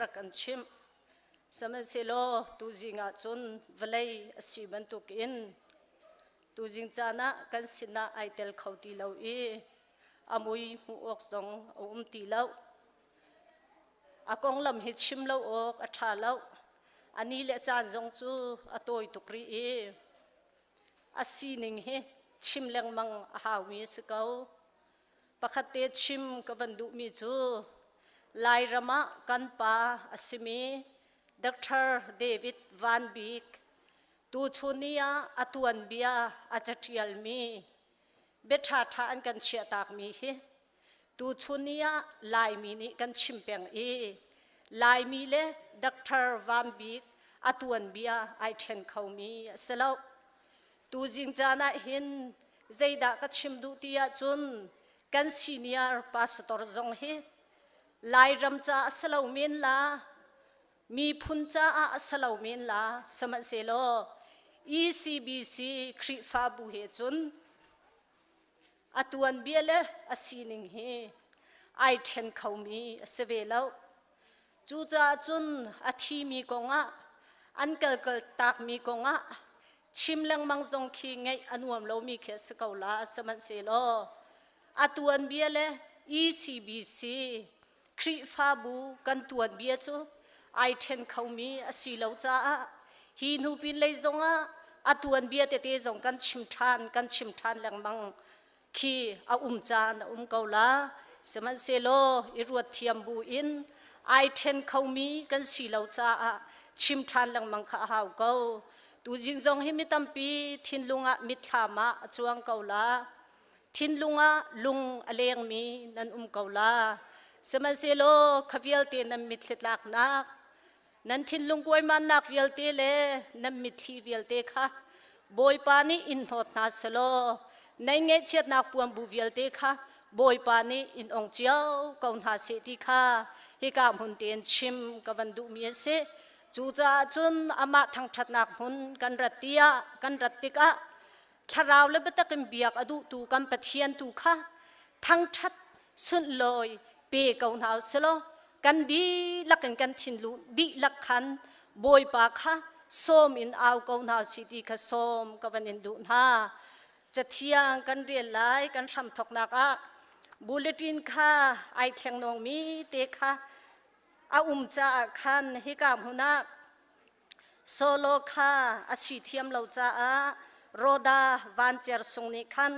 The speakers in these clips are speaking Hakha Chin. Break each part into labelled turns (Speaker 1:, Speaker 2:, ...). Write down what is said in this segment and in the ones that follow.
Speaker 1: Rak kan chimh. Sihmanhsehlaw tuzing ah cun vawlei a si bantukin tuzing caan ah kan sinah ai tel kho ti lo i a mui hmuh awk zong a um ti lo. A konglam hi chim lo awk a ṭha lo. A ni le caan zong cu a tawi tuk rih i a sining hi chim lengmang a haumi a si ko. Pakhat te chim ka van duhmi cu Lairam ah kan pa a simi Dr. David Van Bik tuchun ni ah a tuanbia a caṭialmi bia ṭhaṭha an kan chiahtakmi hi tuchun ni ah Laimi nih kan chim peng i Laimi le Dr. Van Bik a tuanbia ai ṭhen khomi a si lo. Tuzing caan ah hin zeidah ka chim duh ti ahcun kan senior pastor zong hi Lairam ca a si lo men la, miphun caah a si lo men la, sihmanhsehlaw ECBC Khrihfabu he cun a tuanbia le a sining hi ai ṭhen khomi a si ve lo. Cucaah cun a thimi kongah an kalkal takmi kongah chim lengmang zong khi ngaih a nuam lomi khi a si ko la. Sihmanhsehlaw a tuanbia le ECBC Khrihfabu kan tuanbia cu ai ṭhen khomi a si lo caah hi hnu pinlei zongah a tuanbia tete zong kan chim ṭhan kan chim ṭhan lengmang khi a um caan a um ko la. Sihmanhsehlaw i ruat thiam bu in ai ṭhen khomi kan si lo caah chim ṭhan lengmang kha a hau ko. Tuzing zong hi mi tampi thinlung ah mitthlam ah a cuang ko la. Thinlung ah lung a lengmi nan um ko la. Sihmanhsehlaw kha vialte nan mitthli tlaknak Nan thinlung kuaimannak vialte le nan mitthli vialte kha Bawipa nih in hnawt hna selaw nan ngaihchiatnak puanbu vialte kha Bawipa nih in ong cio ko hna seh ti kha hika hmun tein chim ka van duhmi a si. Cucaah cun amah thangṭhatnak hmun kan rat tiah kan rat tikah thlarau le biatak in biak a duhtu kan Pathian tu kha thangṭhat sunlawi pe ko hna u silaw kan dihlak in kan thinlung dihlak khan Bawipa kha sawm in au ko hna u sih ti kha sawm ka van in duh hna. Cathiang kan rel lai kan hramthawknak ah bulletin kha ai thleng nawngmi te kha a um caah khan hika hmun ah Solo kha a si thiam lo caah Roda Van Cer Sung nih khan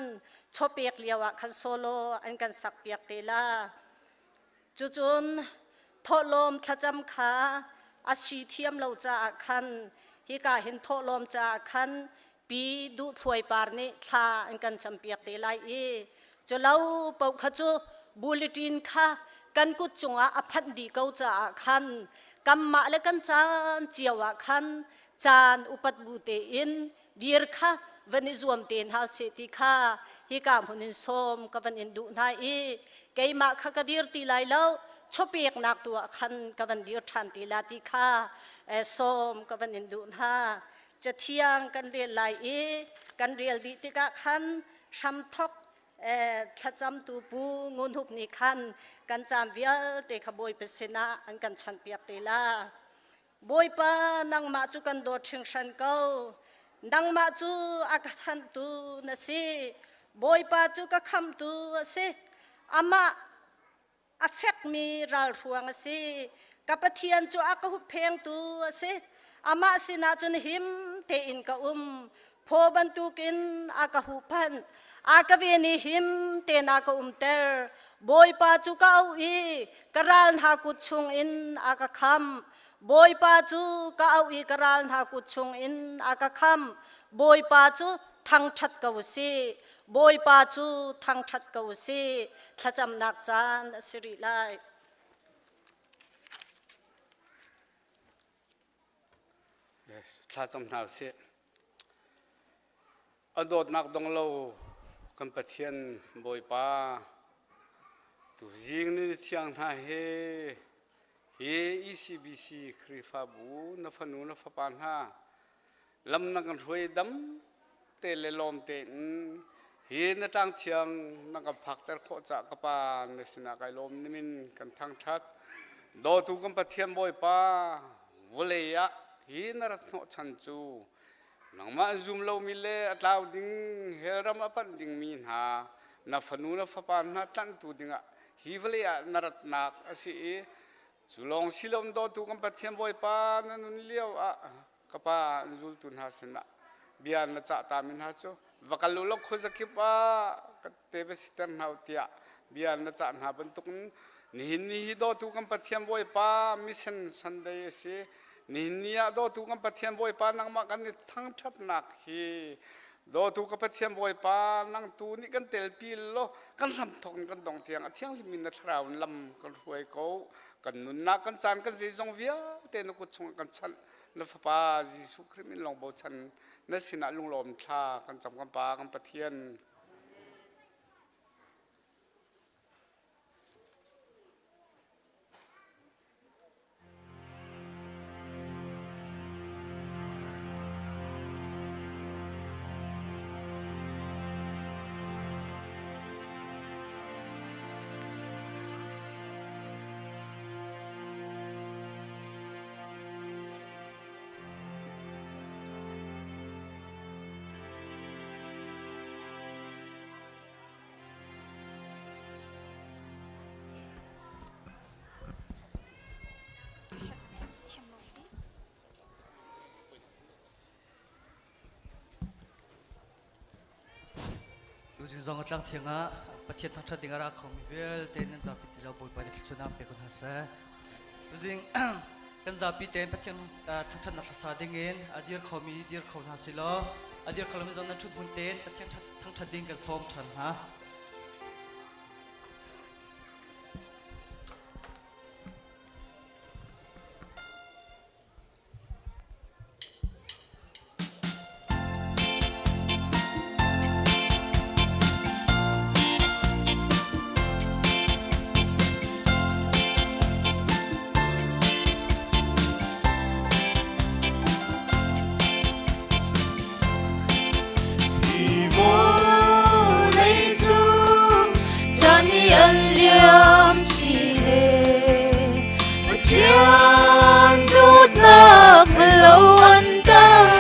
Speaker 1: chawpek lio ah khan solo an kan sakpiak te la. Cucun thawhlawm thlacam kha a si thiam lo caah khan hika hin thawhlawm caah khan Pi Duh Thluai Par nih thla an kan campiak te lai i culo paoh kha cu bulletin kha kan kut cungah a phanh dih ko caah khan kanmah le kan caan cio ah khan caan upat bu tein dir kha van i zuam te hna seh ti kha hika hmun in sawm ka van in duh hna i keimah kha ka dir ti lai lo chawpeknak tu ah khan ka van dir ṭhan ti la ti kha sawm ka van in duh hna. Cathiang kan rel lai i kan rel dih tikah khan hramthok thlacamtu Pu Ngun Hup nih khan kan caan vialte kha Bawipa sinah an kan chanhpiak te la. Bawipa nangmah cu kan dawt hringhran ko. Nangmah cu a ka chanhtu na si. Bawipa cu ka khamhtu a si. Amah a fekmi ralhruang a si. Ka Pathian cu a ka hupphengtu a si. Amah sinah cun him tein ka um. Phaw bantukin a ka huhphanh. A ka ven i him tein a ka umter. Bawipa cu ka auh i ka ral hna kut chungin a ka khamh. Bawipa cu ka auh i ka ral hna kut chungin a ka khamh. Bawipa cu thangṭhat ko u sih. Bawipa cu thangṭhat ko u sih. Thlacamnak caan a si rih lai.
Speaker 2: Thlacam hna usih. A dawtnak dong lo kan Pathian Bawipa tuzing ni thiang hna he hi ECBC Khrihfabu na fanu na fapa hna lam na kan hruai dam te le lawm tein hi na tlang thiang na kan phakter khawh cah ka pa na sinah kai lawm nimin kan thangthat. Dawtu kan Pathian Bawipa, vawlei ah hi na rat hnawhchan cu nangmah an zum lomi le a tlau ding hell ram a panh dingmi hna na fanu na fapa hna tlanhtu dingah hi vawlei ah na ratnak a si i cu lawng si loin dawtu kan Pathian Bawipa na nun lio ah ka pa an zultu hna sinah bia na cah tami hna cu va kal u law khuazakip ah ka te va siter hna u tiah bia na cah hna bantukin nihin ni hi dawtu kan Pathian Bawipa mission Sunday a si. Nihin ni ah dawtu kan Pathian Bawipa nangmah kan i thangṭhatnak hi dawtu ka Pathian Bawipa nang tu nih kan telpi law kan hramthawk in kan dong tiang a thianghlim in na thlarau in lam kan hruai ko. Kan nunnak kan caan kan zeizong vialte na kut chungah kan chanh. Na Fapa Jesuh Khrih min lawng bochan na sinah lunglawm thla kan cam kan Pa kan Pathian.
Speaker 3: Tuzing zong a tlang thiang ah Pathian thangṭhat ding a ra khomi vialte nan zapi te zo Bawipa nih thluachuahnak pe ko hna seh. Tuzing kan zapi tein Pathian thangṭhatnak hlasa ding in a dir khomi dir kho hna si law a dir kho lomi zong nan ṭhut hmun tein Pathian thangṭhat ding kan sawm ṭhan hna.
Speaker 4: Pathian dawtnak lo an tam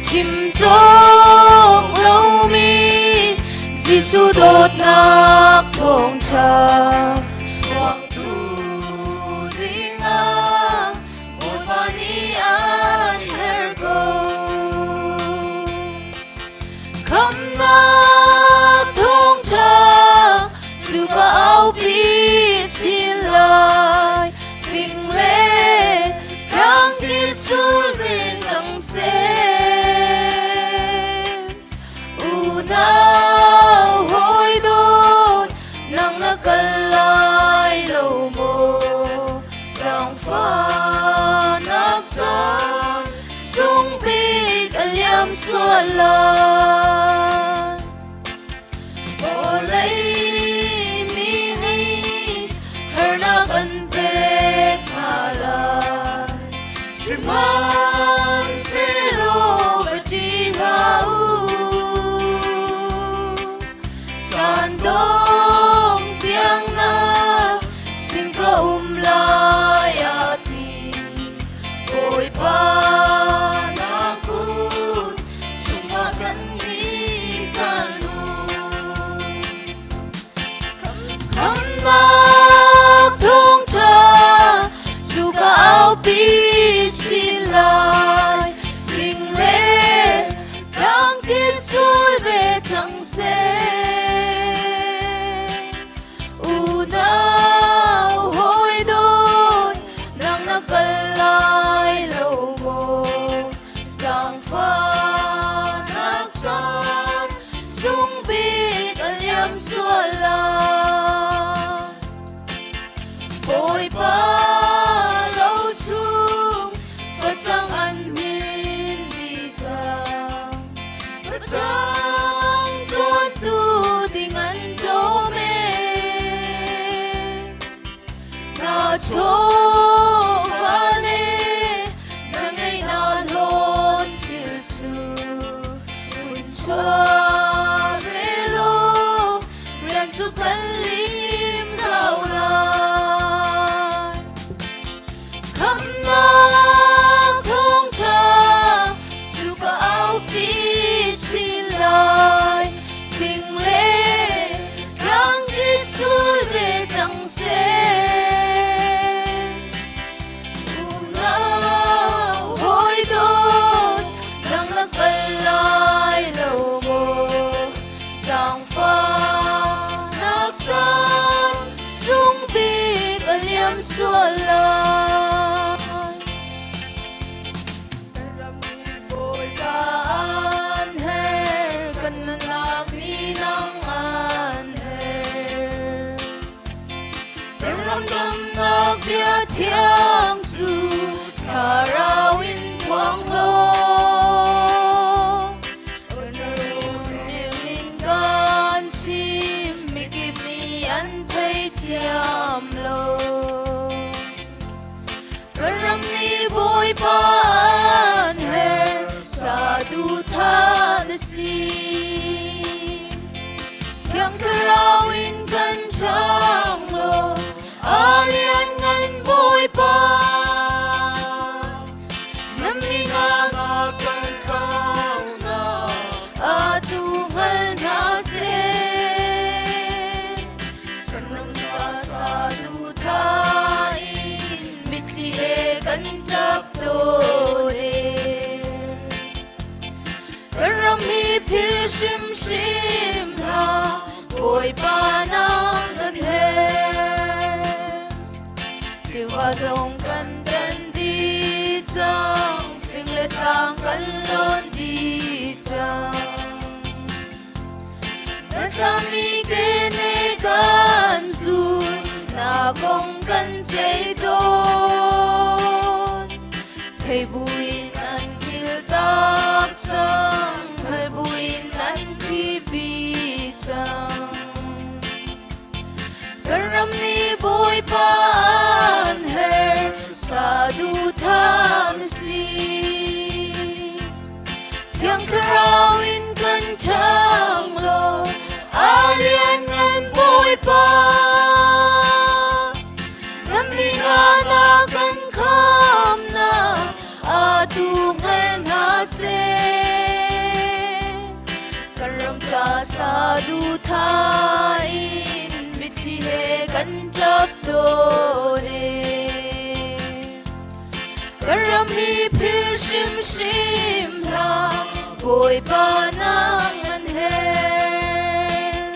Speaker 4: chim cawk lomi Jesuh dawtnak thawngṭha phuangtu dingah Bawipa nih an herh ko. Khamnak thawngṭha cu ka aupi chin lai. Fing le tlang kip cul ve cang seh. Unau hawi dawt nang na kal lai lo maw? Zaangfahnak caan sung bik a liam sual lai. Vawlei mi nih harnak an pek hna lai. Sihmanhsehlaw va ṭih hlah u. Caan dong tiang na sin ka um lai a ti. Bawipa na kut chungah kan nih kan um. Khamnak thawngṭha cu ka aupi chin lai. Fing le tlang kip cul ve cang seh. Unau hawi dawt nang na kal lai lo maw? Zaangfahnak caan sung bik a liam sual lai. Bawipa lo chung facang an hmin dih cang. Facang ṭuantu ding an tlawm ee. Na chawva le na ngeihnak hlawn thil cu hun chuah ve law rian cu kan lim zau lai. liam sual lai. Bawipa an her, kan nunnak ni nang an her. Ram damnak bia thiang cu thlarau in phuang law. Min kan chim, mikip nih an theithiam lo. Kan ram nih Bawipa an her, saduhthah na si. Thiang Thlarau in kan ṭhang law, a lianngan Bawipa. Na min ah
Speaker 5: kan khaunak
Speaker 4: atu hngal hna seh. Kan ram ca saduhthah in mitthli he kan ṭap tawn e. Kan ram hi phil hrimhrim hlah, Bawipa nang kan herh. Tiva zong kan tan dih cang, fing le tlang kan lawn dih cang. Na thlami kene kan zul, na kong kan ceih tawn. Thei buin an phil tak cang, hngal buin an thipi cang. Kan ram nih Bawipa an her, saduhthah na si. Thiang Thlarau in kan ṭhang law, a lianngan Bawipa. Na min ah na kan khamnak, atu hngal hna seh. Kan ram ca saduhthah in mitthli he kan ṭap tawn e. Kan ram hi phil hrimhrim hlah, Bawipa nang an her.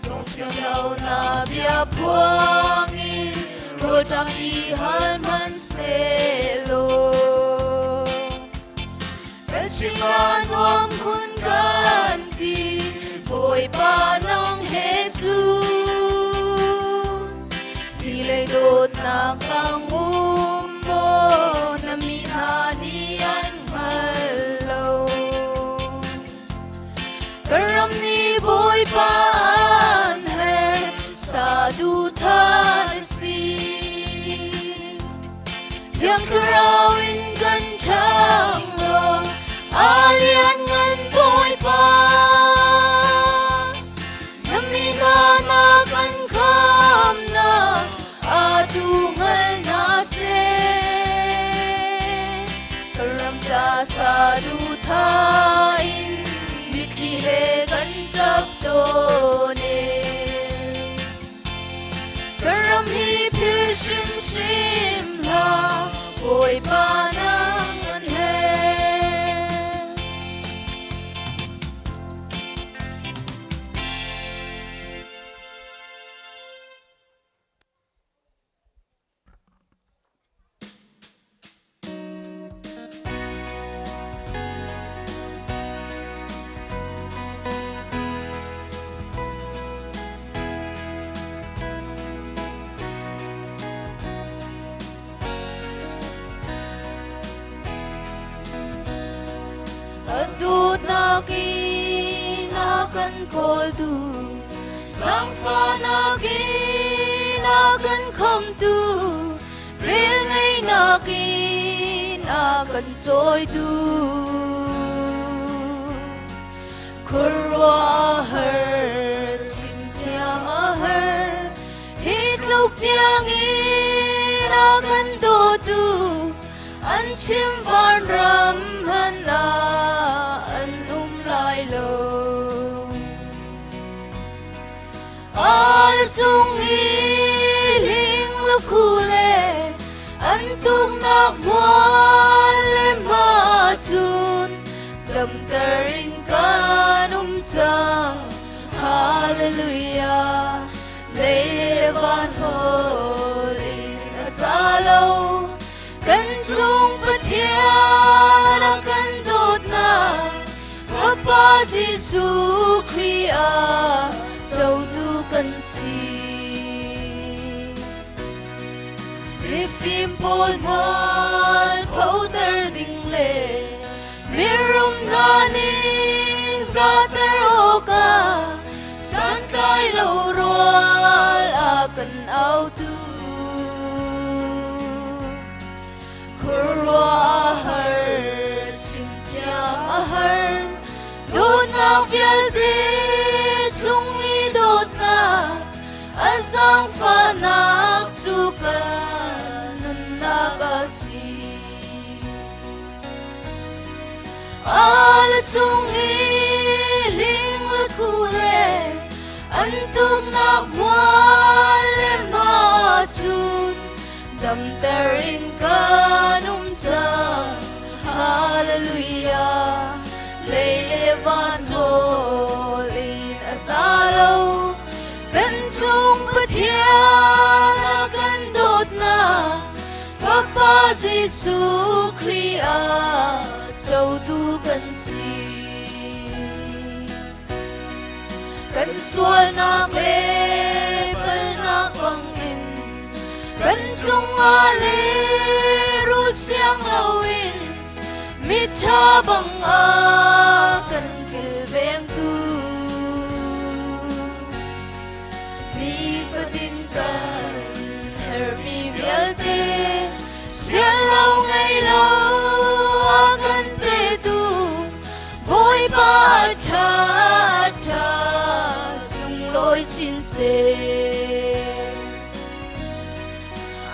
Speaker 4: Lungthiam lo na bia phuang in rawlṭam i hal hmanhsehlaw. Kan sinah nuam khun kan ti, Bawipa nang he cun. Hi lei dawtnak tang um maw na mi hna nih an hngal lo. Kan ram nih Bawipa an her, saduhthah na si. Thiang Thlarau in kan ṭhang law, a lianngan Bawipa. Na mi hna na kan khamnak, atu hngal hna seh. Kan ram ca saduhthah in mitthli he kan ṭap tawn e. Kan ram hi phil hrimhrim hlah, Bawipa nang an her. Dawtnak in a kan kawltu, Zaangfahnak in a kan khamtu, Velngeihnak in a kan cawitu. Khuaruah a har, chim thiam a har, hi tluk tiangin a kan dawtu, an chim vanram han ah an um lai lo. Al cung i hling lo khu le an tuknak hmual le hma cun damter in kan um cang. Hallelujah, lei le van hol. Fapa Jesuh Khrih ah cotu kan si. Mifim pawl hmual photer ding le mirum hna ning zahter awkah santlai lo rual a kan autu. Khuaruah a har, chim thiam a har, dawtnak vialte chung i dawtnak, a zaangfahnak cu kan nunnak a si. Al cung i ling le thu le an tuknak mual le ma cun damter in kan um cang. Hallelujah. Lei le van rawl in a za lo. Kan cung Pathian a kan dawtnak Fapa Jesuh Khrih ah cotu kan si. Kan sualnak le palnak bangin kan cungah le rul siang loin miṭha bang a kan kilvengtu. Nifatin kan herhmi vialte sian lo ngei lo a kan petu Bawipa ṭha ṭha sunglawi chin seh.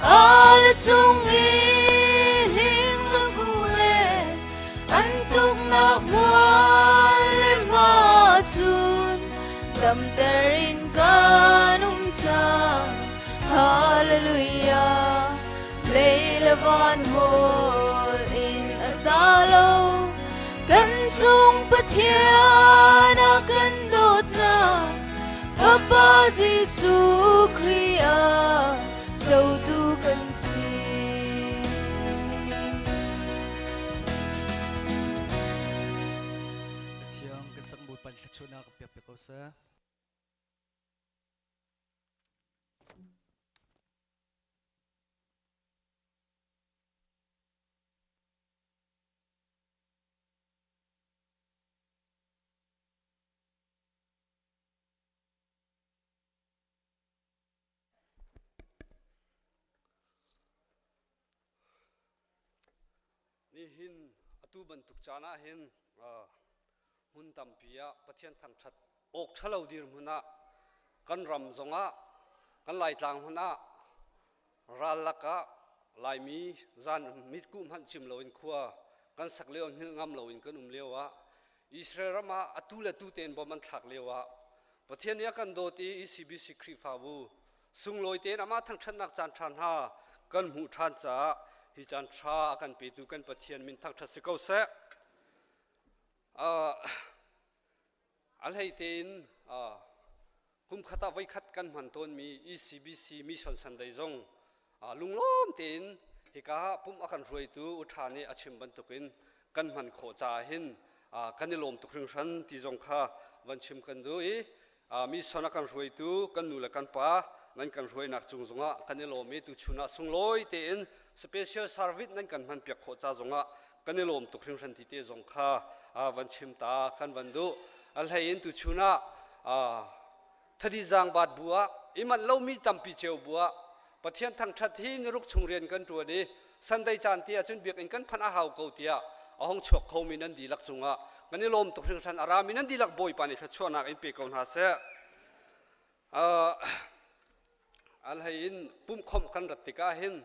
Speaker 4: Al cung i hling hu le an tuknak mual le hma cun damter in kan um cang. Hallelujah. Lei le van hawl in a sa lo. Kan cung Pathian a kan dawtnak Fapa Jesuh Khrih ah cotu kan si.
Speaker 3: Pathian kan sak Bawipa nih thluachuahnak kan pek piak ko seh.
Speaker 2: Nihin atu bantuk caan ah hin hmun tampi ah Pathian thangṭhat awk ṭhalo dirhmun ah kan ram zongah kan Laitlang hmun ah ral lakah Laimi zan mitkuh hmanh cim loin khua kan sak lio hngilh ngam loin kan um lio ah Israel ram ah atu le tu tein bom an thlak lio ah Pathian nih a kan dawt i ECBC Khrihfabu sunglawi tein amah thangṭhatnak caan ṭha hna kan hmuh ṭhan caah hi caan ṭha a kan petu kan Pathian min thangṭhat si ko seh. Uh, a hlei tein uh, kum khat ah voikhat kan hman tawnmi ECBC Mission Sunday zong uh, lunglawm tein hika pum a kan hruaitu u ṭha nih a chim bantukin kan hman khawh caah hin kan i lawm tuk hringhran ti zong kha van chim kan duh i mission a kan hruaitu kan nu le kan pa nan kan hruainak cung zongah kan i lawm i tuchun ah sunglawi tein special service nan kan hman piak khawh ca zongah kan i lawm tuk hringhran ti te zong kha van chim ta kan van duh. A hlei in tuchun ah thadi zaangbaat bu ah i manh lomi tampi cio bu ah Pathian thangṭhat hi niruk chung rian kan ṭuan i Sunday caan ti ahcun biakinn kan phanh a hau ko tiah a hong chuak khomi nan dihlak cungah kan i lawm tuk hringhran. A rami nan dihlak Bawipa nih thluachuahnak in pe ko hna seh. Al hei in pumhkhawmh kan rat tikah hin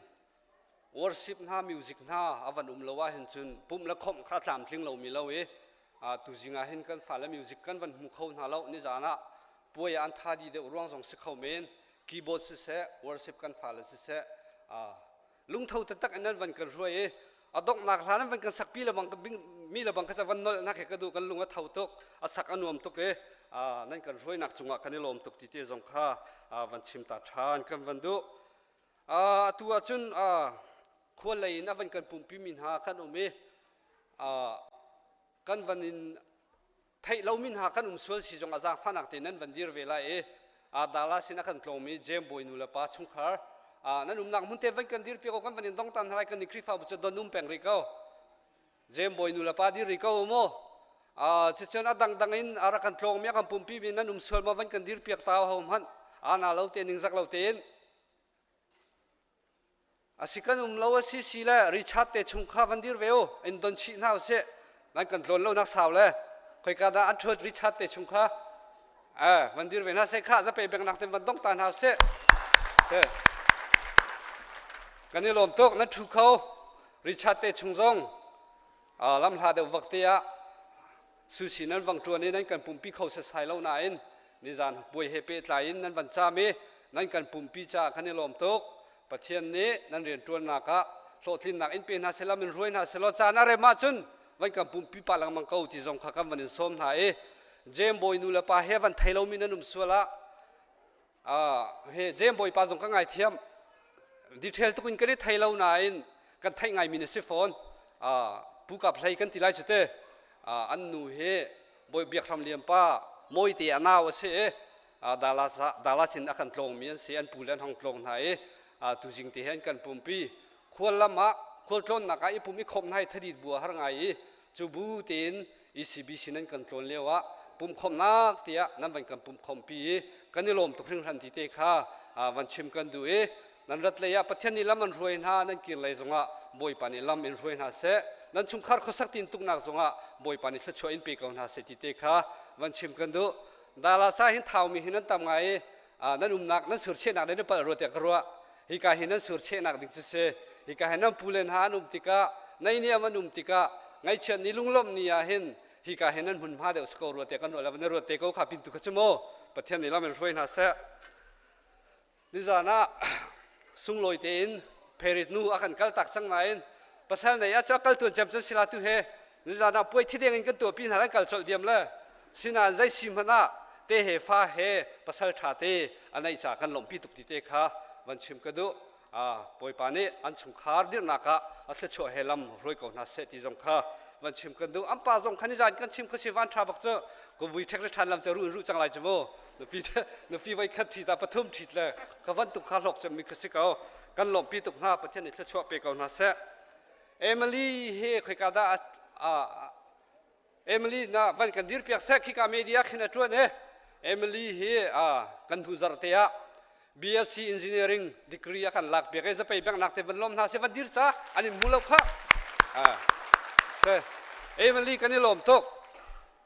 Speaker 2: worship hna music hna a van um lo ah hin cun pumh le khawmh kha tlamtling lomi lo i tuzing ah hin kan fale music kan van hmu kho hna lo. Nizan ah puai ah an tha di deuh ruang zong si kho men, keyboard siseh, worship kan fale siseh, lungtho taktak in nan van kan hruai i a donghnak hla nan van kan sakpi le bang mi le bang kha van nolh nak he ka duh. Kan lung a tho tuk, a sak a nuam tuk i nan kan hruainak cungah kan i lawm tuk ti te zong kha van chim ta ṭhan kan van duh. Atu ahcun khual lei in a van kan pumpi mi hna kan um i kan van in.
Speaker 6: Theih lomi hna kan um sual si zong ah zaangfahnak te nan van dir ve lai i Dala sin a kan tlawngmi Jem Bawi nu le pa chungkhar nan umnak hmun te van kan dir piak ko kan van in dong tan hna lai kan ni Khrihfabu cu don um peng rih ko. Jem Bawi nu le pa dir rih ko mu. Cucun a dangdang in a rak kan tlawngmi a kan pumpi mi nan um sual ma van kan dir piak ta ho hmanh ana lo te ningzak lo tein A si kan um lo a si si le Richard te chung kha van dir ve u in don chih hna usih nan kan tlawn lo nak sau le khoika dah an ṭhut Richard te chung kha eh van dir ve hna seh kha zape bengnak ten van dong ta hna usih se kan i lawm tuk nan ṭhu kho Richard te chung zong lam hla deuh vak te ah Susi nan vang ṭuan i nan kan pumpi kho setsai lo nain nizan puai he pehtlai in nan van caam i nan kan pumpi caah kan i lawm tuk. Pathian nih nan rianṭuannak ah hlawhtlinnak in pe hna seh lam in hruai hna seh law caan a rem ahcun van kan pumpi pah lengmang ko ti zong kha kan van in sawm hna i Jem Bawi nu le pa he van thei lomi nan um sual ah he Jem Bawipa zong ka ngaithiam detail tuk in kan i thei lo nain kan theih ngaimi na si fawn pu kap hlei kan ti lai cu te an nu hi Bawi Biak Hram Lian pa Mawite a nau a si i Dallas in a kan tlawngmi an si an pu le an hong tlawng hna i tuzing te he an kan pumpi khual lam ah khual tlawnnak ah i pum i khawmh hna i thadit bu a har ngai i cu bu tein ECBC nan kan tlawn lio ah pumkhawmhnak tiah nan van kan pumkhawmhpi i kan i lawm tuk hringhran ti te kha van chim kan duh i nan rat lei ah Pathian nih lam an hruai hna nan kir lei zongah Bawipa nih lam in hruai hna seh nan chungkhar khuasak tin tuknak zongah Bawipa nih thluachuah in pe ko hna seh ti te kha van chim kan duh Dalasa hin thaumi hi nan tam ngai i nan umnak nan surchehnak le nan palh rua tiah ka ruah hika hi nan surchehnak ding cu si hika hi nan pule hna an um tikah naihniam an um tikah ngaihchiat ni lunglawmh ni ah hin hika hi nan hmunhma deuh si ko rua tiah kan ruah le na ruat te ko kha pintu kha cu mu Pathian nih lam in hruai hna seh nizan ah sunglawi tein pherit nu a kan kal tak cang nain pasal nei ah cu a kal tuan cem cun sila tu he nizan ah puai thideng in kan tuahpi hna kan kal colh diam le sinain zei si hmanh ah te he fa he pasal ṭha te a neih ca kan lawmhpi tuk ti te kha van chim ka duh Bawipa nih an chungkhar dirhnak ah a thluachuah he lam hruai ko hna seh ti zong kha van chim kan duh an pa zong kha nizan kan chim kha si van ṭha bak cu ka vui ṭhek le ṭhan lam cu ru in ru cang lai cu mu nupi nupi voi khat ṭhi ta pathum ṭhit le ka van tuk kha hlawk cemmi kha si ko kan lawmhpi tuk hna Pathian nih thluachuah pe ko hna seh Emily he khoika dah Emily na van kan dir piak seh khika media khin a ṭuan e Emily hi kan hnu zarh te ah BSc engineering degree a kan lak piak e zapei bengnak te van lawm hna se van dir ca an in hmu lo kha se Emily kan i lawm tuk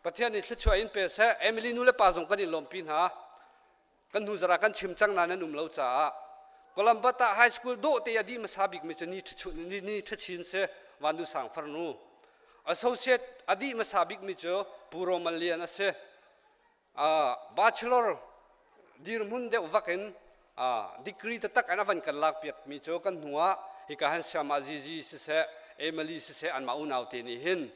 Speaker 6: Pathian nih thluachuah in pe seh Emily nu le pa zong kan in lawmpi hna kan hnu zara kan chim cang nain an um lo caah Columbus ah high school dawh te a dih hmasa bikmi cu ni ni ṭhachin si Vandu Sang farnu associate a dih hmasa bikmi cu Pu Roman Lian a si bachelor dirhmun deuh vak in degree taktak in a van kan lak piak mi cu kan hnu ah hika han siama Zizi siseh Emily siseh anmah unau te nih hin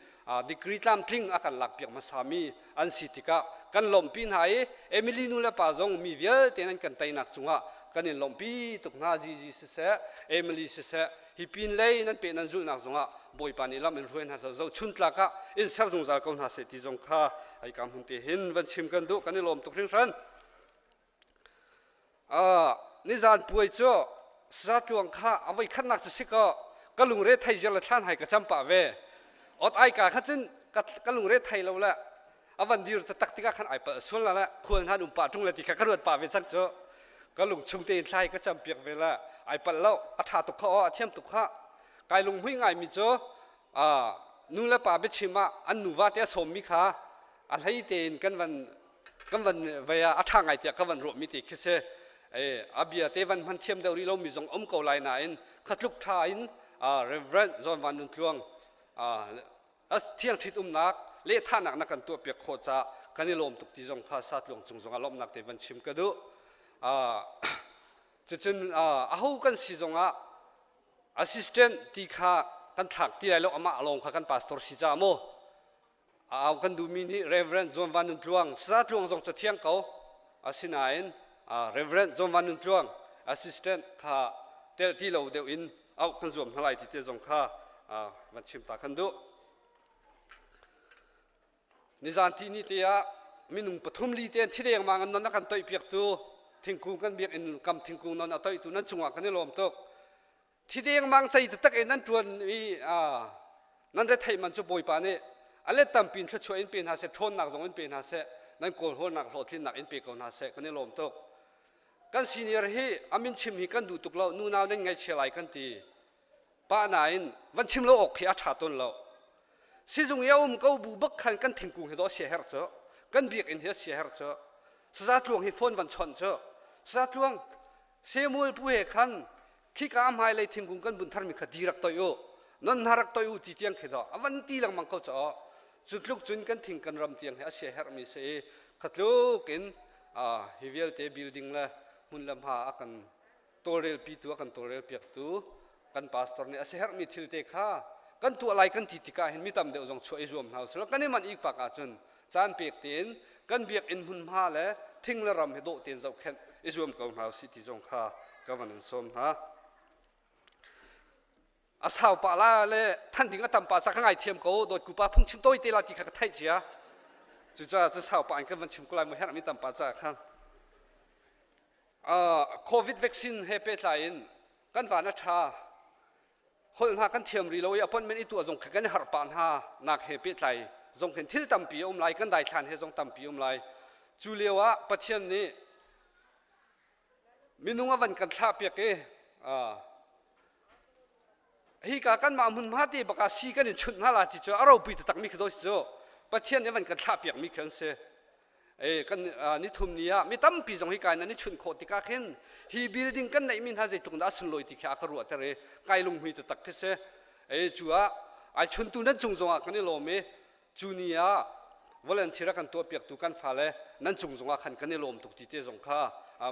Speaker 6: degree tlamtling a kan lakpiak hmasami an si tikah kan lawmhpi hna i Emily nu le pa zong mi vialte nan kan teinak cungah kan in lawmhpi tuk hna Zizi siseh Emily siseh hi pin lei nan pe nan zulhnak zongah Bawipa nih lam in hruai hna zohchun tlak ah in ser zungzal ko hna seh ti zong kha ai ka hmun te hin van chim kan duh kan i lawm tuk hringhran Nizan puai cu satluang kha a voi khatnak cu si kaw ka lungre thei ziar le thlan hai ka cam pah ve. Ot ai ka kha cun ka lungre thei lo le a van dir taktak tikah khan ai palh sual la le khual hna um pah ṭung le ti kha ka ruat pah ve cang cu. Ka lung chung tein thlai ka cam piak ve le ai palh lo a ṭha tuk kha aw a thiam tuk kha kai lunghmui ngaimi cu nu le pa biachim ah an nuva te a sawmmi kha a hlei tein kan van kan van vei ah a ṭha ngai tiah ka van ruahmi ti khi si a bia te van hman thiam deuh rih lomi zong um ko lai nain khatluk ṭha in Reverend John Van Nun Tluang thiang ṭhit umnak lehthahnak na kan tuah piak khawh caah kan i lawm tuk ti zong kha satluang cung zong ah lawmhnak te van chim ka duh cucun aho kan si zongah assistant ti kha kan thlak ti lai lo amah lawng kha kan pastor si caah maw A au kan duhmi nih Reverend John Van Nun Tluang, Saza Tluang zong cu thiang ko. Asinain Reverend John Van Nun Tluang assistant kha tel ti lo deuh in auh kan zuam hna lai ti te zong kha van chim ta kan duh. Nizan ti ni te ah minung pathum li te thi dengmang an non a kan toih piaktu thingkung kan biakinn kam thingkung non a toihtu nan cungah kan i lawm tuk. Thi dengmang cei taktak in nan ṭuan i nan retheih man cu Bawipa nih a let tampi in thluachuah in pe hna seh, ṭhawnnak zong in pe hna seh, nan kawlhawlnak hlawhtlinnak in pe ko hna seh, kan i lawm tuk. Kan senior hi a min chim hi kan duh tuk lo, nunau nan ngaihchia lai kan ti. Pa nain van chim lo awk khi a ṭha tawn lo. Sizung i a um ko bu bak khan kan thingkung hi dawh a sia herh cu, kan biakinn hi a sia herh cu. Saza tluang hi phone van chawnh cu. Saza tluang Samuel pu he khan khika hmailei thingkung kan bun tharmi kha di rak toih u non hna rak toih u ti tiang khi dawh a van ti lengmang ko caw cu tluk cun kan thing kan ram tiang hi a sia herhmi si i khatluk in hi vialte building le hmun le hma a kan tawlrel pitu a kan tawlrel piaktu kan pastor nih a si herhmi thil te kha kan tuah lai kan ti tikah hin mi tam deuh zong chuah i zuam hna usih kan i manh ikpak ahcun caan pek tein kan biakinn hmunhma le thing le ram hi dawh tein zohkhenh i zuam ko hna usih ti zong kha ka van in sawm hna. A sau pah la le than ding a tam pa ca ka ngai thiam ko dawt kupa phungchim tawi te la ti kha ka theih cia. Cucaah cu sau pah in kan van chim ko lai mu herhmi tam pa ca khan. COVID vaccine he pehtlai in kan van a ṭha. Holh hna kan thiam rih lo i appointment i tuah zong kha kan i harh pah hna nak he pehtlai zong khin thil tampi a um lai kan daithlan he zong tampi um lai. Cu lio ah Pathian nih minung a van kan thlah piak i hika kanmah hmunhma te bak ah si kan in chunh hna la ti cu a ropui taktak mi khi daw si cu Pathian nih van kan thlah piak mi khi an si. E kan nithum ni ah mi tampi zong hi kai nan i chunh khawh tikah khin hi building kan neihmi hna zeitluk dah a sunlawi ti khi a ka ruahter i kai lunghmui taktak khi si. E cu ah ai chuntu nan cung zongah kan i lawm i cu ni ah volunteer a kan tuahpiaktu kan fale nan cung zongah khan kan i lawm tuk ti te zong kha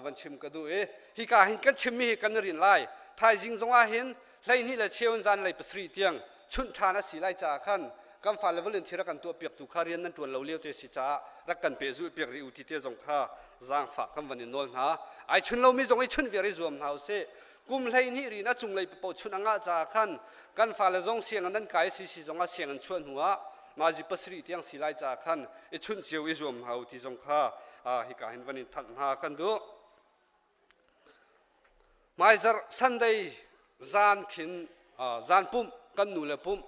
Speaker 6: van chim ka duh i hika hin kan chimmi hi kan i rin lai. Thaizing zongah hin 12 le cheu in zanlei 7 tiang chunh ṭhan a si lai caah khan kan fale volunteer a kan tuahpiaktu kha rian nan ṭuan lo lio te si caah rak kan pehzulh piak rih u ti te zong kha zaangfah kan van in nawl hna. Ai chun lomi zong i chunh viar i zuam hna usih. Kum 12 rin a cunglei paoh chunh a ngah caah khan kan fale zong sianginn an kai si si zongah sianginn chuah hnu ah nazi 7 tiang si lai caah khan i chunh cio i zuam hna u ti zong kha hika hin van in thanh hna kan duh. Hmaizarh Sunday zan khin zan pumh kan nu le pumh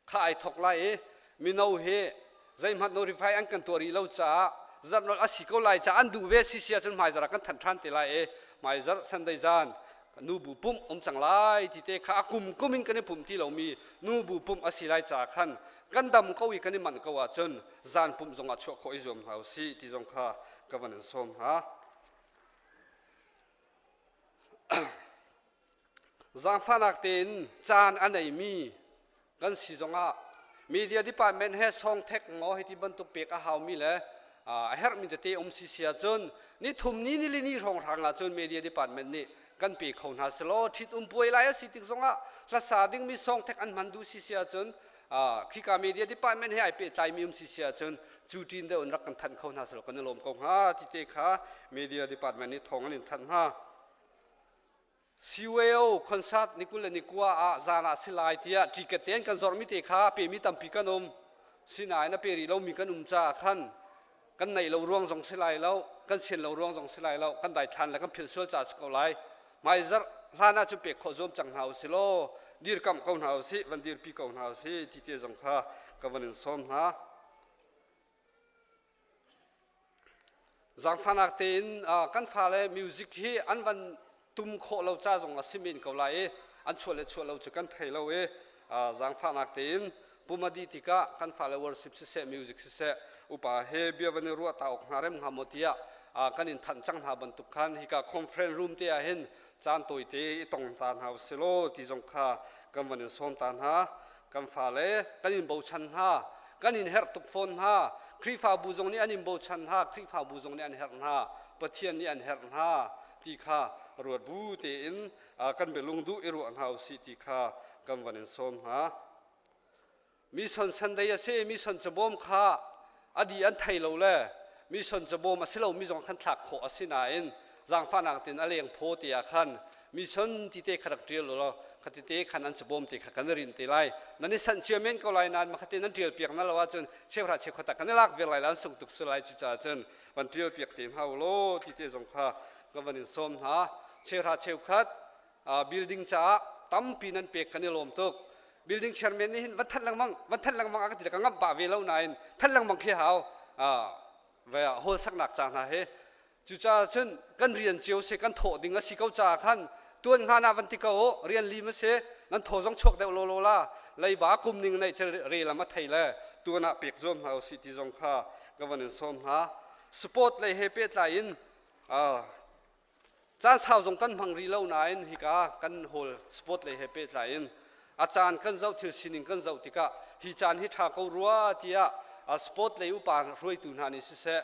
Speaker 6: kha ai thok lai i mino hi zeihmanh notify an kan tuah rih lo caah zarh a si ko lai caah an duh ve si si ahcun hmaizarh ah kan thanh ṭhan te lai i hmaizarh Sunday zan nubu pumh um cang lai ti te kha a kum kum in kan i pumh ti lomi nubu pumh a si lai caah khan kan dam ko i kan i manh ko ahcun zan pumh zongah chuah khawh i zuam hna usih ti zong kha ka van in sawm hna. Zaangfahnak tein caan a neimi kan si zongah media department he songthek maw hiti bantuk pek a haumi le a herhmi tete um si si ahcun nithum ni nilini hrawnghrang ahcun media department nih kan pe kho hna selaw ṭhit um puai lai a si tik zongah hlasa dingmi songthek an hman duh si si ahcun khika media department he ai pehtlaimi um si si ahcun cu ṭin deuh in rak kan thanh kho hna selaw kan i lawm ko hnga ti te kha media department nih thawng an in thanh hnga. CUAO concert ni 20 le ni kua ah zan ah si lai tiah ticket tein kan zormi te kha pemi tampi kan um. Sinain a pe rih lomi kan um caah khan kan neih lo ruang zong si lai lo, kan sian lo ruang zong si lai lo, kan daithlan le kan philh sual caah si ko lai. Hmaizarh hlan ah cun pek khawh zuam cang hna usih law dirkamh ko hna usih, van dirpi ko hna usih ti te zong kha ka van in sawm hna. Zaangfahnak tein kan fale music hi an van tum khawh lo ca zong a si men ko lai i an chuah le chuah lo cu kan thei lo i zaangfahnak tein pum a dih tikah kan fale worship siseh music siseh upa he bia van i ruah ta awk hna rem hnga maw tiah kan in thanh cang hna bantuk khan hika conference room te ah hin caan tawite i tong ta hna usih law ti zong kha kan van in sawm ta hna. Kan fale kan in bochan hna, kan in herh tuk fawn hna. Khrihfabu zong nih an in bochan hna, Khrihfabu zong nih an herh hna, Pathian nih an herh hna ti kha ruat bu tein kan bialung duh i ruah hna usih ti kha kan van in sawm hna. Mission Sunday a si, mission cabawm kha a di an thei lo le mission cabawm a si lomi zong khan thlak khawh a si nain zaangfahnak tein a leng phaw te ah khan. Mission ti te kha rak ṭial u law khati te khan an cabawm te kha kan rin te lai. Nan i sanh cia men ko lai nain makhate nan ṭial piak na lo ahcun cheuhra cheukhat ah kan i lak viar lai la an sung tuk su lai. Cucaah cun van ṭial piak te hna u law ti te zong kha ka van in sawm hna. Cheuhra cheukhat building caah tampi nan pek kan i lawm tuk. Building chairman nih hin van thanh lengmang, van thanh lengmang a ka ti le ka ngamh pah ve lo nain thanh lengmang khi hau ve hall saknak ca hna he. Cucaah cun kan rian cio si, kan thawh ding a si ko caah khan tuan hngan ah van ti ko u, rian lim a si, nan thaw zong chuak deuh lawlaw la, leiba kum ning nei cu re lam a thei le tuan ah pek zuam hna usih ti zong kha ka van in sawm hna. Sport lei he pehtlai in Caan sau zong kan hmang rih lo nain hika kan hall sport lei he pehtlai in a caan kan zoh, thil sining kan zoh tikah hi caan hi ṭha ko rua tiah sport lei upa hruaitu hna nih siseh,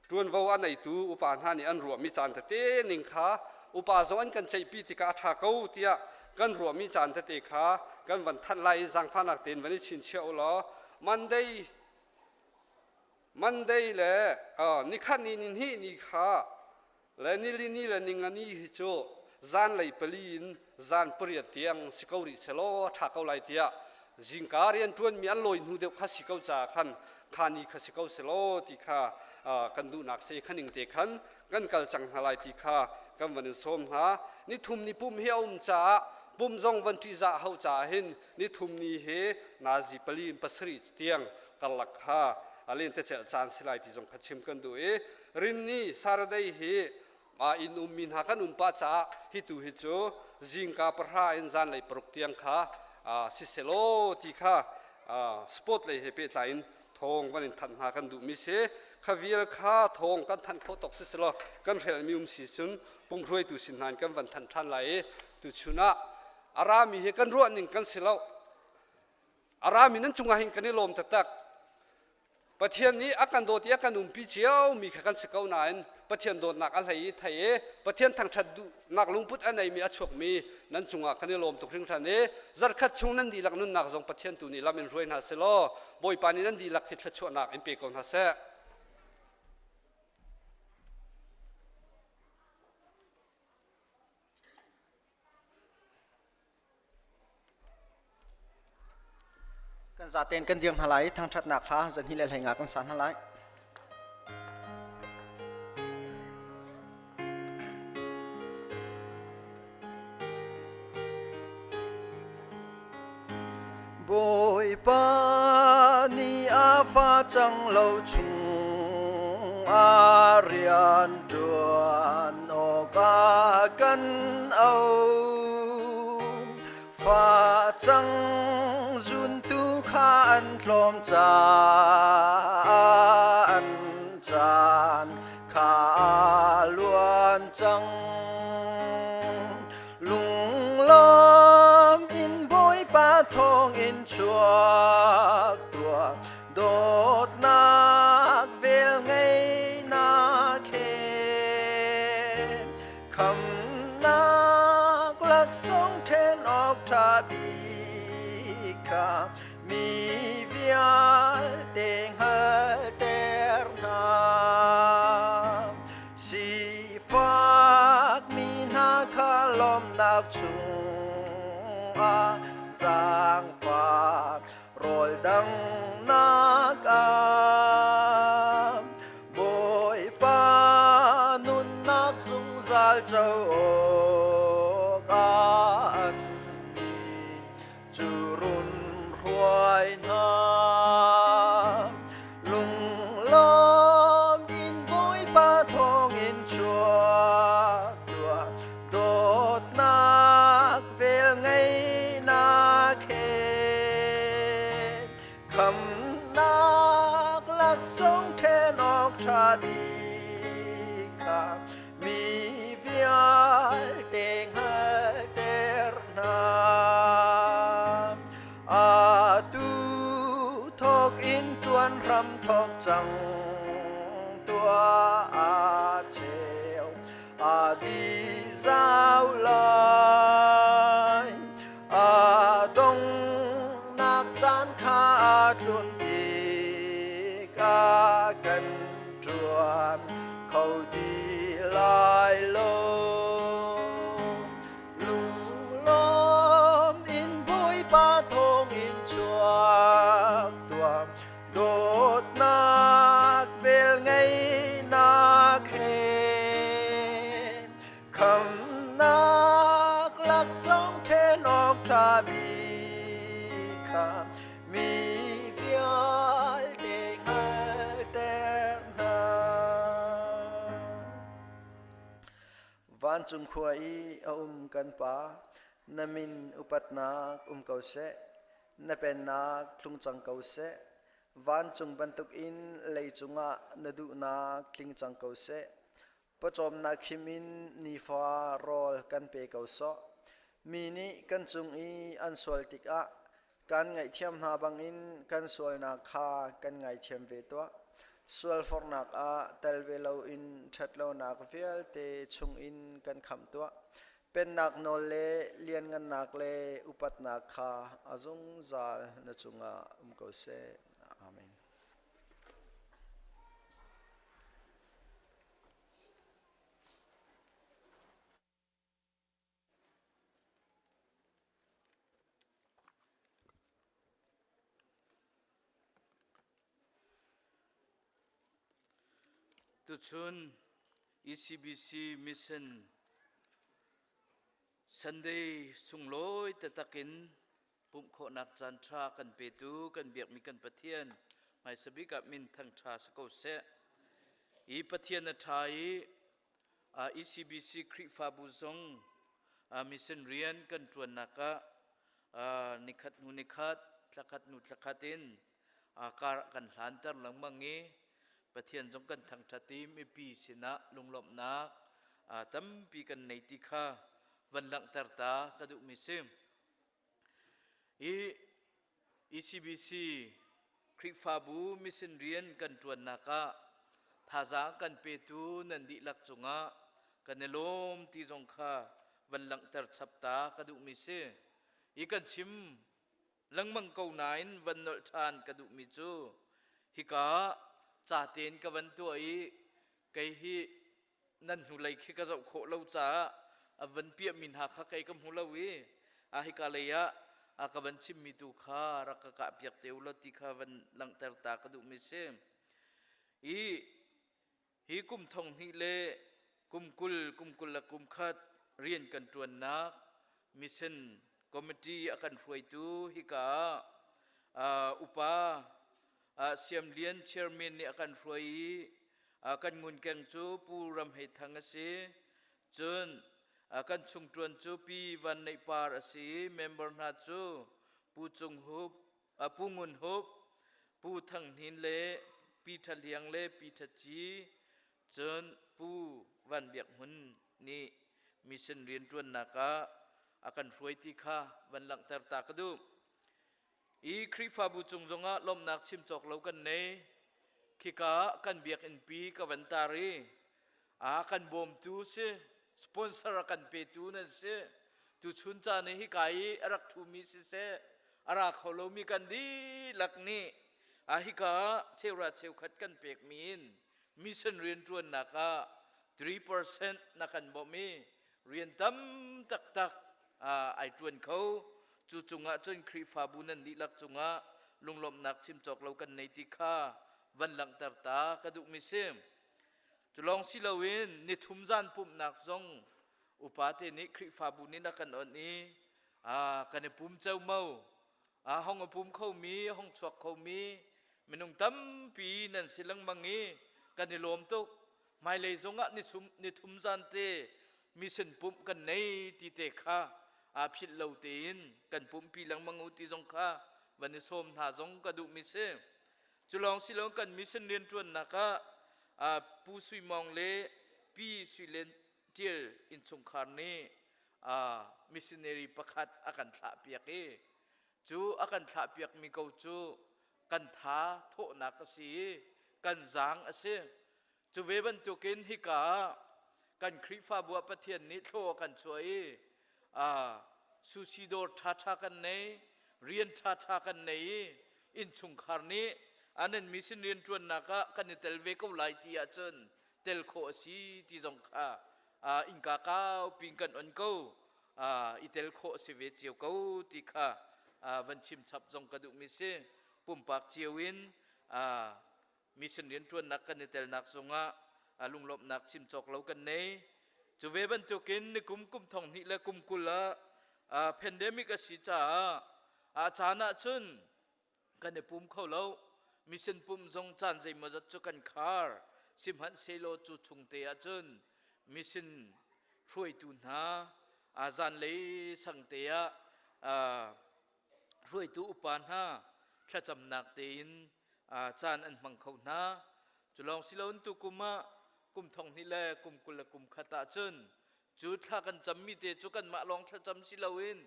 Speaker 6: ṭuanvo a neitu upa hna nih an ruahmi caan tete ning kha upa zong an kan ceihpi tikah a ṭha ko tiah kan ruahmi caan tete kha kan van thanh lai i zaangfahnak tein van i chinchiah u law Monday Monday le nikhat ni nihnih ni kha le nili ni le ningani hi cu zanlei pali in zan pariat tiang si ko rih selaw a ṭha ko lai tiah zingka rian ṭuanmi an lawi hnu deuh kha si ko caah khan kha ni kha si ko selaw ti kha kan duhnak si kha ning te khan kan kal cang hna lai ti kha kan van in sawm hna. Nithum ni pum hi a um caah pum zong van ṭihzah hau caah hin nithum ni hi nazi pali in pasarih tiang karlak kha lentecelh caan si lai ti zong kha chim kan duh i rinni Saturday hi inn ummi hna kan um pah caah hi tu hi cu zingka pahra in zanlei paruk tiang kha siselaw ti kha sport lei he pehtlai in thawng van in thanh hna kan duhmi si. Kha vial kha thawng kan thanh khawh tawk siselaw kan hrelmi um si cun pumhruaitu sin hna in kan van thanh ṭhan lai i tuchun ah a rami hi kan ruah ning kan si lo. A rami nan cungah hin kan i lawm taktak. Pathian nih a kan dawt i a kan umpi cio mi kha kan si ko nain Pathian dawtnak a hlei i thei i Pathian thangṭhat duhnak lungput a neimi a chuakmi nan cungah kan i lawm tuk hringhran i zarkhat chung nan dihlak nunnak zong Pathian tu nih lam in hruai hna selaw Bawipa nih nan dihlak hi thluachuahnak in pe ko hna seh.
Speaker 7: Kan zaten kan dir hna lai, thangṭhatnak hla zanhi le hleinga kan sa hna lai. Bawipa nih a fa cang lo chung a rian ṭuan awkah kan auh. Fa cang zuntu kha an tlawm caah an caan kha a luan cang. Lunglawm in Bawipa thawngin chuak tuah, dawtnak velngeihnak he khamnak laksawng ṭhen awk ṭha bik kha mi vialte hngalhter hna. Sifak mi hna kha lawmnak chungah zaangfak rawl danghnak ah Bawipa nunnak zungzal co awkah an nih cu run hruai hna. Lunglawm in Bawipa thawngin chuak tuah, dawtnak velngeihnak he khamnak laksawng ṭhen awk ṭha bik kha mi vialte hngalhter hna. Atu thawk in ṭuan hram thawk cang tuah, a cheu a di zau lai. A donghnak caan kha a tlun tikah kan ṭuan kho ti lai lo. ṭha bik kha mi vialte hngalhter hna. Vancung khua i a um kan Pa, na min upatnak um ko seh, na pennak tlung cang ko seh. Vancung bantukin leicung ah na duhnak tling cang ko seh. Pawcawmnak khim in nifa rawl kan pe ko sawh. Mi nih kan cung i an sual tikah kan ngaihthiam hna bangin kan sualnak kha kan ngaithiam ve tuah. Sualforhnak ah tel ve loin ṭhatlonak vialte chungin kan khamh tuah. Pennak nawl le lianngannak le upatnak kha a zungzal na cungah um ko seh. Amen.
Speaker 8: Tuchun ECBC Mission Sunday sunglawi taktak in pumh khawhnak caan ṭha kan petu kan biakmi kan Pathian hmaisa bik ah min thangṭha si ko seh. I Pathian a ṭha i ECBC Khrihfabu zong mission rian kan ṭuannak ah nikhat hnu nikhat, thlakhat hnu thlakhat in kar kan hlanter lengmang i Pathian zong kan thangṭhat i mipi sinah lunglawmhnak tampi kan nei ti kha van langhter ta ka duhmi si. Hi ECBC Khrihfabu mission rian kan ṭuannak ah thazaang kan petu nan dihlak cungah kan i lawm ti zong kha van langhter chap ta ka duhmi si. Hi kan chim lengmang ko nain van nolh ṭhan ka duhmi cu hika ca tein ka van tuah i kei hi nan hnulei khi ka zoh khawh lo caah a van piahmi hna kha kei ka hmu lo i a hika lei ah a ka van chimmi tu kha rak ka kah piak te u law ti kha van langhter ta ka duhmi si. I hi kum thong hnih le kum 20 kum 20 le kum khat rian kan ṭuannak mission committee a kan hruaitu hika ah upa Siam Lian chairman nih a kan hruai i kan ngunkeng cu Pu Ram Hei Thang a si. Cun kan chungṭuan cu Pi Van Neih Par a si i member hna cu Pu Cung Hup, Pu Ngun Hup, Pu Thang Hnin le Pi Ṭha Hliang le Pi Ṭha Ci, cun Pu Van Biak Hmun nih mission rianṭuannak ah a kan hruai ti kha van langhter ta ka duh. I Khrihfabu cung zongah lawmhnak chim cawk lo kan nei. Khika ah kan biakinn pi ka van tar i a kan bawmtu si, sponsor a kan petu nan si. Tuchun caan i hika i a rak ṭhumi siseh, a ra kho lomi kan dihlak nih a hika ah cheura cheukhat kan pekmi in mission rianṭuannak ah 3% na kan bawmh i rian tam taktak ai ṭuan kho. Cu cungah cun Khrihfabu nan dihlak cungah lunglawmhnak chim cawk lo kan nei ti kha van langhter ta ka duhmi si. Cu lawng si loin nithum zan pumhnak zong upate nih Khrihfabu nih na kan onh i kan i pum ceomo. Hong a pum khomi, hong chuak khomi minung tampi nan si lengmang i kan i lawm tuk. Hmailei zongah nithum zan te mission pumh kan nei ti te kha aa philh lo tein kan pumhpi lengmang u ti zong kha van i sawm hna zong ka duhmi si. Cu lawng si lo kan mission rianṭuannak ah Pu Sui Mawng le Pi Sui Len Ṭial innchungkhar nih missionary pakhat a kan thlahpiak i cu a kan thlahpiakmi ko cu kan tha thawhnak a si i kan zaang a si. Cu ve bantukin hika ah kan Khrihfabu ah Pathian nih thlaw a kan chuah i sushi dawr ṭhaṭha kan nei, rian ṭhaṭha kan nei i innchungkhar nih an an mission rianṭuannak ah kan i tel ve ko lai ti ahcun tel khawh a si ti zong kha innka kaupi in kan on ko i tel khawh a si ve cio ko ti kha van chim chap zong ka duhmi si. Pumpak cio in mission rianṭuannak kan i telnak zongah lunglawmhnak chim cawk lo kan nei. Cu ve bantukin nikum kum thong hnih le kum 20 ah. Pandemic a si caah a caan ah cun kan i pum kho lo. Mission pum zong caan zeimawzat cu kan khar. Sihmanhsehlaw cu chung te ah cun mission hruaitu hna zanlei sang te ah hruaitu upa hna thlacamnak tein caan an hmang kho hna. Cu lawng si loin tukum ah kum thong hnih le kum 20 le kum khat ah cun cu thla kan cammi te cu kanmah lawng thlacam si loin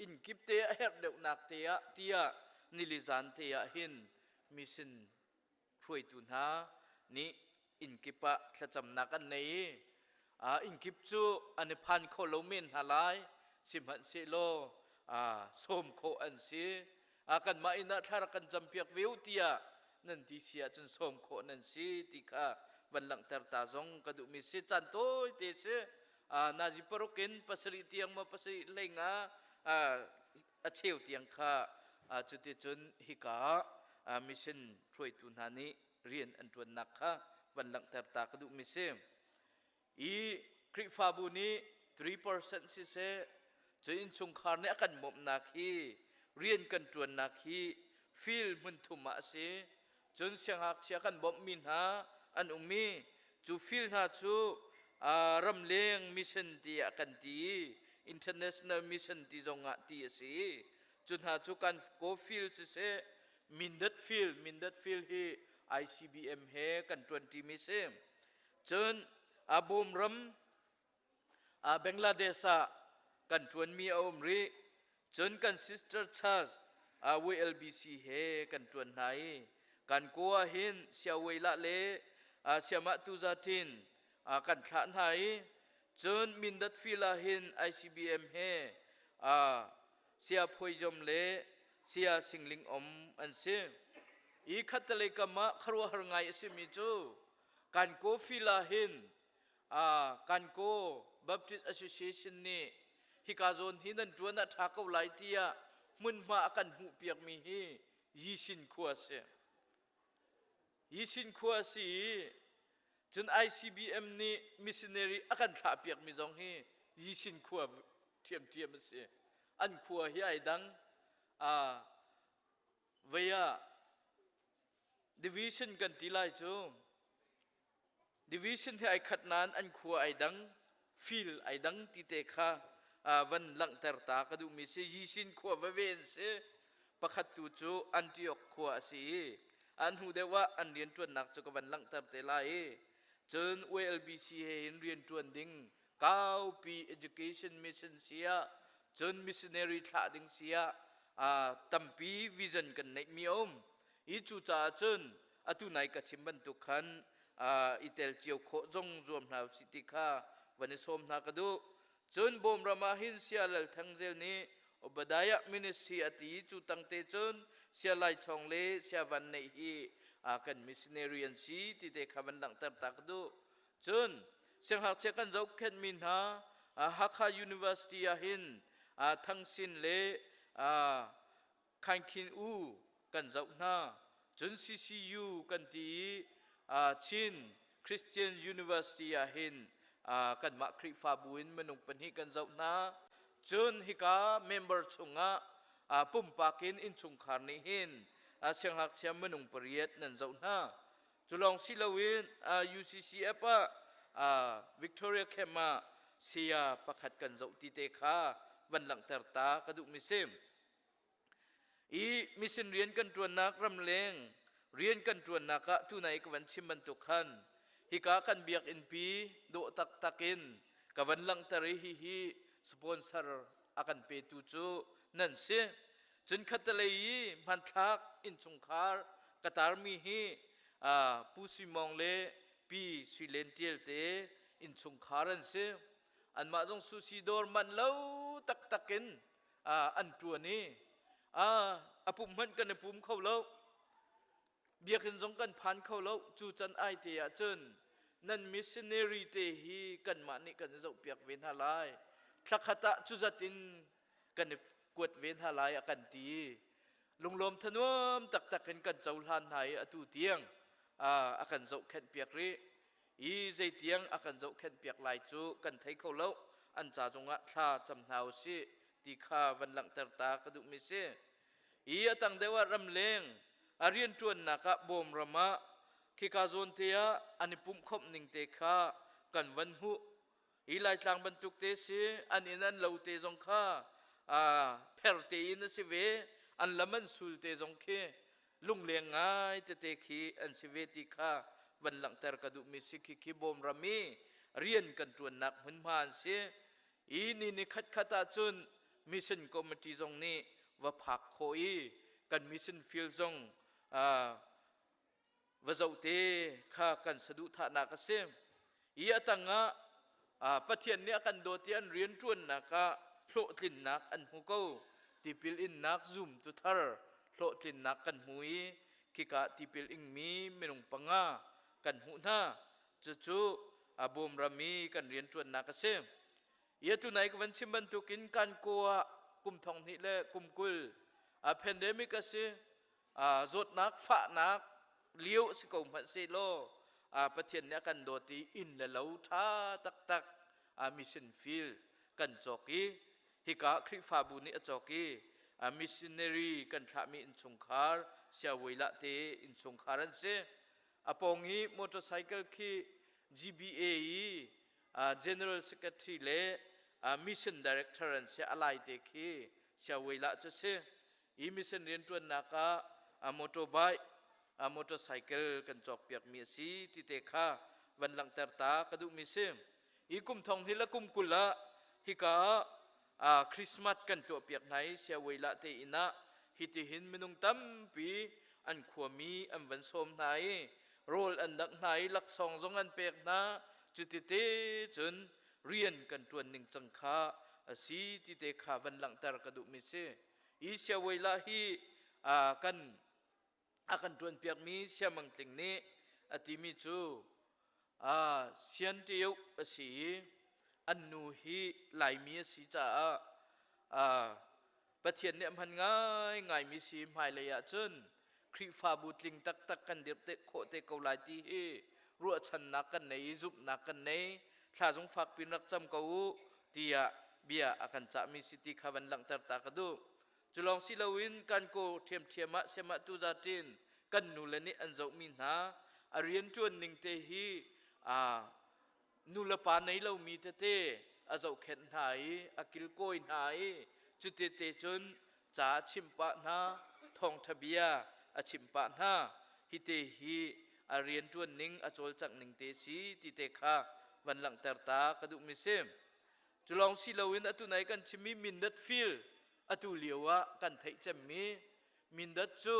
Speaker 8: inn kip te a herh deuhnak te ah tiah nili zan te ah hin mission hruaitu hna nih inn kip ah thlacamnak an nei i inn kip cu an i phan kho lo men hna lai sihmanhsehlaw sawm khawh an si. Kanmah inn ah thla rak kan campiak ve u tiah nan ti si ahcun sawm khawh nan si ti kha van langhter ta zong ka duhmi si. Caan tawite si, nazi paruk in pasarih tiang maw pasarih hlei nga a cheu tiang kha cuticun hika ah mission hruaitu hna nih rian an ṭuannak kha van langhter ta ka duhmi si. I Khrihfabu nih 3% siseh, cu innchungkhar nih a kan bawmhnak hi rian kan ṭuannak hi fil hmun thum ah a si. Cun siangngakchia kan bawmhmi hna an um i cu fil hna cu ramleng mission tiah kan ti i international mission ti zongah ti a si i cu hna cu kan ko fil siseh, Mindat fil, Mindat fil hi ICBM he kan ṭuanṭimi si. Cun Bawm ram Bangladesh ah kan ṭuanmi a um rih. Cun kan sister church WLBC he kan ṭuan hna i kan ko ah hin Siaweila le Siamah Tuzatin kan thlah hna i cun Mindat Fil ah hin ICBM he Sia Phuaijom le Sia Singling Om an si. I khattelei kam ah khuaruahhar ngai a simi cu Kankaw fil ah hin Kankaw Baptist Association nih hika zawn hi nan ṭuan ah ṭha ko lai tiah hmunhma a kan hmuhpiakmi hi Yisin khua a si. Yisin khua a si i cun ICBM nih missionary a kan thlahpiakmi zong hi Yisin khua ṭhiamṭhiam a si. An khua hi ai dang. Vei ah Division kan ti lai cu division hi ai khat nain an khua ai dang, feel ai dang ti te kha van langhter ta ka duhmi si. Yisin khua veve an si. Pakhat tu cu Antioch khua a si i an hnu deuh ah an rianṭuannak cu ka van langhter te lai i cun ULBC he hin rianṭuan ding kaupi education mission si ah cun missionary thlah ding si ah tampi vision kan neihmi a um i cucaah cun atu nai ka chim bantuk khan i tel cio khawh zong zuam hna usih ti kha van i sawm hna ka duh. Cun Bawmram ah hin Sia Lal Thang Zel nih Obadiah ministry a ti cu tangte cun Sia Lai Chawng le Sia Van Neih hi kan missionary an si ti te kha van langhter ta ka duh. Cun siangngakchia kan zohkhenhmi hna Hakha University ah hin Thang Sin le Khankhin U kan zoh hna. Cun CCU kan ti i Chin Christian University ah hin kanmah Khrihfabu in minung pahnih kan zoh hna. Cun hika member chungah pumpak in innchungkhar nih hin siangngakchia minung pariat nan zoh hna. Cu lawng si loin UCCF ah Victoria Camp ah saya pakhat kan zoh ti te kha van langhter ta ka duhmi si. I mission rian kan ṭuannak ramleng rian kan ṭuannak ah tunai ka van chim bantuk khan hika kan biakinn pi dawh taktak in ka van langhter i hihi sponsor a kan petu cu nan si. Cun khattelei i hmanthlak innchungkhar ka tarmi hi Pu Sui Mawng le Pi Sui Len Ṭial te innchungkhar an si. Anmah zong sushi dawr man lo taktak in an ṭuan i a pum hmanh kan i pum kho lo. Biakinn zong kan phan kho lo. Cu can ai te ah cun nan missionary te hi kanmah nih kan i zohpiak ve hna lai. Thlakhat ah cuzat in kan i kuat ve hna lai a kan ti. Lunglawm thanuam taktak in kan cohlan hna i atu tiang a kan zohkhenh piak rih. I zeitiang a kan zohkhenh piak lai cu kan thei kho lo. An ca zongah thla cam hna u sih. ti kha van langhter ta ka duhmi si. I a tang deuh ah ramleng a rianṭuannak ah bawm ram ah khika zawn te ah an i pumhkhawmh ning te kha kan van hmuh. Hi Laitlang bantuk te si an inn an lo te zong kha pher tein a si ve an lam an sul te zong khi lungleng ngai tete khi an si ve ti kha van langhter ka duhmi si khi khi bawm ram i rian kan ṭuannak hmunhma an si i ni ni khat khat ahcun mission committee zong nih va phak khawh i kan mission field zong va zoh te kha kan saduhthahnak a si. I a tangah Pathian nih a kan dawt i an rianṭuannak ah hlawhtlinnak an hmu ko. Tipil innak zumtu thar hlawhtlinnak kan hmu i khika tipil ingmi minung panga kan hmuh hna. Cucu a bawm ram i kan rianṭuannak a si. I atu nai ka van chim bantukin kan ko ah kum thong hnih le kum 20 a pandemic a si. Zawtnak fahnak lio si ko hmanh sehlaw Pathian nih a kan dawt i inn le lo ṭha taktak mission field kan cawk i hika Khrihfabu nih a cawk i missionary kan thlahmi innchungkhar siawilah te innchungkhar an si. A pawng i motorcycle khi GBA i General Secretary le Mission Director an si a lai te khi siawilah cu si. Hi mission rianṭuannak ah a motorbike, a motorcycle kan cawkpiakmi a si ti te kha van langhter ta ka duhmi si. Hi kum thong hi le kum 20 ah hika ah Christmas kan tuahpiak hna i Siaweila te inn ah hitihin minung tampi an khuami an van sawm hna i rawl an dangh hna i laksawng zong an pek hna. Cuti cun rian kan ṭuan ning cang kha a si ti te kha van langhter ka duhmi si. Hi siaweila hi kan a kan ṭuanpiakmi Siamang Tling nih a timi cu Sian Ṭio a si i an nu hi Laimi a si caah Pathian nih a hman ngaingaimi si hmailei ahcun Khrihfabu tling taktak kan dirh te khawh te ko lai ti hi ruahchannak kan nei i zumhnak kan nei thla zung fak pin rak cam ko u tiah bia a kan cahmi si ti kha van langhter ta ka duh. Cu lawng si loin kan ko ṭhiamṭhiam ah siamah tu zaṭin kan nule nih an zohmi hna a rianṭuan ning te hi nu le pa nei lomi tete a zohkhenh hna i a kilkawi hna i cutete cun ca a chimh pah hna thawngṭha bia a chimh pah hna hite hi a rianṭuan ning a cawlcangh ning te si ti te kha van langhter ta ka duhmi si cu lawng si loin atu nai kan chimmi mindat fil atu lio ah kan theih cemmi mindat cu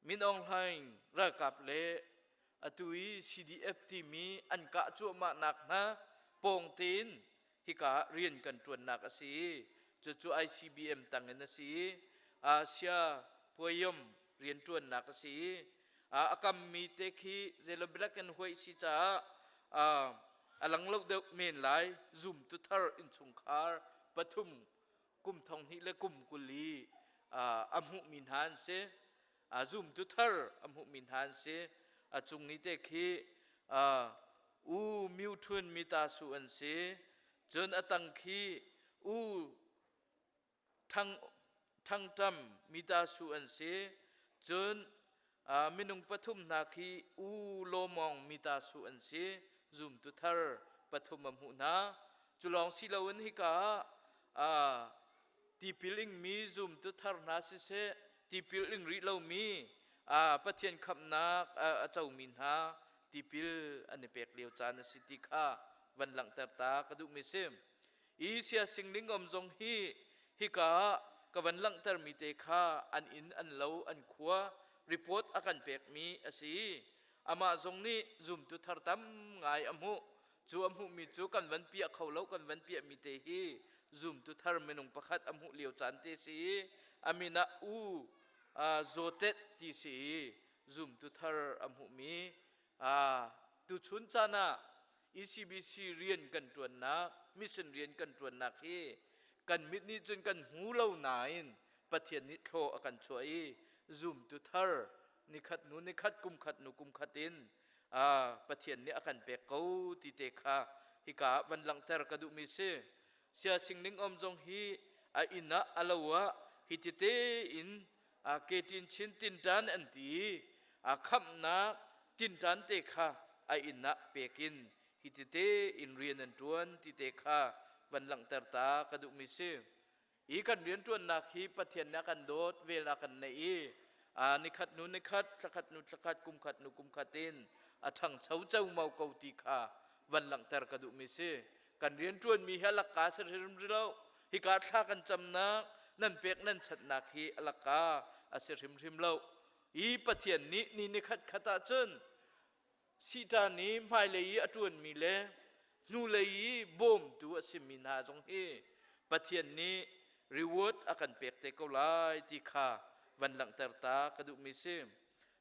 Speaker 8: Min Aung Hlaing ralkap le atu i CDF timi an kah cuahmahnak hna pawng tein hika ah rian kan ṭuannak a si i cucu ICBM tangin a si i Asia Puayom rianṭuannak a si i a kammi te khi zeilo black and white si caah a lang lo deuh men lai zumtu thar innchungkhar pathum kum thong hnih le kum 20 i a hmuhmi hna an si. Zumtu thar a hmuhmi hna an si. A cung i te khi U Myu Thun Mita Su an si. Cun a tang khi U Thang Thang Tam Mita Su an si. Cun minung pathum hna khi U Law Mawng Mita Su an si. Zumtu thar pathum a hmuh hna. Cu lawng si loin hika ah tipil ingmi zumtu thar hna siseh, tipil ing rih lomi Pathian khamhnak a comi hna tipil an i pek lio caan a si ti kha van langhter ta ka duhmi si. I siasing lingom zong hi hika ah ka van langhtermi te kha an inn an lo an khua report a kan pekmi a si. Amah zong nih zumtu thar tam ngai a hmuh. Cu a hmuhmi cu kan van piah kho lo kan van piahmi te hi zumtu thar minung pakhat a hmuh lio caan te si i a min ah U Zawtet ti si i zumtu thar a hmuhmi tuchun caan ah ECBC rian kan ṭuannak, mission rian kan ṭuannak hi kan mit nih cun kan hmu lo nain Pathian nih thlaw a kan chuah i zumtu thar nikhat hnu nikhat kum khat hnu kum khat in Pathian nih a kan pek ko ti te kha hika ah van langhter ka duhmi si. Sia Sing Ning Om zong hi a inn ah a lo ah hi tete in a ketin chin tinṭan an ti i a khamhnak tinṭan te kha a inn ah pekin hi tete in rian an ṭuan ti te kha van langhter ta ka duhmi si. Hi kan rianṭuannak hi Pathian nih a kan dawt, vel a kan neih i nikhat hnu nikhat, thlakhat hnu thlakhat, kumkhat hnu kumkhat in a ṭhangcho ceumau ko ti kha van langhter ka duhmi si. Kan rianṭuanmi hi a lakka a si hrim lo. Hika thla kan camnak, nan pek nan chanhnak hi a lakka a si hrimhrim lo. Hi Pathian nih ni nikhat khat ahcun Satan i hmailei i a ṭuanmi le hnulei i bawmtu a simi hna zong hi Pathian nih reward a kan pek te ko lai ti kha van langhter ta ka duhmi si.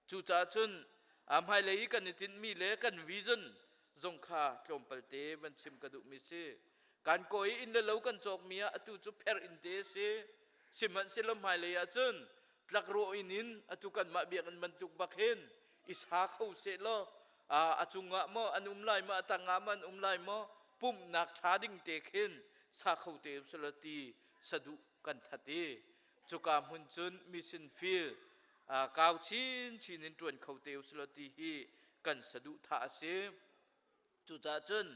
Speaker 8: Cucaah cun a hmailei i kan i tinhmi le kan vision zong kha tlawmpalte van chim ka duhmi si. Kan kaw i inn le lo kan cawkmi ah atu cu pher inn te a si. Sihmanhsehlaw hmailei ah cun tlakrawh inn in atu kanmah biakinn bantuk bak hin i sa kho sehlaw a cungah maw an um lai maw a tangah maw an um lai maw pumhnak ṭha ding te khin sa kho te usulaw ti saduh kan that i cuka hmun cun mission field kau chinchin in ṭuan kho te usulaw ti hi kan saduh thah a si. Cucaah cun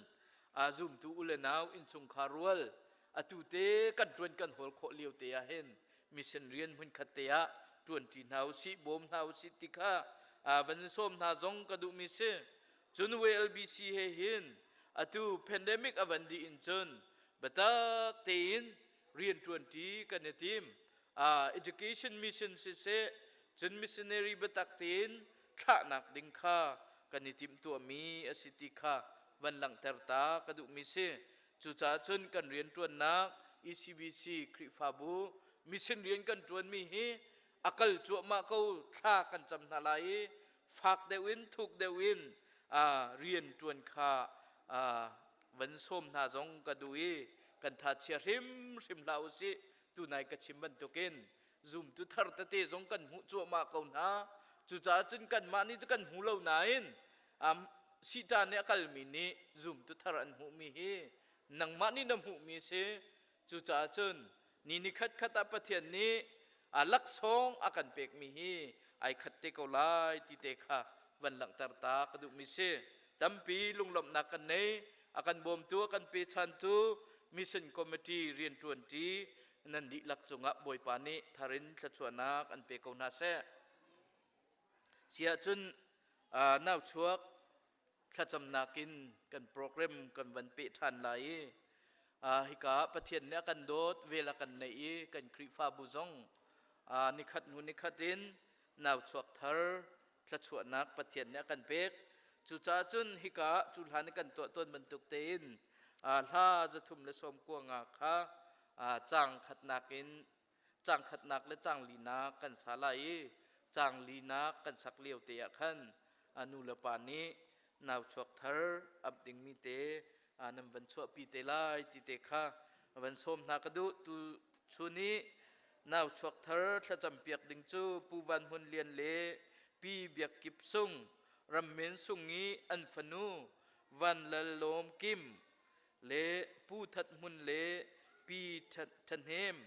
Speaker 8: zumtu u le nau innchungkhar rual atu te kan ṭuan kan hawl khawh lio te ah hin mission rian hmunkhat te ah ṭuanṭi hna usih bawm hna usih ti kha van in sawm hna zong ka duhmi si. Cun WLBC he hin atu pandemic a van dih in cun biatak tein rian ṭuanṭi kan i tim. Education mission siseh cun missionary biatak tein thlahnak ding kha kan i timhtuahmi a si ti kha van langhter ta ka duhmi si. Cucaah cun kan rianṭuannak ECBC Khrihfabu mission rian kan ṭuanmi hi a kal cuahmah ko thla kan cam hna lai i fak deuh in thuk deuh in rian ṭuan kha van sawm hna zong ka duh i kan tha chia hrimhrim hlah usih tunai ka chim bantukin zumtu thar tete zong kan hmuh cuahmah ko hna cucaah cun kanmah nih cu kan hmu lo nain Satan nih a kalmi nih zumtu thar an hmuhmi hi nangmah nih na hmuhmi si cucaah cun ni ni khat khat ah Pathian nih a laksawng a kan pekmi hi ai khat te ko lai ti te kha van langhter ta ka duhmi si tampi lunglawmhnak kan nei a kan bawmtu a kan pechantu mission committee rianṭuanṭi nan dihlak cungah Bawipa nih tharin thluachuahnak an pe ko hna seh. Siahcun nauchuak thlacamnak in kan program kan van peh ṭhan lai i hika Pathian nih a kan dawt vel a kan neih i kan Khrihfabu zong nikhat hnu nikhat in nauchuak thar thluachuahnak Pathian nih a kan pek. Cucaah cun hika cu hlan i kan tuah tawn bantuk tein hla 395 kha caang khatnak in caang khatnak le caang linak kan sa lai i caang linak kan sak lio te ah khan nu le pa nih nau chuak thar ap dingmi te nan van chuahpi te lai ti te kha van sawm hna ka duh tu chun i nau chuak thar thlacam piak ding cu Pu Van Hmun Lian le Pi Biak Kip Sung Rammen Sung i an fanu Van Lal Lawm Kim le Pu That Hmun le Pi Thahnem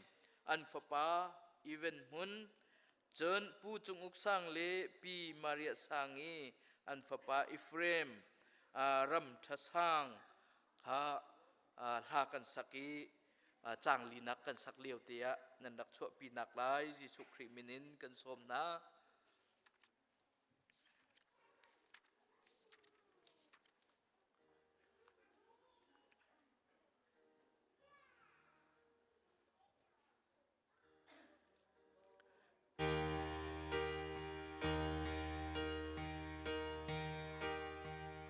Speaker 8: an fapa Even Hmun cun Pu Cung Uk Sang le Pi Maria Sang i an fapa Ephraim Ram Tha Sang kha hla kan sak i caang linak kan sak lio te ah nan rak chuahpi nak lai Jesuh Khrih min in kan sawm hna.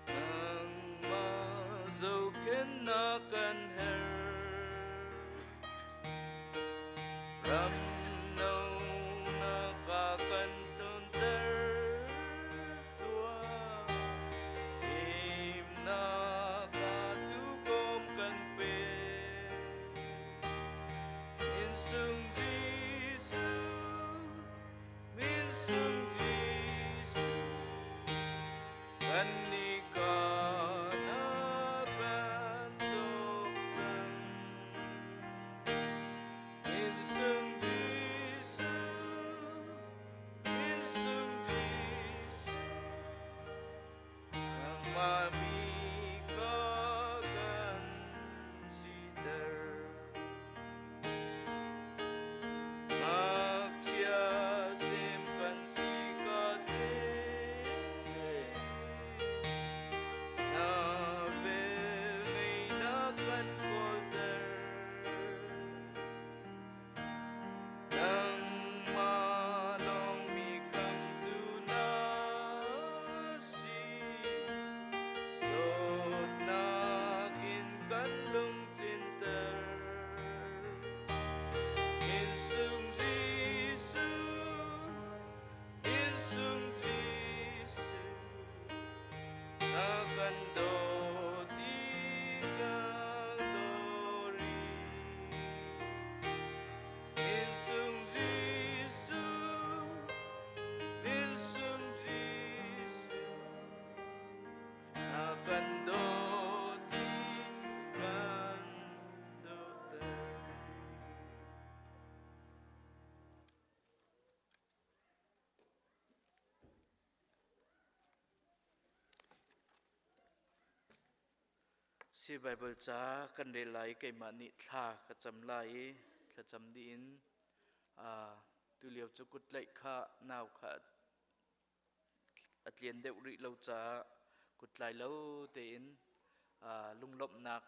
Speaker 8: Nangmah zohkhenhnak kan herh. Ram no nak a kan tonter tuah. Himnak a tukom kan pe. Min sung Jesuh, min sung Jesuh, kan ni ka na kan cawk cang. Si Baibal ca kan rel lai keimah nih thla ka cam lai i thlacam dih in tulio cu kutlaih kha nau kha a tlian deuh rih lo caah kuttlai lo tein lunglawmhnak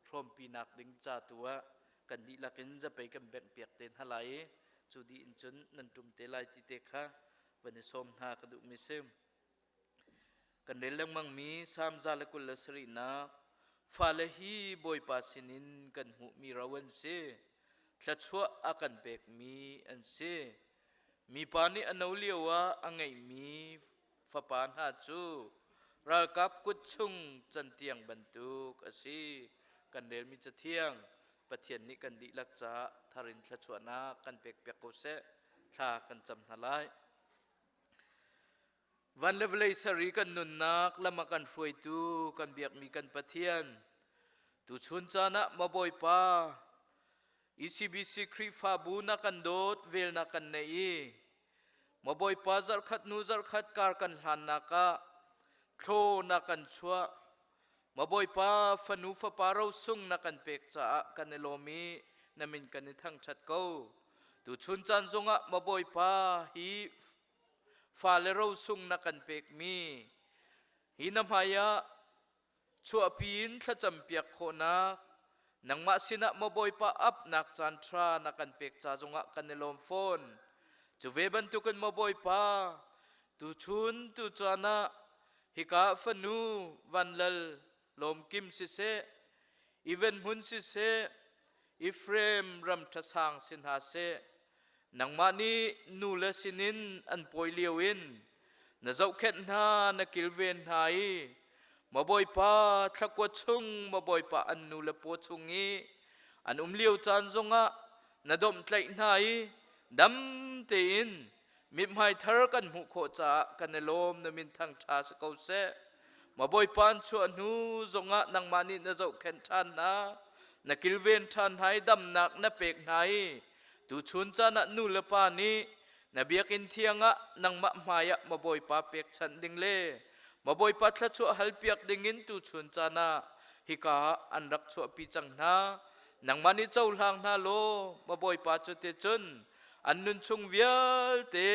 Speaker 8: hrawmpinak ding ca tu ah kan dihlak in zapei kan bengh piak te hna lai i cu dih in cun nan ṭum te lai ti te kha van i sawm hna ka duhmi si. Kan rel lengmangmi Salm 127nak fale hi Bawipa sinin kan hmuhmi ro an si. Thluachuah a kan pekmi an si. Mipa nih a no lio ah a ngeihmi fapa hna cu ralkap kut chung cantiang bantuk a si. Kan relmi cathiang Pathian nih kan dihlak caah thar in thluachuahnak kan pekpiak ko seh. Thla kan cam hna lai. Van le vawlei sari kan nunnak lam a kan hruaitu kan biakmi kan Pathian tuchun caan ah maw Bawipa ECBC Khrihfabu na kan dawt vel na kan neih i maw Bawipa zarhkhat hnu zarhkhat kar kan hlannak ah thlaw na kan chuah maw Bawipa fanu fapa rosung na kan pek caah kan i lawm i na min kan i thangṭhat ko tuchun caan zongah maw Bawipa hi fale rosung na kan pekmi hi na hmaiah chuahpi in thlacam piak khawhnak nangmah sinah maw Bawipa apnak caan ṭha na kan pek ca zongah kan i lawm fawn cu ve bantukin maw Bawipa tuchun tucaan ah hika fanu vanlal lawmkim siseh Even hmun siseh Ephraim ram ṭhasang si hna seh, nangmah nih nu le sinin an pawi lio in na zohkhenh hna, na kilven hna i maw Bawipa thlakua chung, maw Bawipa an nu le paw chung i an um lio caan zongah na domhtlaih hna i dam tein mithmai thar kan hmuh khawh caah kan i lawm na min thangṭha si ko seh ma bawipa an chuah hnu zongah nangmah nih na zohkhenh ṭhan hna na kilven ṭhan hna i damnak na pek hna i tuchun caan ah nu le pa nih na biakinn thiang ah nangmah hmaiah ma bawipa pekchanh ding le ma bawipa thluachuah halpiak dingin tuchun caan ah hika ah an rak chuahpi cang hna nangmah nih cohlang hna law ma bawipa cu te cun an nunchung vialte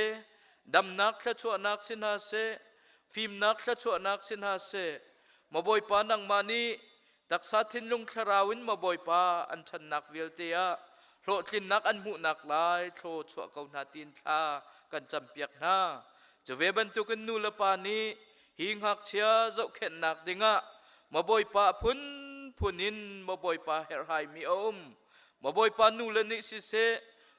Speaker 8: damnak thluachuahnak si hna seh fimnak thluachuahnak si hna seh maw Bawipa nangmah nih taksa thinlung thlarau in maw Bawipa an ṭhannak vialte ah hlawhtlinnak an hmuhnak lai thlaw chuah ko hna tiin thla kan campiak hna cu ve bantukin nu le pa nih hi ngakchia zohkhenhnak dingah maw Bawipa phunphun in maw Bawipa herhhaimi a um maw Bawipa nu le nih siseh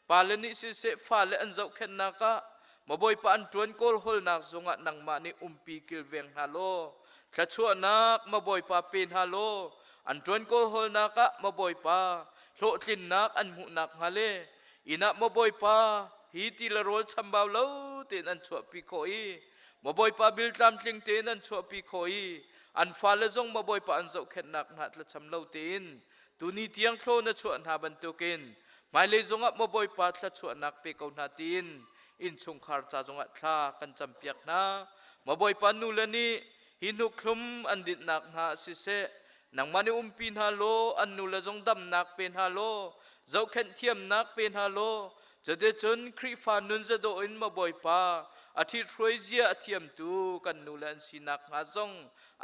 Speaker 8: pale nih siseh fale an zohkhenhnak ah mabawipa an ṭuan kawlhawlnak zungah nangmah nih umpi kilveng hna law thluachuahnak mabawipa pe hna law an ṭuan kawlhawlnak ah mabawipa hlawhtlinnak an hmuhnak hnga le inn ah mabawipa hi ti le rawl chambau lo tein an chuahpi khawh i mabawipa bil tlamtling tein an chuahpi khawh i an fale zong mabawipa an zohkhenhnak hna tlacham lo tein Tuni tiang thlaw na chuah hna bantukin hmailei zongah maw Bawipa thluachuahnak pe ko hna tiin innchungkhar ca zongah thla kan campiak hna. Maw Bawipa nu le nih hi hnukhlum an dinhnak hna siseh nangmah nih umpi hna law an nu le zong damnak pe hna law zohkhenh thiamnak pe hna law cuticun Khrihfa nun zadawh in maw Bawipa a ṭhithruai zia a thiamtu kan nu le an sinak hnga zong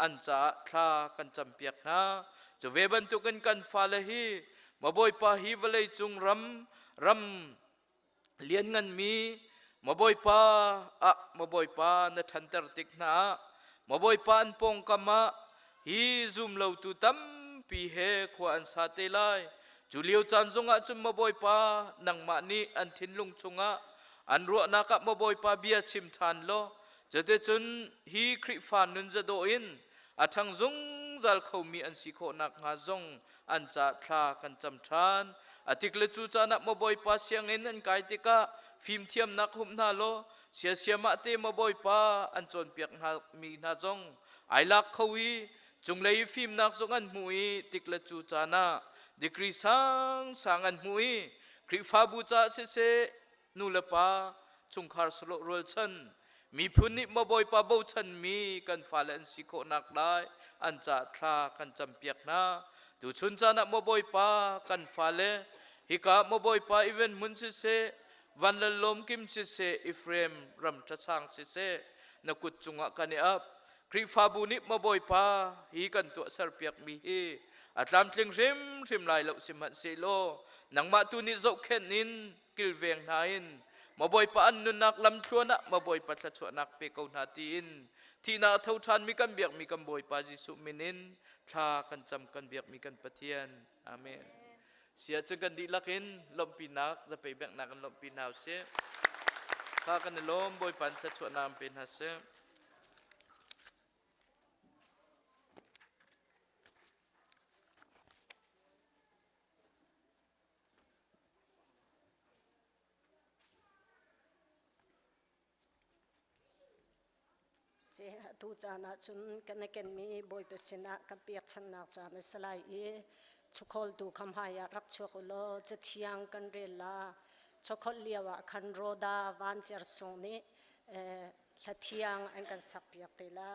Speaker 8: an caah thla kan campiak hna. Cu ve bantukin kan fale hi mabawipa hi vawleicung ram ram liannganmi mabawipa ah mabawipa na ṭhanter tik hna ah mabawipa an pawngkam ah hi zumlotu tampi he khua an sa te lai. Cu lio caan zongah cun mabawipa nangmah nih an thinlung chungah an ruahnak ah mabawipa bia chim ṭhan law cuticun hi Khrihfa nun zadawh in a ṭhang zungzal khomi an si khawh nakhnga zong an ca thla kan cam ṭhan. A tik le cu caan ah maw Bawipa sianginn an kai tikah fimthiamnak humh hna law siasiamah te maw Bawipa an cawnpiak hna mi hna zong ai lak kho i cunglei i fimnak zong an hmu i tik le cu caan ah degree sangsang an hmu i Khrihfabu caah siseh nu le pa chungkhar sawlawh rualchan. Miphun nih maw Bawipa bochanmi kan fale an si khawhnak lai an ca thla kan campiak hna. Tuchun caan ah maw Bawipa kan fale hika maw Bawipa event hmun siseh Vanlallawm kim siseh Ephraim ram ṭhasang siseh na kut cungah kan i ap. Khrihfabu nih maw Bawipa hi kan tuahserpiakmi hi a tlamtling hrimhrim lai lo sihmanhsehlaw nangmah tu nih zohkhenh in kilveng hna in maw Bawipa an nunnak lamthluan ah maw Bawipa thluachuahnak pe ko hna tiin thihnak a tho ṭhanmi kan biakmi kan Bawipa Jesuh min in thla kan cam kan biakmi kan Pathian. Amen. Sia cu kan dihlak in lawmhpinak zapei benghnak in lawmhpi hna usih. Kha kan i lawm Bawipa in thluachuahnak in pe hna seh.
Speaker 1: Seh atu caan ahcun kan i kenmi Bawipa sinah kan pekchanhnak caan a si lai i chawkhawltu kha hmaiah rak chuak u law cathiang kan rel la. Chawkholh lio ah khan Roda Vancer Sung nih hla thiang an kan sakpiak te la.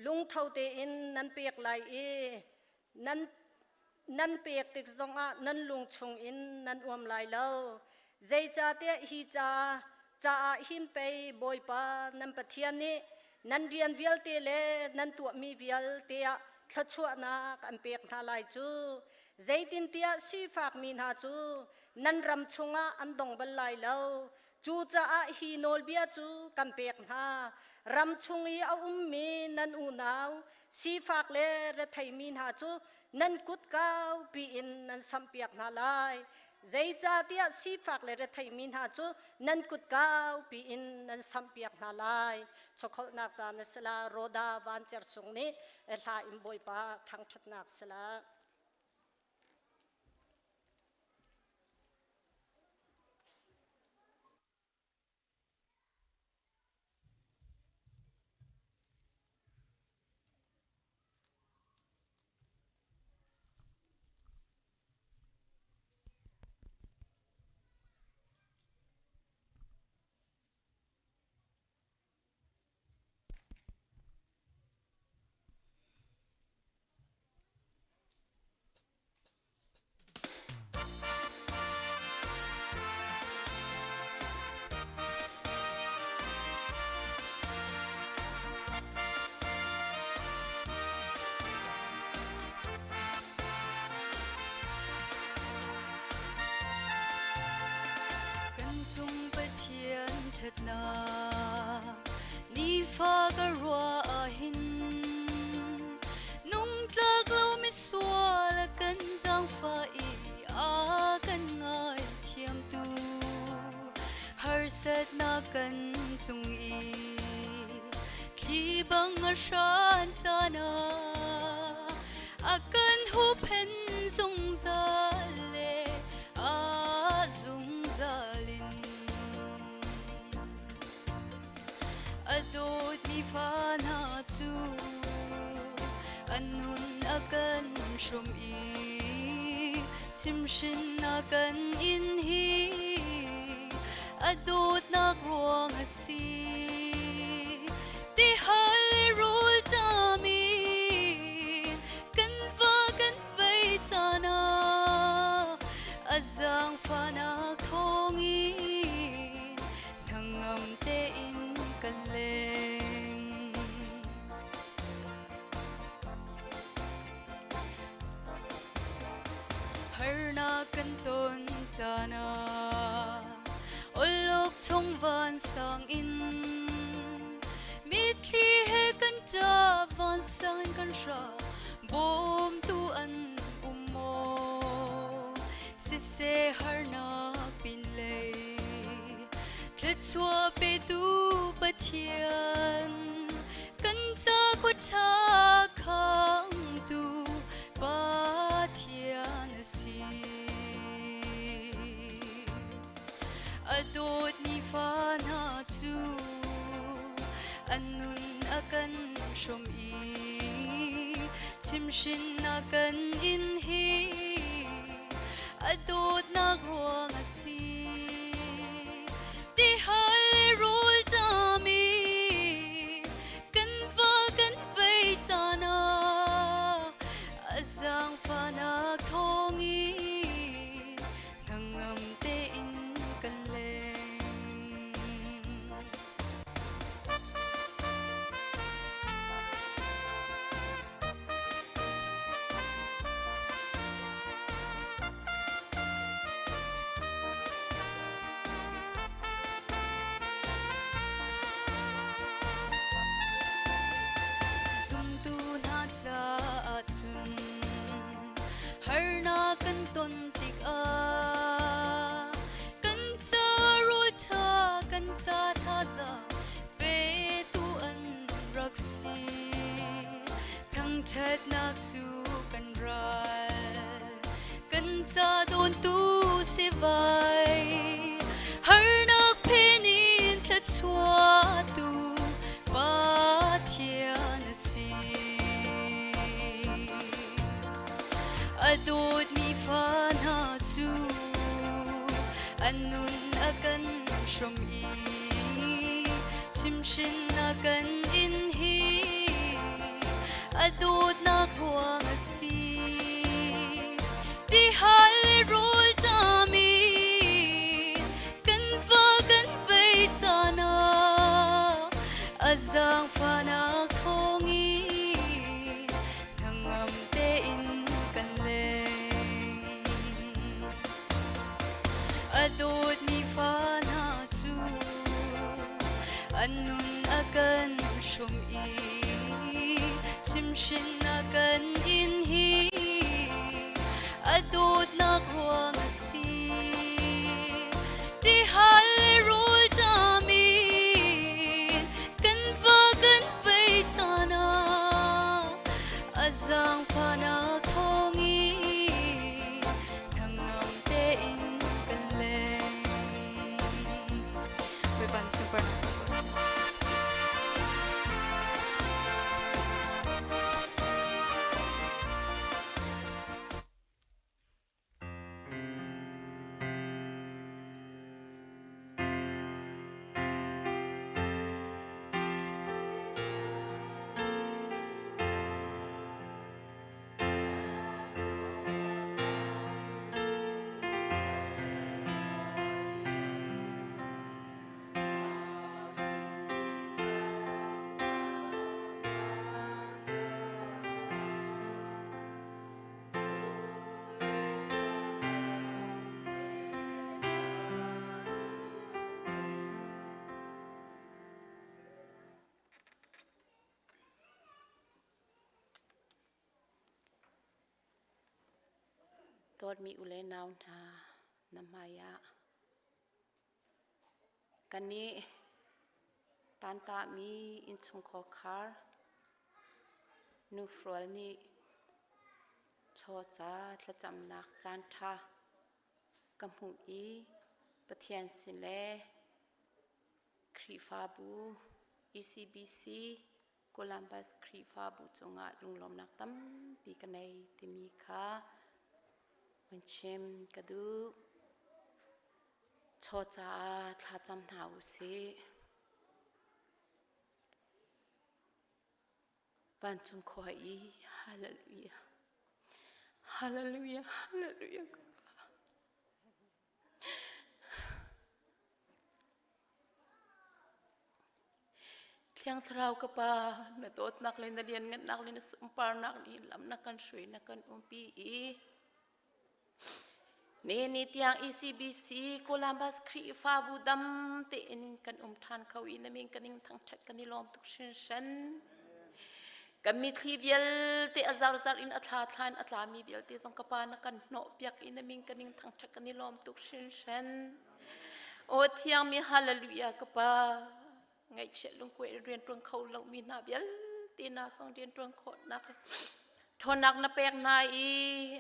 Speaker 1: Lungtho tein nan pek lai i nan pek tik zongah nan lung chungin nan uam lai lo. Zeicahtiah hi ca caah hin pei Bawipa nan Pathian nih nan rian vialte le nan tuahmi vialte ah thluachuahnak an pek hna lai cu. Zeitintiah sifakmi hna cu nan ram chungah an dong bal lai lo. Cucaah hi nawlbia cu kan pek hna. Ram chung i a ummi nan unau, sifak le retheimi hna cu nan kut kaupi in nan samhpiak hna lai. Zeicahtiah sifak le retheimi hna cu nan kut kaupi in nan samhpiak hna lai. Chawkholhnak caan a si la, Roda Vancer Sung nih hla in Bawipa thangṭhatnak si la.
Speaker 4: Kan cung Pathian ṭhatnak nifa ka ruah ahhin Nungtlak lo misual a kan zaangfah i a kan ngaithiamtu harsatnak kan cung i thli bang a hran caan ah a kan huhphenh zungzal le a zungzal in. A dawtmi fa hna cu an nun a kan hrawmh i chimhhrin a kan in hi a dawtnak ruang a si. Tihal le rawl ṭam in kan va kan vei caan ah a zaangfahnak thawngin hnangam tein ka leng. Harnak kan ton caan ah awlok chung vansang in mitthli he kan ṭap vansang in kan hram bawmtu an um maw siseh harnak pinlei Thluachuah petu Pathian kan ca khuaṭha khangtu Pathian a si. A dawtmi fa hna cu an nun a kan hrawm i chimhrin a kan in hi a dawtnak ruang a si. Tihal le rawl ṭam i kan va kan vei caan ah a zaangfahnak thawng in hnangam tein kan leng. Zumtu hna caah cun harnak kan ton tikah kan ca rawl ṭha kan ca thazaang petu an rak si. Thangṭhatnak cu kan ral kan ca dawntu si vai harnak phen in thluachuahtu Pathian a si. A dawtmi fa hna cu an nun a kan hrawm i chimhrin a kan in hi a dawtnak ruang a si. Tihal le rawl ṭam in kan va kan vei caan ah a zaangfahnak thawng in hnangam tein kan leng. A dawtmi fa hna cu an nun a kan hrawm i chimhrin a kan in hi a dawtnak ruang a si. Tihal le rawl ṭam in kan va kan vei caan ah a zaangfahnak thawng in hnangam tein kan leng. Bawipa nih sunparnak co ko seh.
Speaker 9: Dawtmi u le nau hna, na hmai ah kannih tantahmi innchungkhar khar nufrual nih chawca thlacamnak caanṭha ka hmuh i Pathian sin le Khrihfabu ECBC Columbus Khrihfabu cungah lunglawmnak tampi ka nei timi kha vun chim ka duh. Chaw caah thlacam hna u sih. Vancung khua i hallelujah. Hallelujah, hallelujah. Thiang Thlarau ka Pa, na dawtnak le na lianngannak le na sunparnak nih lam na kan hruai na kan umpi i Ne ni tiang ECBC Columbus Khrihfabu dam tein kan um ṭhan kho i na min kan in thangṭhat kan i lawm tuk hringhran. Kan mitthli vialte a zarzar in a thla thla in a tlami vialte zong ka pa na kan hnawh piak i na min kan in thangṭhat kan i lawm tuk hringhran. Aw thiangmi hallelujah ka pa ngaihchiat lungkuai in rianṭuan kho lomi hna vialte na zong rianṭuan khawhnak ṭhawnnak na pek hna i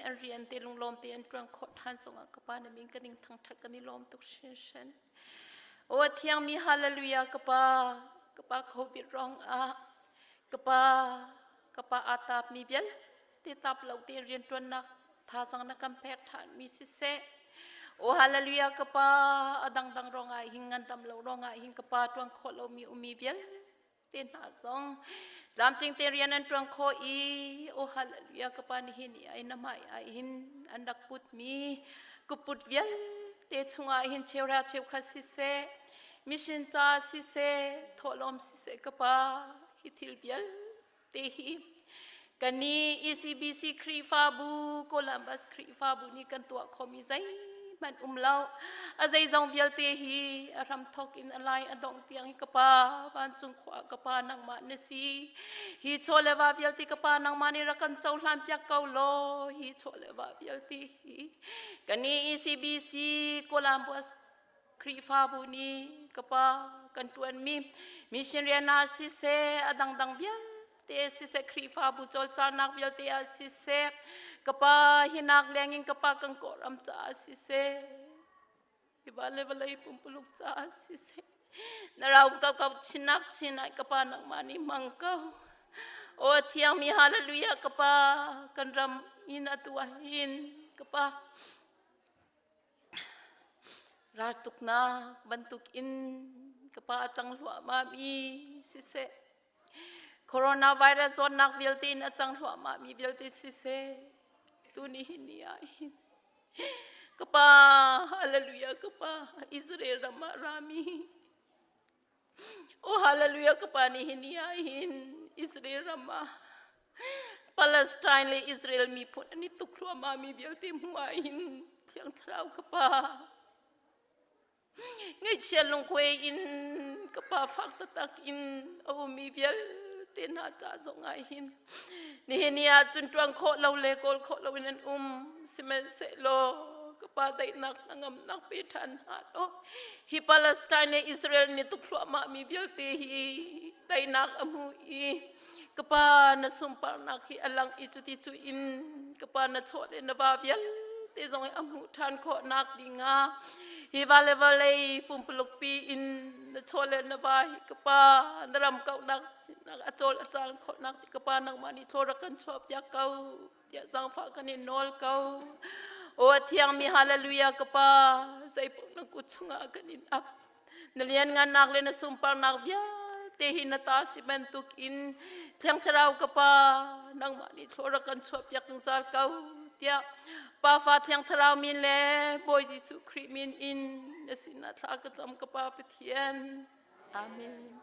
Speaker 9: an rian te lunglawm te an ṭuan khawh ṭhan zongah ka pa na min kan in thangṭhat kan i lawm tuk hringhran. Aw thiangmi hallelujah ka pa ka pa covid ruangah. Kapa kapa aa taapmi vialte taap lo tein rianṭuannak thazaang na kan pek ṭhanmi siseh. O hallelujah kapa a dangdang ruangah hin ngandam lo ruangah hin kapa ṭuan khawh lomi ummi vialte hna zong tlamtling te rian an ṭuan khawh i o hallelujah kapa nihin i ai na hmai ah hin an rak putmi kuput vialte chungah hin cheuhra cheukhat siseh mission ca siseh thawhlawm siseh kapa hi thil vialte hi kannih ECBC Khrihfabu Columbus Khrihfabu nih kan tuah khomi zeihmanh um lo a zeizong vialte hi a hramthok in a lai a dongh tiang hi ka pa vancung khua ka pa nangmah na si hi chaw le va vialte ka pa nangmah nih rak kan cohlan piak ko law hi chaw le va vialte hi kannih ECBC Columbus Khrihfabu nih ka pa kan ṭuanmi mission rian ah siseh a dangdang vialte siseh Khrihfabu cawlcangnak vialte ah siseh ka pa hinak lengin ka pa kan kawlram caah siseh hi va le vawlei pumpuluk caah siseh na rau ko ko chinak chin ai ka pa nangmah nih hmang ko o thiangmi hallelujah ka pa kan ram in atu ah hin ka pa Raltuknak bantukin ka pa a cang hluahmahmi siseh, coronavirus zawtnak vialte in a cang hluahmahmi vialte siseh, tuni hi ni ah hin ka pa, hallelujah ka pa, Israel ram ah rami, Oh hallelujah ka pa nih hin ah hin Israel ram ah Palestine le Israel miphun an i tuk thluahmah mi vialte hmuh ah hin Thiang Thlarau ka pa ngaihchia lungkuai in ka pa fak taktak in a ummi vialte hna ca zong ah hin nihin ni ah cun ṭuan khawh lo le kawl khawh lo in an um sihmanhsehlaw ka pa daihnak hnangamnak pe ṭhan hna law Hi Palestine le Israel nih tuk thluahmah mi vialte hi teinak a hmu i ka pa na sunparnak hi a lang i cuti cu in ka pa na chawh le na va vialte zong hi a hmuh ṭhan khawhnak dingah hi va le vawlei pumpuluk pi in na chaw le na va hi ka pa na ram kauhnak a cawl a cang khawhnak ti ka pa nangmah nih thaw rak kan chuahpiak ko. Tiah zaangfah kan in nawl ko. Aw a thiangmi hallelujah ka pa zeipaoh na kut chungah kan in ap. Na lianngannak le na sunparnak vialte hi na ta si bantuk in Thiang Thlarau ka pa nangmah nih thlawh rak kan chuahpiak zungzal ko tiah Pa Fa Thiang Thlarau min le Bawi Jesuh Khrih min in na sinah thla ka cam ka Pa Pathian. Amen.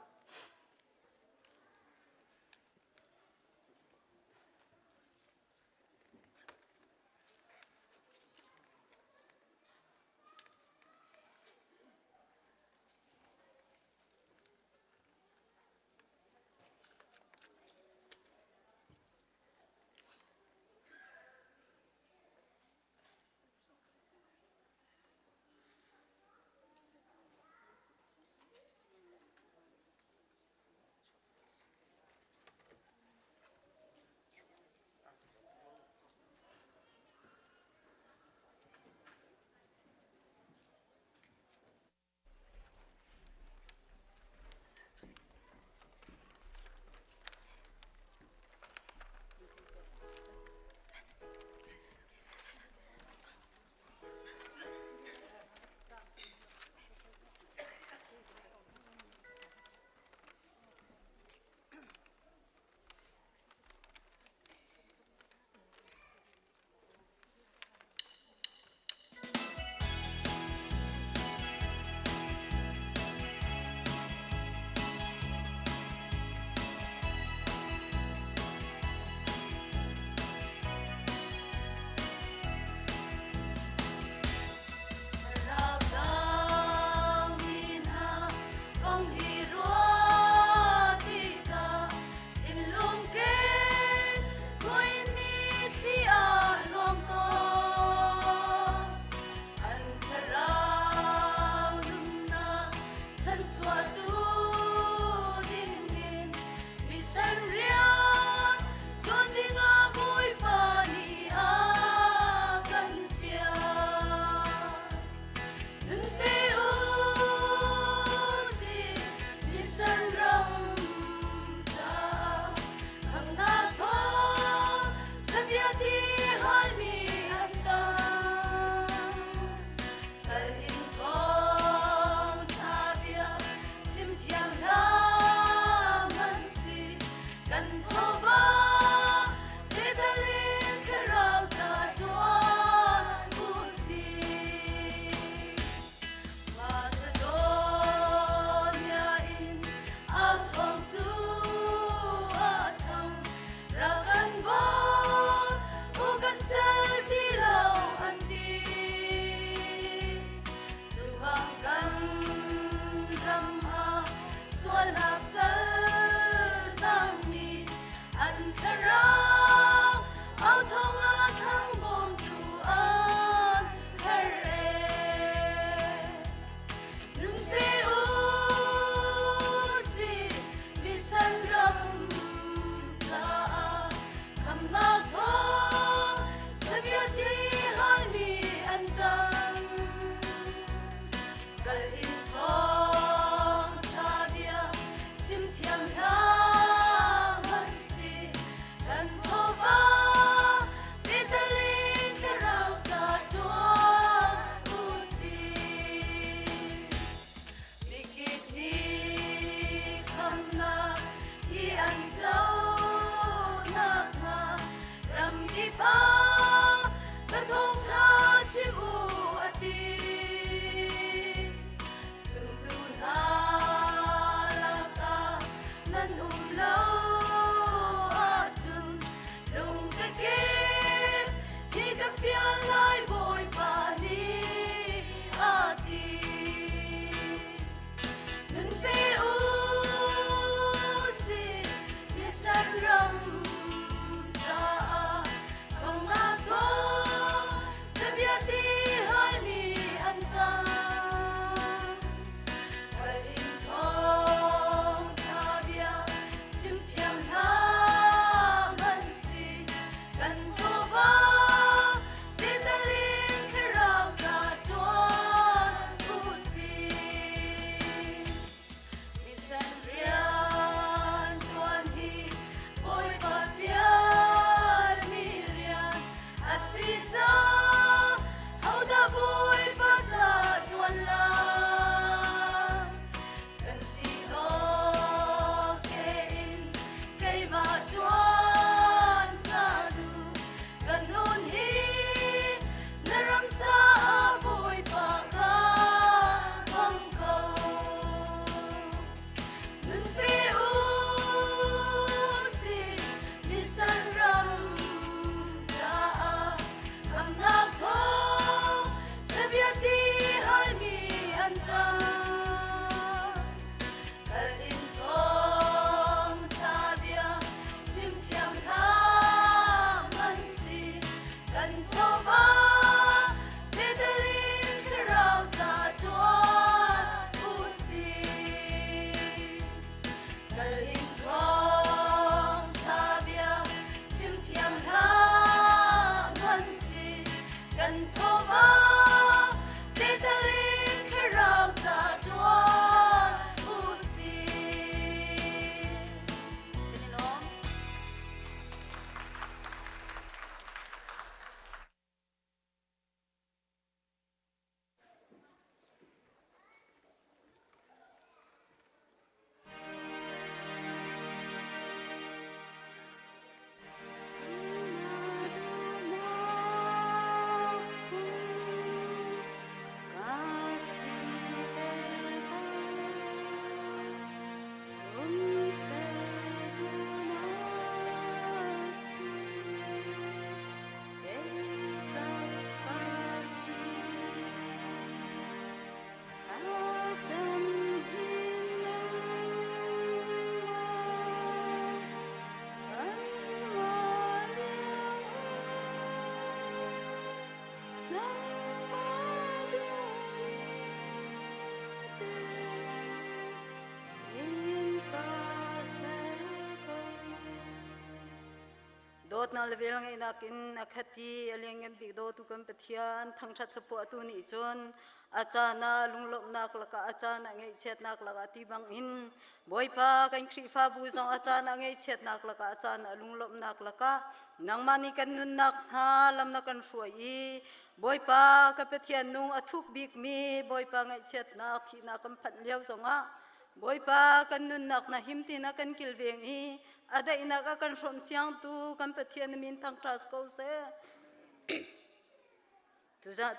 Speaker 10: Dawtnak le velngeihnak in a khat i a lianngan bik dawtu kan Pathian thangṭhat hlaphuahtu nih cun a caan ah lunglawmhnak lakah a caan ah ngaihchiatnak lakah ti bangin Bawipa kan Khrihfabu zong a caan ah ngaihchiatnak lakah a caan ah lunglawmhnak lakah nangmah nih kan nunnak hna lam na kan hruai i Bawipa ka Pathian nung a thuk bikmi Bawipa ngaihchiatnak thihnak kan phanh lio zongah Bawipa kan nunnak na him ti na kan kilveng i a daihnak a kan hrawm siangtu kan Pathian na min thangṭhat ko seh.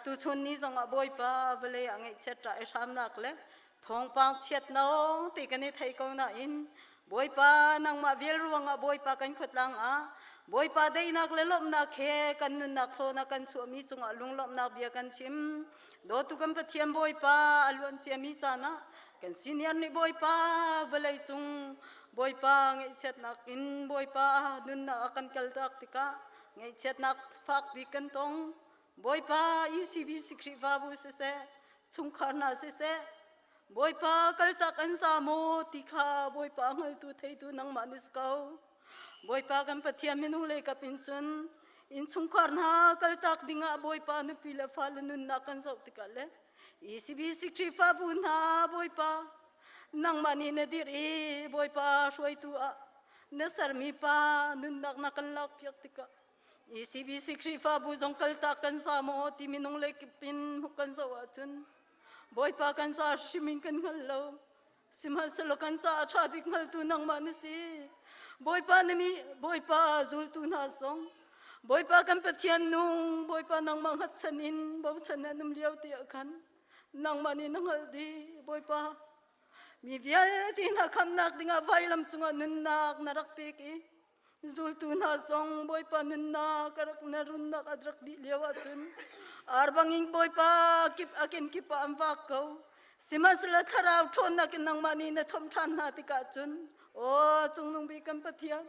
Speaker 10: Tuchun ni zongah Bawipa vawlei ah ngaihchiat ṭah i hramnak le thawngpang chiat nawng ti kan i thei ko nain Bawipa nangmah vel ruangah Bawipa kan khuatlang ah Bawipa daihnak le lawmhnak he kan nunnak thlawn a kan chuahmi cungah lunglawmhnak bia kan chim. Dawtu kan Pathian Bawipa a luan ciami caan ah kan senior nih Bawipa vawlei cung Bawipa ngaihchiatnak in Bawipa nunnak a kan kaltak tikah ngaihchiatnak fak bik kan tong. Bawipa ECBC Khrihfabu siseh, chungkhar hna siseh, Bawipa kaltak an za maw ti kha Bawipa hngaltu theitu nangmah ni si ko. Bawipa kan Pathian minung lei kap in cun innchungkhar hna kaltak dingah Bawipa nupi le fale nunnak kan zoh tikah le ECBC Khrihfabu hna Bawipa nangmah nih na dirh i Bawipa hruaitu ah na sermi pa nunnak na kan lakpiak tikah ECBC Khrihfabu zong kaltak kan za maw ti minung lei kip in kan zoh ahcun Bawipa kan ca hrim in kan hngal lo. Sihmanhsehlaw kan ca a ṭha bik hngaltu nangmah na si. Bawipa na mi Bawipa zultu hna zong Bawipa kan Pathian nung Bawipa nangmah hngatchan in bochan an um lio ti ah khan nangmah nih na hngalh dih Bawipa mi vialte hna khamnak dingah vailam cungah nunnak na rak pek i Zultu hna zong Bawipa nunnak a rak na runnak a rak dih lio ahcun ar bangin Bawipa kip a kenkip ah an vak ko. Sihmanhsehlaw thlarau ṭhawnnak in nangmah nih na thomh ṭhan hna tikah cun aw cungnung bik kan Pathian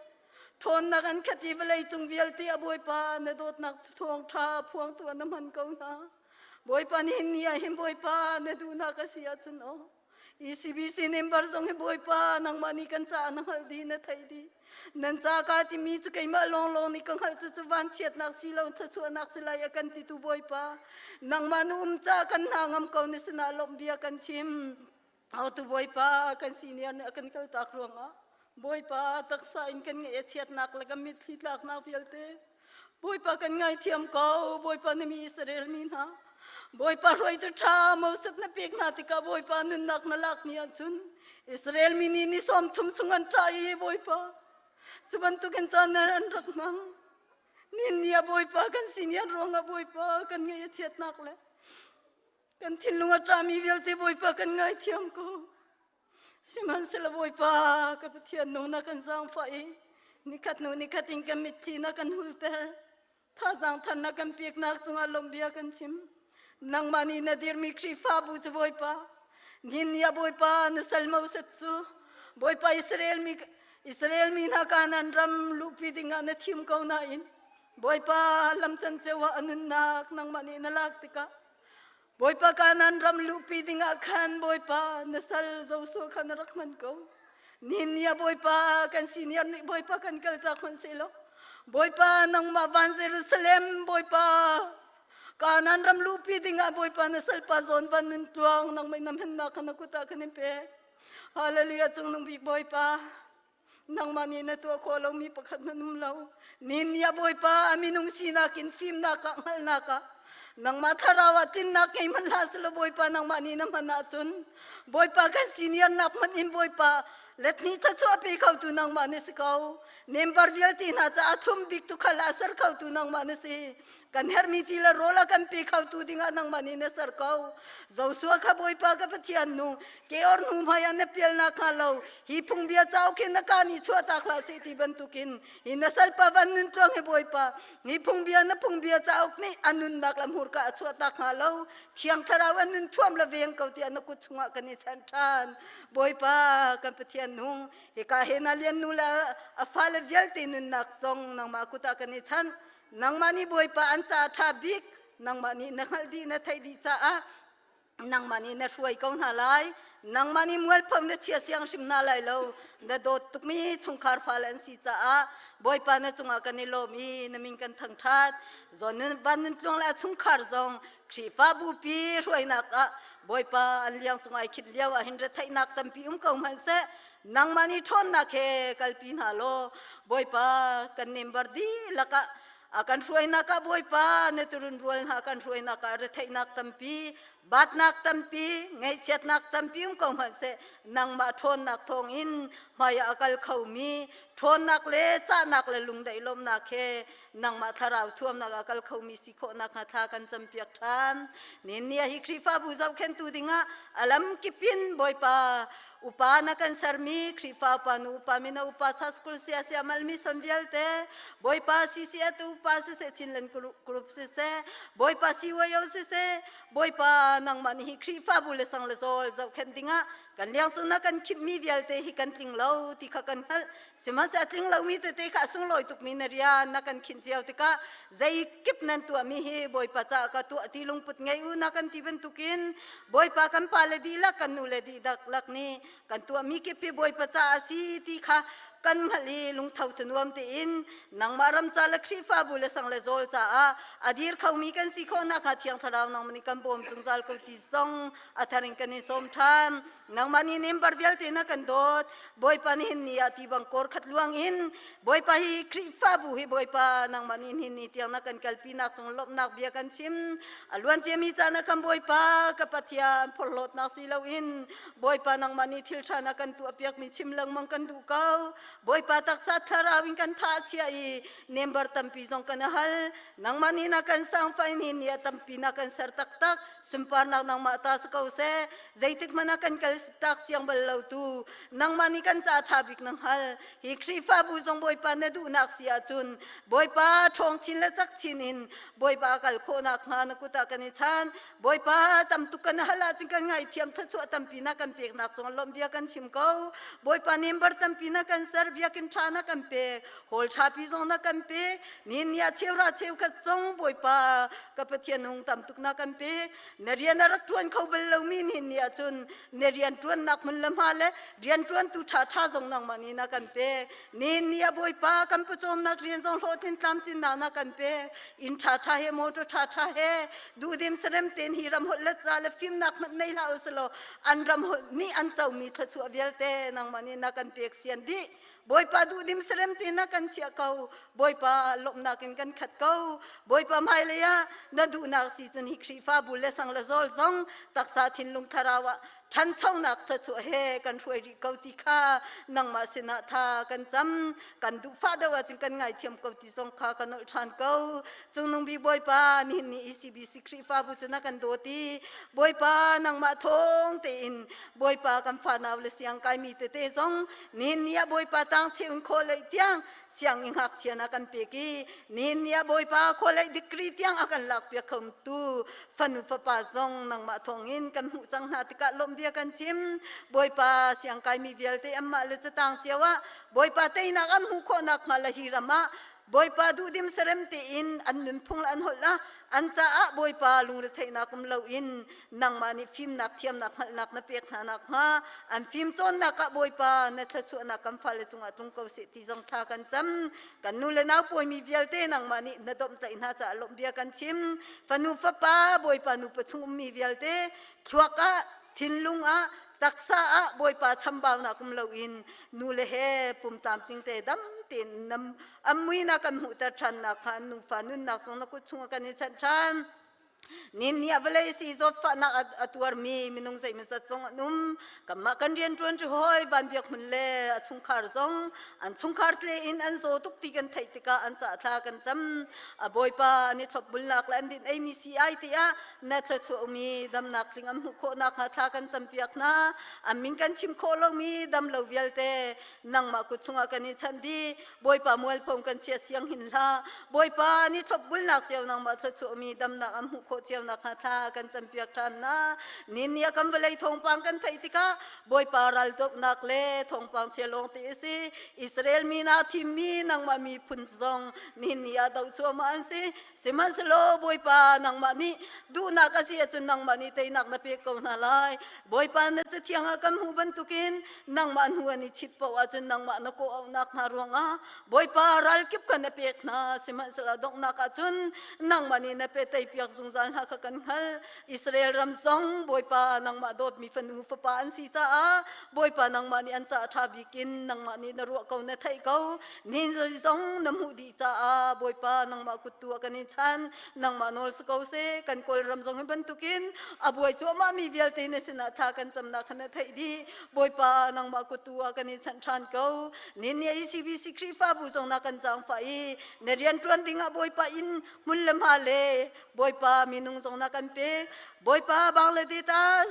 Speaker 10: ṭhawnnak an khat i vawlei cung vialte a Bawipa na dawtnak thawngṭha phuangtu ah na hman ko hna. Bawipa nihin ni ah hin Bawipa na duhnak a si ahcun aw ECBC member zong hi Bawipa nangmah nih kan caah na hngalh dih na theih dih nan ca ka timi cu keimah lawnglawng nih ka hngalh cu cu vanchiatnak si lo thluachuahnak si lai a kan titu Bawipa nangmah nu um ca kan hna ngam ko ni sinah lawmh bia kan chim Autu Bawipa kan senior nih a kan kaltak ruangah Bawipa taksa in kan ngeih a chiatnak le kan mitthli tlaknak vialte Bawipa kan ngaithiam ko Bawipa na mi Israel mi hna Bawipa hruaitu ṭha Moses na pek hna tikah Bawipa nunnak na lak ni ahcun Israel mi nih ni sawm thum chung an ṭah i Bawipa cu bantukin caan an rak hmang nin ni ah Bawipa kan senior ruangah Bawipa kan ngaih a chiatnak le kan thinlung a ṭahmi vialte Bawipa kan ngaithiam ko Sihmanhsehlaw Bawipa ka Pathian nung na kan zaangfah i nikhat hnu nikhat in kan mitthli na kan hulter. Thazaang thar na kan peknak cungah lawmhbia kan chim. Nangmah nih na dirmi Khrihfabu cu Bawipa, nihin ni ah Bawipa na sal Moses cu Bawipa Israel mi Israel mi hna Kanaan ram luhpi dingah na thim ko nain Bawipa lam canceu ah a nunnak nangmah nih na lak tikah Bawipa Kanaan ram luhpi dingah khan Bawipa na sal Joshua kha na rak hman ko. Nihin ni ah Bawipa kan senior nih Bawipa kan kaltak hmanh seh law Bawipa nangmah van Jerusalem Bawipa Kanaan ram luhpi dingah Bawipa na salpa zawn van nun tluang nangmah na hmannak kha na kut ah kan in pek. Hallelujah cungnung bik Bawipa nangmah nih na tuah khawh lomi pakhat hmanh um lo nin ni ah bawipa a minung sinak in fimnak ah hngalhnak ah nangmah thlarau ah tlinnak ngei hmanh hlah selaw bawipa nangmah nih na hman ahcun bawipa kan senior nak hmanh in bawipa let hnih thluachuah pe khotu nangmah na si ko member vialte hna caah thlum bik tu khal ah ser khotu nangmah na si kan herhmi ti le rawl a kan pe khotu dingah nangmah nih na ser ko Joshua kha bawipa ka Pathian nu keor hnu hmai ah na pial nakhnga lo hi phungbia cauk hi na ka nih chuahtak hlah seh ti bantukin hi na salpa van nun tluang hi bawipa hi phungbia na phungbia cauk nih a nunnak le hmurka a chuahtak hnga lo thiang thlarau an nun thuam le veng ko tiah na kut chungah kan i sanh ṭhan bawipa kan Pathian nung hika he na lian nu le a fale vialte nunnak zong nangmah kut ah kan i chanh nangmah nih bawipa an ca ṭha bik nangmah nih na hngalh dih na theih dih caah nangmah nih na hruai ko hna lai. Nangmah nih mualpho na chia siang hrim hna lai lo. Na dawt tukmi chungkhar fale an si caah Bawipa na cungah kan i lawm i na min kan thangṭhat. Zawn nun van nun tluang le a chungkhar zong Khrihfabu pi hruainak ah Bawipa an liang cung ai khit lio ah hin retheihnak tampi um ko hmanhseh nangmah nih ṭhawnnak he kalpi hna law Bawipa kan member dihlak ah a kan hruainak ah Bawipa na turun rual hna kan hruainak ah retheihnak tampi batnak tampi ngaihchiatnak tampi um ko hmanhseh nangmah ṭhawnnak thawngin hmaiah a kal khomi ṭhawnnak le cahnak le lungdaih lawmhnak he nangmah thlarau thuamnak a kal khomi si khawhnak hnga thla kan campiak ṭhan. Nin ni hi Khrihfabu zohkhentu dingah a lamkip in Bawipa upa na kan sermi Khrihfa upa nu upa mino upa cha school sia sia malmi son vialte Bawipa CCF upa siseh Chinland group siseh Bawipa CYO siseh Bawipa nangmah nih hi Khrihfabu le sang le zawl zohkhenh dingah kan liang cung na kan khimhmi vialte hi kan tling lo ti kha kan hngalh. Sihmanhsehlaw a tling lomi tete kha a sunglawi tukmi na rian na kan khinh cio tikah zeikip nan tuahmi hi Bawipa caah ka tuah ti lungput ngei u na kan ti bantukin Bawipa kan pale dihlak kan nule dihlak nih kan tuahmi kip hi Bawipa caah a si ti kha kan hngalh i lungtho thanuam tein nangmah ram ca le Khrihfabu le sang le zawl caah a dir khomi kan si khawh nakhnga Thiang Thlarau nangmah nih kan bawm zungzal ko ti zong a thar in kan in sawm ṭhan. Nangmah nih nembar vialte na kan dawt. Bawipa nihin ni ah ti bang kor khat luang in Bawipa hi Khrihfabu hi Bawipa nangmah nih nihin ni tiang na kan kalpi nak cung lawmhnak bia kan chim. A luan ciami caan ah kan Bawipa ka Pathian phorhlawtnak si loin Bawipa nangmah nih thil ṭha na kan tuahpiakmi chim lengmang kan duh ko. Bawipa taksa thlarau in kan tha a chia i nembar tampi zong kan hal. Nangmah nih na kan sangfai nihin ni ah tampi na kan ser taktak. Sunparnak nangmah ta si ko seh. Zeitik hmanh ah kan kal tak siang bal lo tu nangmah nih kan ca ṭha bik na hngal. Hi Khrihfabu zong Bawipa na duhnak si ahcun Bawipa ṭhawng chin le cak chin in Bawipa kal khawhnak hnga na kut ah kan i chan. Bawipa tam tuk kan hal ahcun kan ngaihthiam thluachuah tampi na kan peknak cung lawmh bia kan chim ko. Bawipa member tampi na kan ser biakinn ṭha na kan pek. Hall ṭhapi zong na kan pek. Nihin ni ah cheuhra cheukhat zong Bawipa ka Pathian hung tam tuk na kan pek. Na rian a rak ṭuan kho bal lomi nihin ni ahcun na rian ṭuannak hmun le hma le rian ṭuantu ṭhaṭha zong nangmah nih na kan pek. Nihin ni ah Bawipa kan pawcawmnak rian zong hlawhtlin tlamtlinnak na kan pek. Inn ṭhaṭha he motor ṭhaṭha he duhdim sarem tein hi ram holh le ca le fimnak hmanh nei hlah usulaw an ram holh nih an comi thluachuah vialte nangmah nih na kan pek sian dih. Bawipa duhdim sarem te na kan chiah ko. Bawipa lawmhnak in kan khat ko. Bawipa hmailei ah na duhnak si cun hi Khrihfabu le sang le zawl zong taksa thinlung thlarau ah ṭhanchonak thluachuah he kan hruai rih ko ti kha nangmah sinah tha kan cam. Kan duhfah deuh ahcun kan ngaithiam ko ti zong kha ka nolh ṭhan ko. Cungnung bik Bawipa nihin ni ECBC Khrihfabu cu na kan dawt i Bawipa nangmah thawng tein Bawipa kan fanau le siang kaimi tete zong nihin ni ah Bawipa tang cheun khawh lei tiang sianginn ngakchia na kan pek i nihin ni ah Bawipa khualei degree tiang a kan lakpiak khotu fanu fapa zong nangmah thawngin kan hmuh cang hna tikah lawmh bia kan chim. Bawipa siangkaimi vialte anmah le catang cio ah Bawipa teinak an hmuh khawhnak hnga le hi ram ah Bawipa duhdim serem tein an nunphung le an holh ah an caah Bawipa lungretheihnak um loin nangmah nih fimnak thiamnak hngalhnak na pek hna nakhnga an fimcawnnak ah Bawipa na thluachuahnak kan fale cungah tlung ko seh ti zong thla kan cam. Kan nu le nau pawimi vialte nangmah nih na domhtlaih hna caah lawmh bia kan chim. Fanu fapa Bawipa nupa chung ummi vialte thluak ah thinlung ah taksa ah Bawipa chambaunak um loin nu le he pum tlamtling te dam tein nam ammui na kan hmuhter ṭhannak kha an nufa nunnak zong na kut chungah kan i chanh ṭhan. Nin ni ah vawlei si zawtfahnak a tuarmi minung zeimawzat zong an um. Kanmah kan rianṭuan ṭi hawi van biak hmun le a chungkhar zong an chungkhar tle in an zaw tuk ti kan theih tikah an cah thla kan cam. A Bawipa an i thlopbulnak le an din eimi si ai tiah na thluachuah umi damnak tling an hmuh khawh nakhnga thla kan campiak hna. An min kan chim khawh lomi dam lo vialte nangmah kut chungah kan i chanh dih. Bawipa mualpho kan chia siang hin hlah. Bawipa ni thlopbulnak cio nangmah thluachuah mi damnak an hmuh khawh. khawh cio nakhnga thla kan campiak ṭhan hna. Ni ah kan vawlei thawngpang kan theih tikah Bawipa raldohnak le thawngpang chia lawng te a si. Israel mi na thimmi nangmah miphun zong nihin ni ah doh cuahmah an si. Sihmanhsehlaw Bawipa nangmah nih duhnak a si ahcun nangmah nih teinak na pek ko hna lai. Bawipa na cathiang ah kan hmuh bantukin nangmah hnu an i chit paoh ahcun nangmah na kawh auhnak hna ruangah Bawipa ralkip kha na pek hna. Sihmanhsehlaw donghnak ahcun nangmah nih na pe teipiak zungzal hna kha kan hngalh. Israel ram zong Bawipa nangmah dawtmi fanu fapa an si caah Bawipa nangmah nih an caah ṭha bik in nangmah nih na ruah ko na theih ko. Ni zong na hmuh dih caah Bawipa nangmah kut tu ah kan in chan. Nangmah nawl si ko seh. Kan Kawlram zong hi bantukin a buai cuahmah mi vialte na sinah thla kan camnak kha na theih dih. Bawipa nangmah kut tu ah kan in chanh ṭhan ko. Nin ni ECBC Khrihfabu zong na kan zaangfah i na rian ṭuan dingah Bawipa inn hmun le hma le Bawipa minung zong na kan pek. Bawipa Bangladesh ta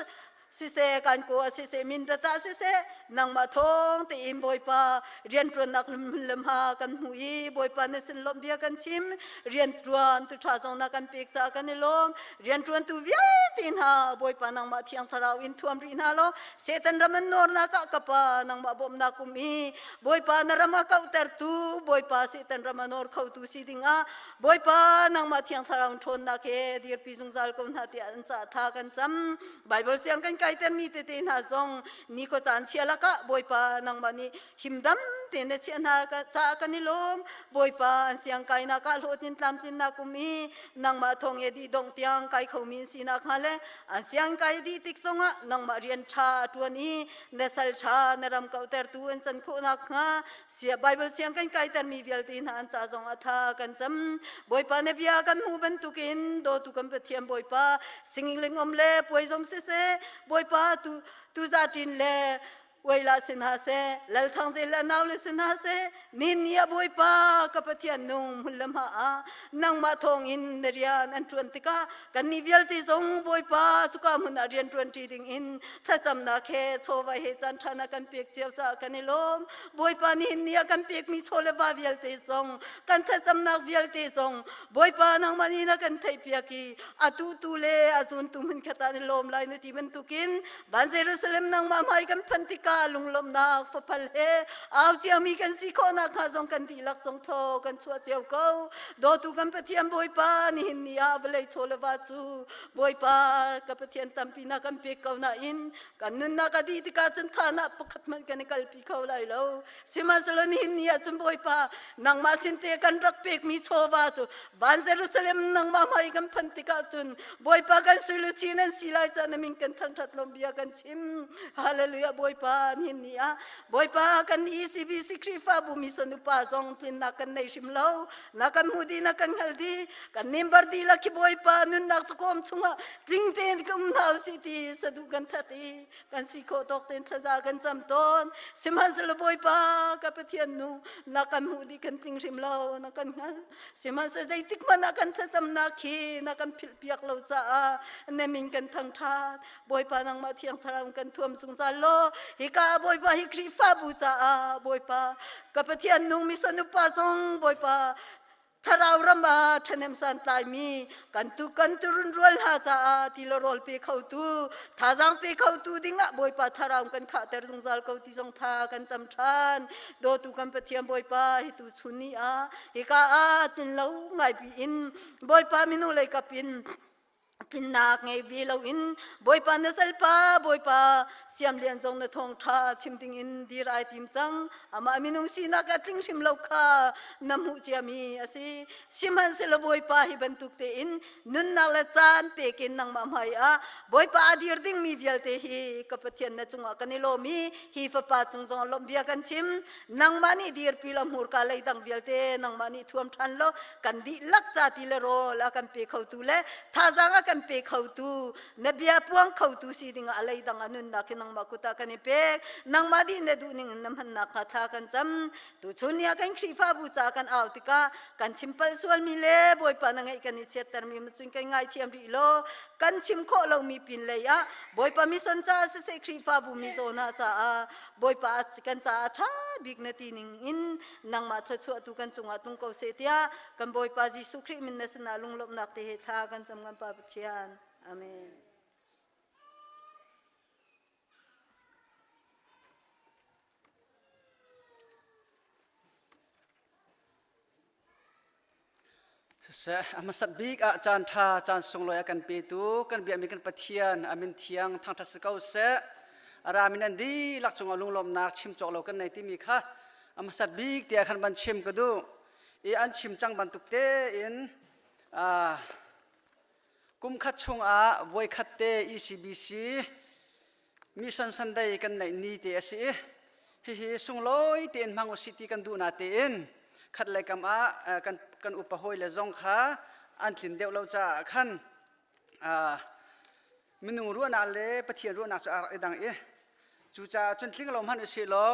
Speaker 10: siseh kan ko siseh min ta siseh nangmah thawng tein Bawipa rianṭuannak hmun le hma kan hmu i Bawipa na sin lawmh bia kan chim rianṭuan tu ṭha zong na kan pek caah kan i lawm rianṭuantu vialte hna Bawipa nangmah thiang thlarau in thuam rih hna law Satan ram an nawrnak ah ka pa nangmah bawmhnak um i Bawipa na ram a kauhtertu Bawipa Satan ram a nawr khotu si dingah Bawipa nangmah thiang thlarau ṭhawnnak he dirpi zungzal ko hna tiah an cah tha kan cam. Bible siang kan kaitermi tete hna zong ni khua caan chia lakah Bawipa nangmah nih himdam tein na chiah hna caah kan i lawm. Bawipa an siang kainak ah hlawhtlin tlamtlinnak um i nangmah thawng e dih dongh tiang kai khomi an sinak hnga le an siang kai dih tik zongah nangmah rian ṭha a ṭuan i na sal ṭha na ram kauhtertu an can khawhnak hnga Sia Bible siang kan kaitermi vialte hna an ca zong a tha kan cam. Bawipa na bia kan hmu bantukin dawtu kan Pathian Bawipa singing lingom le puai zom siseh Bawipa tu tuzaṭin le uaila sin ha seh lal thang zel le nau le sin ha seh nin ni a Bawipa ka Pathian nung hmun le hma ah nangmah thawngin na rian an ṭuan tikah kannih vialte zong Bawipa cuka hmun ah rian ṭuanṭi ding in thlacamnak he chawva he caan ṭha na kan pek cio caah kan i lawm. Bawipa nihin ni ah kan pekmi chaw le va vialte zong kan thlacamnak vialte zong Bawipa nangmah nih na kan theihpiak i a tutu le a zuntu hmunkhat ah na lawm lai na ti bantukin van Jerusalem nangmah hmai kan phanh tikah lunglawmhnak faphal he au ciami kan si khawhnak hnga zong kan dihlak zong thaw kan chuah cio ko. Dawtu kan Pathian Bawipa nihin ni ah vawlei chaw le va cu Bawipa ka Pathian tampi na kan pek ko nain kan nunnak a dih tikah cun thahnak pakhat hmanh kan i kalpi kho lai lo. Sihmanhsehlaw nihin ni ah cun Bawipa nangmah sin te kan rak pekmi chawva cu van Jerusalem nangmah hmai kan phanh tikah cun Bawipa kan sui luchin an si lai caah na min kan thangṭhat lawm bia kan chim. Hallelujah Bawipa nihin ni ah Bawipa kan ECBC Khrihfabu mission upa zong tlinnak kan nei hrim lo. Na kan hmu dih na kan hngal dih. Kan member dihlak khi Bawipa nunnak takawm chungah tling tein ka um hna usih ti saduh kan that i kan si khawh tawk tein thlaza kan cam tawn. Sihmanhsehlaw Bawipa ka Pathian nu na kan hmuh dih kan tling hrim lo na kan hngal. Sihmanhsehlaw zeitik hmanh ah kan thlacamnak hi na kan philhpiak lo caah na min kan thangṭhat. Bawipa nangmah thiang thlarau kan thuam zungzal law hika ah Bawipa hi Khrihfabu caah Bawipa ka Pathian nung mison upa zong Bawipa thlarau ram ah ṭhahnem santlaimi kan tu kan turun rual hna caah ti le rawl pe khotu thazaang pe khotu dingah Bawipa thlarau kan khahter zungzal ko ti zong tha kan cam ṭhan dawtu kan Pathian Bawipa hi tu chun ni ah hika ah tin lo ngai pi in Bawipa minung lei kap in tlinnak ngei ve loin Bawipa na salpa Bawipa Siamlian zong na thawngṭha chim dingin dir ai tim cang amah minung sinak a tling hrim lo kha na hmuh ciami a si sihmanhsehlaw Bawipa hi bantuk tein nunnak le caan pekin nangmah hmai ah Bawipa a dir dingmi vialte hi ka Pathian na cungah kan i lawm i hi fapa cung zong lawmh bia kan chim nangmah nih dirpi law hmurka leidang vialte nangmah nih thuam ṭhan law kan dihlak ca ti le rawl a kan pe khotu le thazaang a kan pe khotu na bia puang khotu si dingah a leidang a nunnak hi nangmah. nangmah kut ah kan i pek. Nangmah dih na duh ning in na hmannak kha thla kan cam. Tuchun ni ah kan Khrihfabu ca kan au tikah kan chim palh sualmi le Bawipa na ngeih kan i chiattermi cun kan ngaithiam rih law kan chim khawh lomi pin lei ah Bawipa mission caah siseh Khrihfabu mizaw hna caah Bawipa kan caah ṭha bik na ti ning in nangmah thluachuahtu kan cungah tlung ko seh tiah kan Bawipa Jesuh Khrih min na sinah lunglawmhnak te he thla kan cam kan Pa Pathian. Amen.
Speaker 11: Siseh, a hmasat bik ah caan ṭha, caan sunglawi a kan petu, kan biakmi kan Pathian, a min thiang thangṭhat si ko seh. A rami nan dihlak cungah lunglawmhnak chim cawk lo kan nei timi kha a hmasat bik tiah khan van chim ka duh. I an chim cang bantuk tein kum khat chungah voikhat te ECBC Mission Sunday kan neih ni te a si i hihi sunglawi tein hmang usih ti kan duh na tein khat lei kam ah kan kan upa hawi le zong kha an tlin deuh lo caah khan minung ruahnak le Pathian ruahnak cu a rak i dang i cucaah cun tling lo hmanh usih law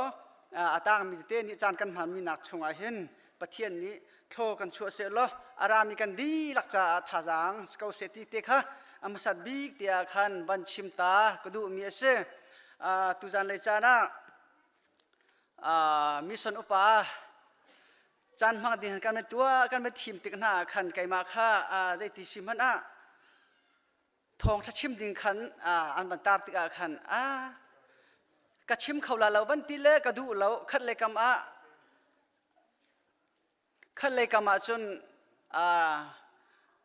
Speaker 11: a tangmi tete nih caan kan hmanmi nak chungah hin Pathian nih thlaw kan chuah seh law a rami kan dihlak caah thazaang si ko seh ti te kha a hmasat bik tiah khan van chim ta ka duhmi a si. Tuzan lei caan ah mission upa caan hmang ding kan tuah kan thim tik hna khan keimah kha zeiti si hmanh ah thawngṭha chim ding khan an van tar tikah khan a ka chim kho la lo van ti le ka duh lo khat le kam ah Khat lei kam ah cun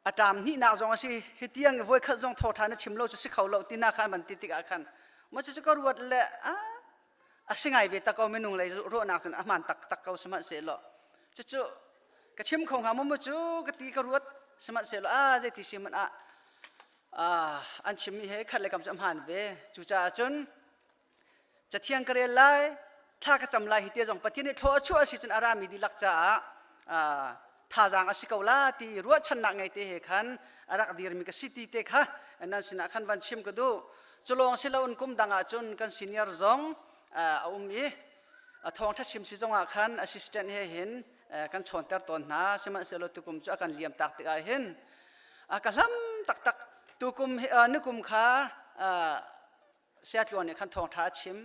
Speaker 11: a ṭam hnihnak zong a si. Hi tiang i voikhat zong thawṭha na chim lo cu si kho lo ti hna kha an van ti tikah khan maw cucu ka ruat le a si ngai ve tak ko minung lei ruahnak cun a hmaan taktak ko sihmanhsehlaw cucu ka chim kho hnga maw maw cu ka ti ka ruat sihmanhsehlaw a zeiti si hmanh ah an chimmi he khat le kam cu a hmaan ve cucaah cun Cathiang ka rel lai, thla ka cam lai hi te zong Pathian nih thlaw a chuah a si cun a rami dihlak caah thazaang a si ko la ti ruahchannak ngei te he khan a rak dirmi ka si ti te kha nan sinah khan van chim ka duh. Culawng si loin kum dang ah cun kan senior zong a um i a thawngṭha chim si zong ah khan assistant he hin kan chawnter tawn hna sihmanhsehlaw tukum cu a kan liam tak tikah hin a ka hlam taktak tukum nikum kha Siatluan nih khan thawngṭha a chim.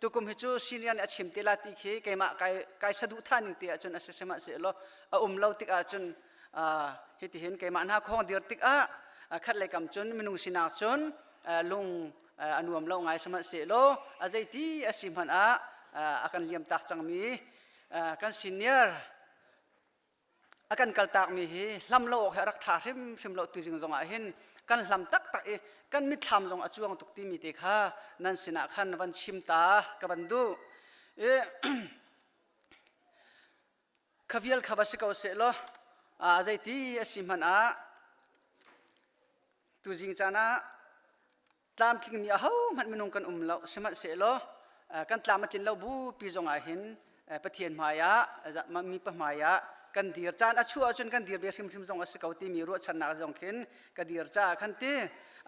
Speaker 11: Tukum hi cu senior nih a chim te la ti khi keimah kai kai saduhthah ning te ahcun a si sihmanhsehlaw a um lo tik ahcun hitihin keimah hna khong dir tikah khat lei kam cun minung sinak cun lung a nuam lo ngai sihmanhsehlaw a zeiti a si hmanh ah a kan liam tak cangmi kan senior a kan kaltakmi hi hlam lo awk hi a rak ṭha hrimhrim lo tuzing zongah hin kan hlam taktak i kan mitthlam zong a cuang tuk timi te kha nan sinah khan van chim ta ka van duh i kha vial kha va si ko seh law a zeiti a si hmanh ah tuzing caan ah tlamtlingmi ahohmanh minung kan um lo sihmanhsehlaw kan tlam a tlin lo bupi zong ah hin Pathian hmaiah mipa hmaiah kan dir caan a chuah ahcun kan dir ve hrimhrim zong a si ko timi ruahchannak zong khin ka dir caah khan ti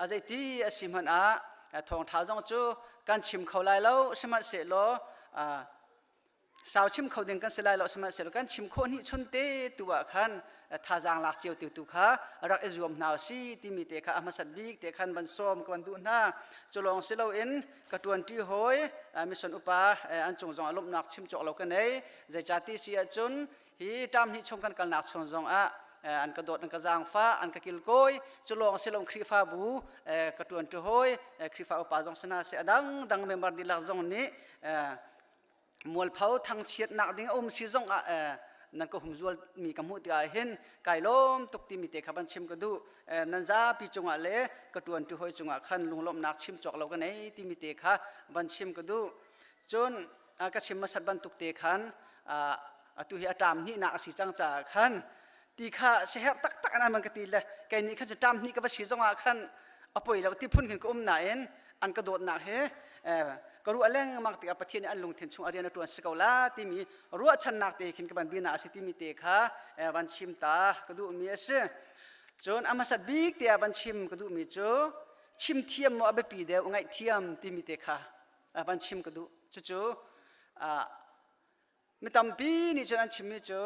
Speaker 11: a zeiti a si hmanh ah thawngṭha zong cu kan chim kho lai lo sihmanhsehlaw Sau chim kho ding kan si lai lo sihmanhsehlaw kan chim khawh hnih chun te tu ah khan thazaang lak cio tu kha rak i zuam hna si timi te kha a hmasat bik te khan van sawm ka van duh hna. Cu lawng si loin ka ṭuanṭi hawi mission upa an cung zong ah lawmhnak chim cawk lo ka nei. Zeicati si ahcun hi ṭam hnih chung kan kalnak chung zong ah an ka dawt an ka zaangfah an ka kilkawi cu lawng si lo Khrihfabu ka ṭuanṭi hawi Khrihfa upa zong si hna seh a dangdang member dihlak zong nih mualpho thangchiatnak ding a um si zong ah nan ka humzual mi ka hmuh tikah hin kai lawm tuk timi te kha van chim ka duh nan zapi cungah le ka ṭuanṭi hawi cungah khan lunglawmhnak chim cawk lo ka nei timi te kha van chim ka duh cun ka chim hmasat bantuk te khan atu hi a ṭam hnihnak a si cang caah khan ti kha siaherh taktak an man ka ti le kei nih khan cu ṭam hnih ka va si zongah khan a poi lo ti phun khin ka um nain an ka dawtnak he ka ruah lengmang tikah Pathian nih an lungthin chung a rian a ṭuan si ko la timi ruahchannak te khin ka van dina a si timi te kha van chim ta ka duhmi a si. Cun a hmasat bik te ah van chim ka duhmi cu chim thiam maw a biapi deuh ngaihthiam timi te kha. van chim ka duh. Cucu mi tampi nih cun an chimmi cu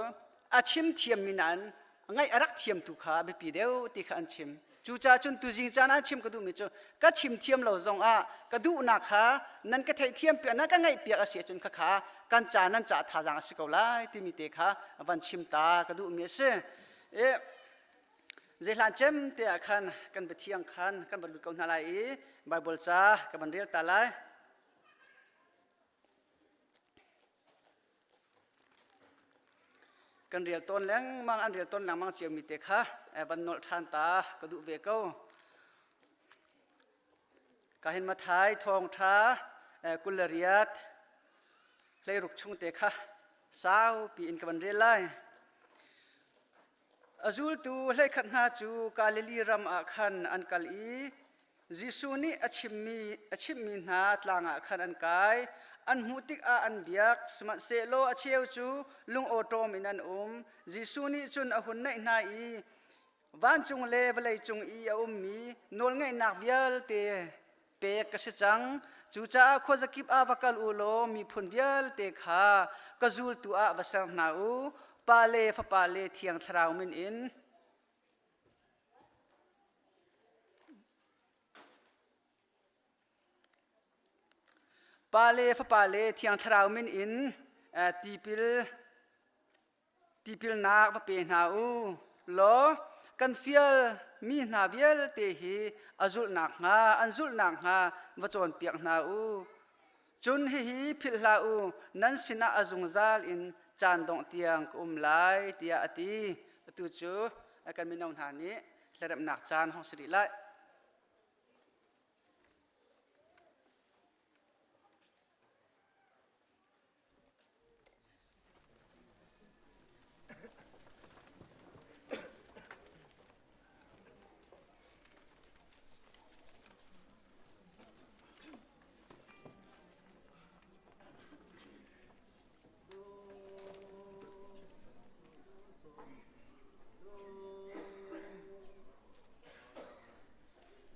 Speaker 11: a chim thiammi nain ngaih a rak thiam tu kha biapi deuh ti kha an chim. Cucaah cun tuzing caan ah chim ka duhmi cu ka chim thiam lo zong ah ka duhnak kha nan ka theihthiam piak nan ka ngaih piak a si ahcun khakha kan ca nan ca thazaang a si ko lai timi te kha van chim ta ka duhmi a si. E, zeihlan cem te ah khan kan biathiang khan kan van lut ko hna lai i Bible ca ka van rel ta lai. Kan rel tawn lengmang an rel tawn lengmang ciomi te kha van nolh ṭhan ta ka duh ve ko. Ka hin Mathai thawngṭha 28 hleiruk chung te kha saupi in ka van rel lai. A zultu 11 hna cu Galilee ram ah khan an kal i Jesuh nih a chimmi a chimhmi hna tlang ah khan an kai. An hmuh tikah an biak, sihmanhsehlaw a cheu cu lungawṭawm in an um. Jesuh nih cun a hun naih hna i vancung le vawleicung i a ummi nawlngeihnak vialte pek ka si cang. Cucaah khuazakip ah va kal u law miphun vialte kha ka zultu ah va ser hna u. Pa le Fapa le Thiang Thlarau min in. Pa le Fapa le Thiang Thlarau min in tipil tipilnak va pe hna u law kan fial mi hna vialte hi a zulhnak hnga an zulhnak hnga va cawnpiak hna u. Cun hihi philh hlah u, nan sinah a zungzal in caan dongh tiang ka um lai, tiah a ti. Atu cu kan mino hna nih hlaremhnak caan hong si rih lai.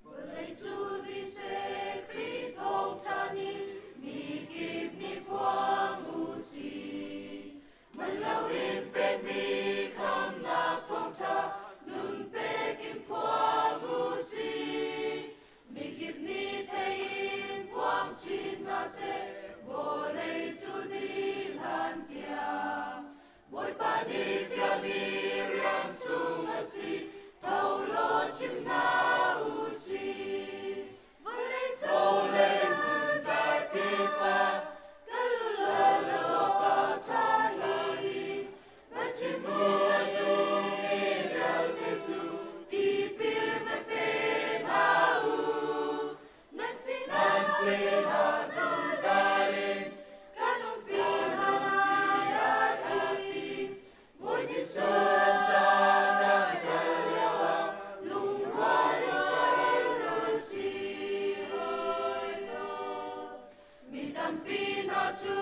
Speaker 4: Vawlei cu dih Khrih thawngṭha nih mi kip nih phuang u sih. Man loin pekmi khamnak thawngṭha nun pek in phuang u sih. Mikip nih thei in phuang chin hna seh, vawlei cu dih hlan tiang. Bawipa nih fialmi rian sung a si, tho law chim hna u sih. Vawlei cung zakip ah kal u law na ka ṭha hi. Va chim u a zummi vialte cu tipil va pe hna u. Nan sinah zungzal in kan umpi hna lai a ti. Bawi Jesuh ram ca kan kal lioah lungrual in kal u sih. Mi tampi hna cu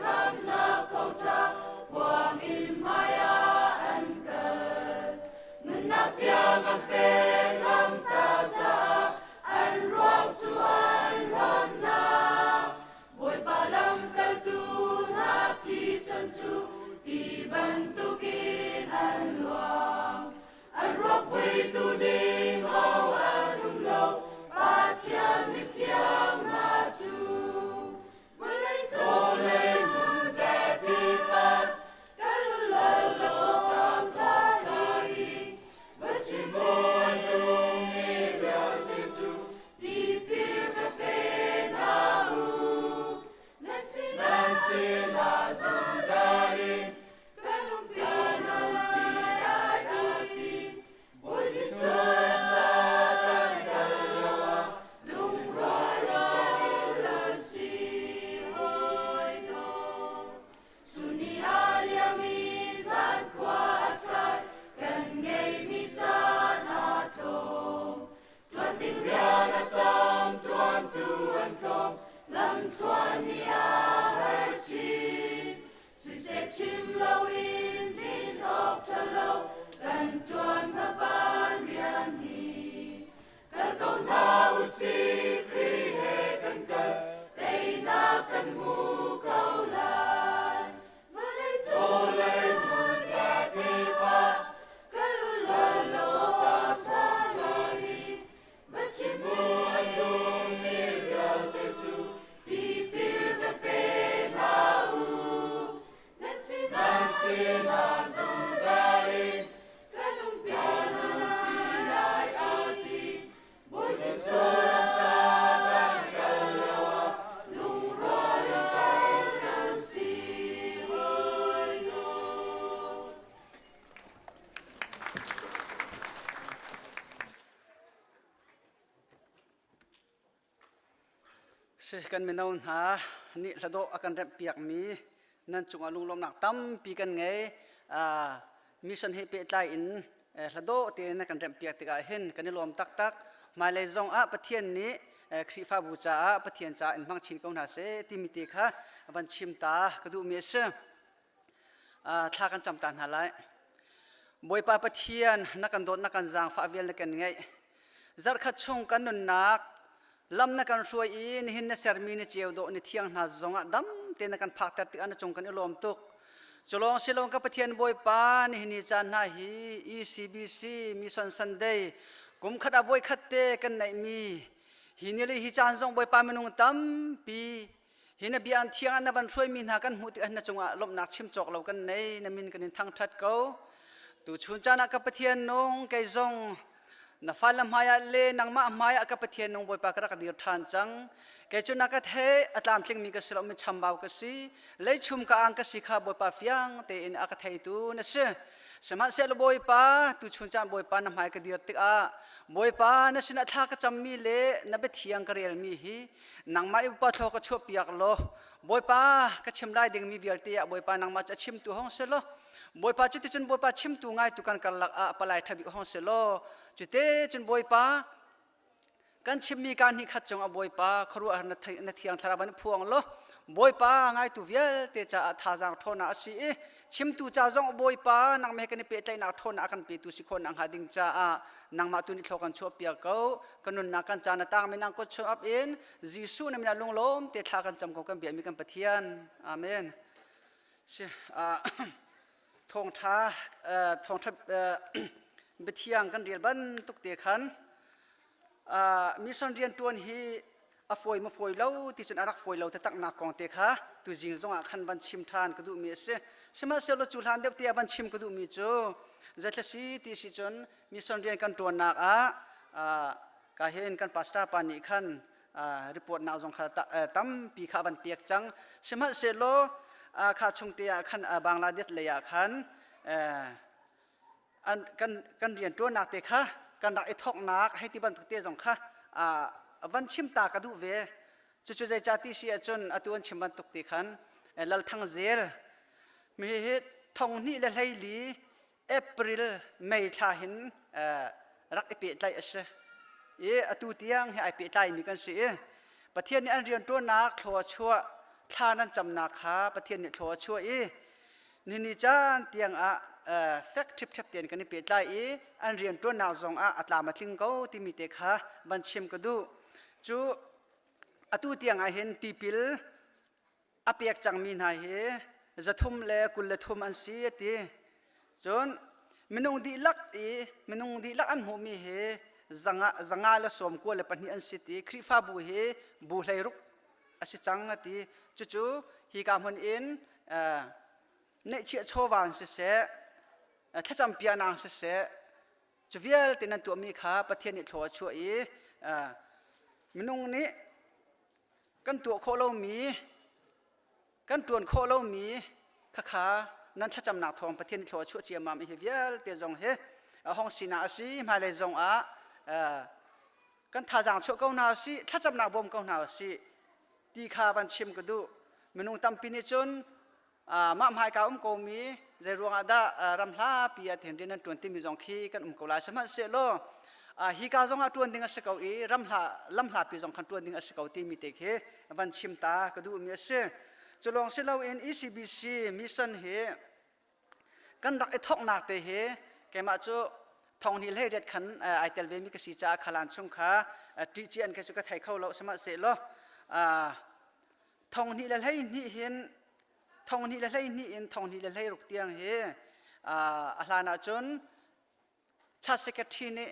Speaker 4: khamnak thawngṭha phuang in hmaiah an kal. Nunnak tiang an pek ram ta caah an ruak cu an hlonh hna. Bawipa lamkaltu hna thisen cu ti bantukin an luang. An ruak vuitu ding ho an um lo, Pathian mithiang hna cu. Vawlei hmun zakip ah kal u law ka thawtang ṭha hi. Va chim u a zummi vialte cu tipil va pe hna u. Nan sinah zungzal in kan umpi hna lai a ti. Bawi Jesuh.
Speaker 11: Si kan mino hna nih hladawh a kan remhpiakmi nan cungah lunglawmhnak tampi kan ngei. Mission he pehtlai in hladawh tein na kan remhpiak tikah hin kan i lawm taktak. Hmailei zong ah Pathian nih Khrihfabu caah Pathian caah in hmang chin ko hna seh timi te kha van chim ta ka duhmi a si. Thla kan cam ta hna lai. Bawipa Pathian na kan dawt na kan zaangfah vial na kan ngeih. Zarhkhat chung kan nunnak lam na kan hruai i nihin na sermi na ceu dawh ni thiang hna zongah dam te na kan phakter tikah na cung kan i lawm tuk. Culawng silong ka Pathian Bawipa nihin ni caan hna hi ECBC Mission Sunday kum khat ah voi khat te kan neihmi hi ni le hi caan zong Bawipa minung tampi Hi na bia an thiang ah na van hruaimi hna kan hmuh tikah na cungah lawmhnak chim cawk lo kan nei, na min kan in thangṭhat ko. Tuchun caan ah ka Pathian nung, kei zong na fale hmaiah le nangmah hmaiah ka Pathian nung Bawipa ka rak dir ṭhan cang. Kei cu na ka theih, a tlamtlingmi ka si lo, mi chambau ka si. Leichum ka ang ka si kha Bawipa fiang tein a ka theitu na si. Sihmanhsehlaw Bawipa, tuchun caan Bawipa na hmai ka dir tikah Bawipa na sinah thla ka cammi le na biathiang ka relmi hi nangmah i upa thlaw ka chuahpiak law Bawipa ka chim lai dingmi vialte ah Bawipa nangmah cu a chimtu hong si law Bawipa cuticun Bawipa chimtu ngaitu kan karlak ah palai ṭha bik hong si law cute cun Bawipa kan chimmi ka hnih khat cung ah Bawipa khuaruahhar na thiang thlarau van phuang law Bawipa ngaitu vialte caah thazaang ṭhawnnak a si i chimtu ca zong Bawipa nangmah he kan i pehtlaihnak ṭhawnnak a kan petu si khawh nakhnga ding caah nangmah tu nih thlaw kan chuahpiak ko kan nunnak kan caan a tangmi nang kut chung up in Jesuh na min ah lunglawm te thla kan cam ko kan biakmi kan Pathian amen si thawngṭha thawngṭha biathiang kan rel bantuk te khan mission rian ṭuan hi a fawi ma fawi lo ti cun a rak fawi lo taktak nak kong te kha tuzing zongah khan van chim ṭhan ka duhmi a si sihmanhsehlaw cu hlan deuh te ah van chim ka duhmi cu zeithla si ti si cun mission rian kan ṭuannak ah ka hin kan pastor pa nih khan report nak zong kha tampi kha van pek cang sihmanhsehlaw kha chung te ah khan Bangladesh lei ah khan kan kan rian ṭuannak te kha kan rak i thawknak hei ti bantuk te zong kha van chim ta ka duh ve cucu zeicah ti si ahcun atu an chim bantuk te khan Lal Thang Zel mi hi thong hnih le 14 April May thla hin rak i pehtlaih a si i atu tiang hi ai pehtlaimi kan si i Pathian nih an rianṭuannak thlua chuah thla nan camnak kha Pathian nih thlua chuah i nini caan tiang ah fek ṭhipṭhep tein kan i pehtlai i an rianṭuannak zong ah a tlam a tling ko timi te kha van chim ka duh. Cu atu tiang ah hin tipil a pek cangmi hna hi 323 an si a ti. Cun minung dihlak i minung dihlak an hmuhmi hi 192 an si ti Khrihfabu hi bu 16 a si cang a ti. Cucu hika hmun in neihchiah chawva in siseh, thlacam piahnak in siseh, cu vialte nan tuahmi kha Pathian nih thlua a chuah i minung nih kan tuah khawh lomi kan ṭuan khawh lomi khakha nan thlacamnak thawng Pathian nih thlua a chuah ciammam i hi vialte zong hi hong sinak a si hmailei zong ah kan thazaang chuah ko hna usih thlacamnak bawm ko hna usih ti kha van chim ka duh minung tampi nih cun mah hmaika um komi zei ruangah dah ram hlapi ah tihin rian an ṭuan timi zong khi kan um ko lai sihmanhsehlaw hika zong ah ṭuan ding a si ko i ram hla lam hlapi zong khan ṭuan ding a si ko timi te khi van chim ta ka duhmi a si cu lawng si loin ECBC mission hi kan rak i thawknak te hi keimah cu thong hnih hlei riat khan ai tel vemi ka si caah khalan chung kha ṭih ci an ke cu ka thei kho lo sihmanhsehlaw thong hnih le 12 hin thong hnih le 12 in thong hnih le 16 tiang hi a hlan ahcun church secretary nih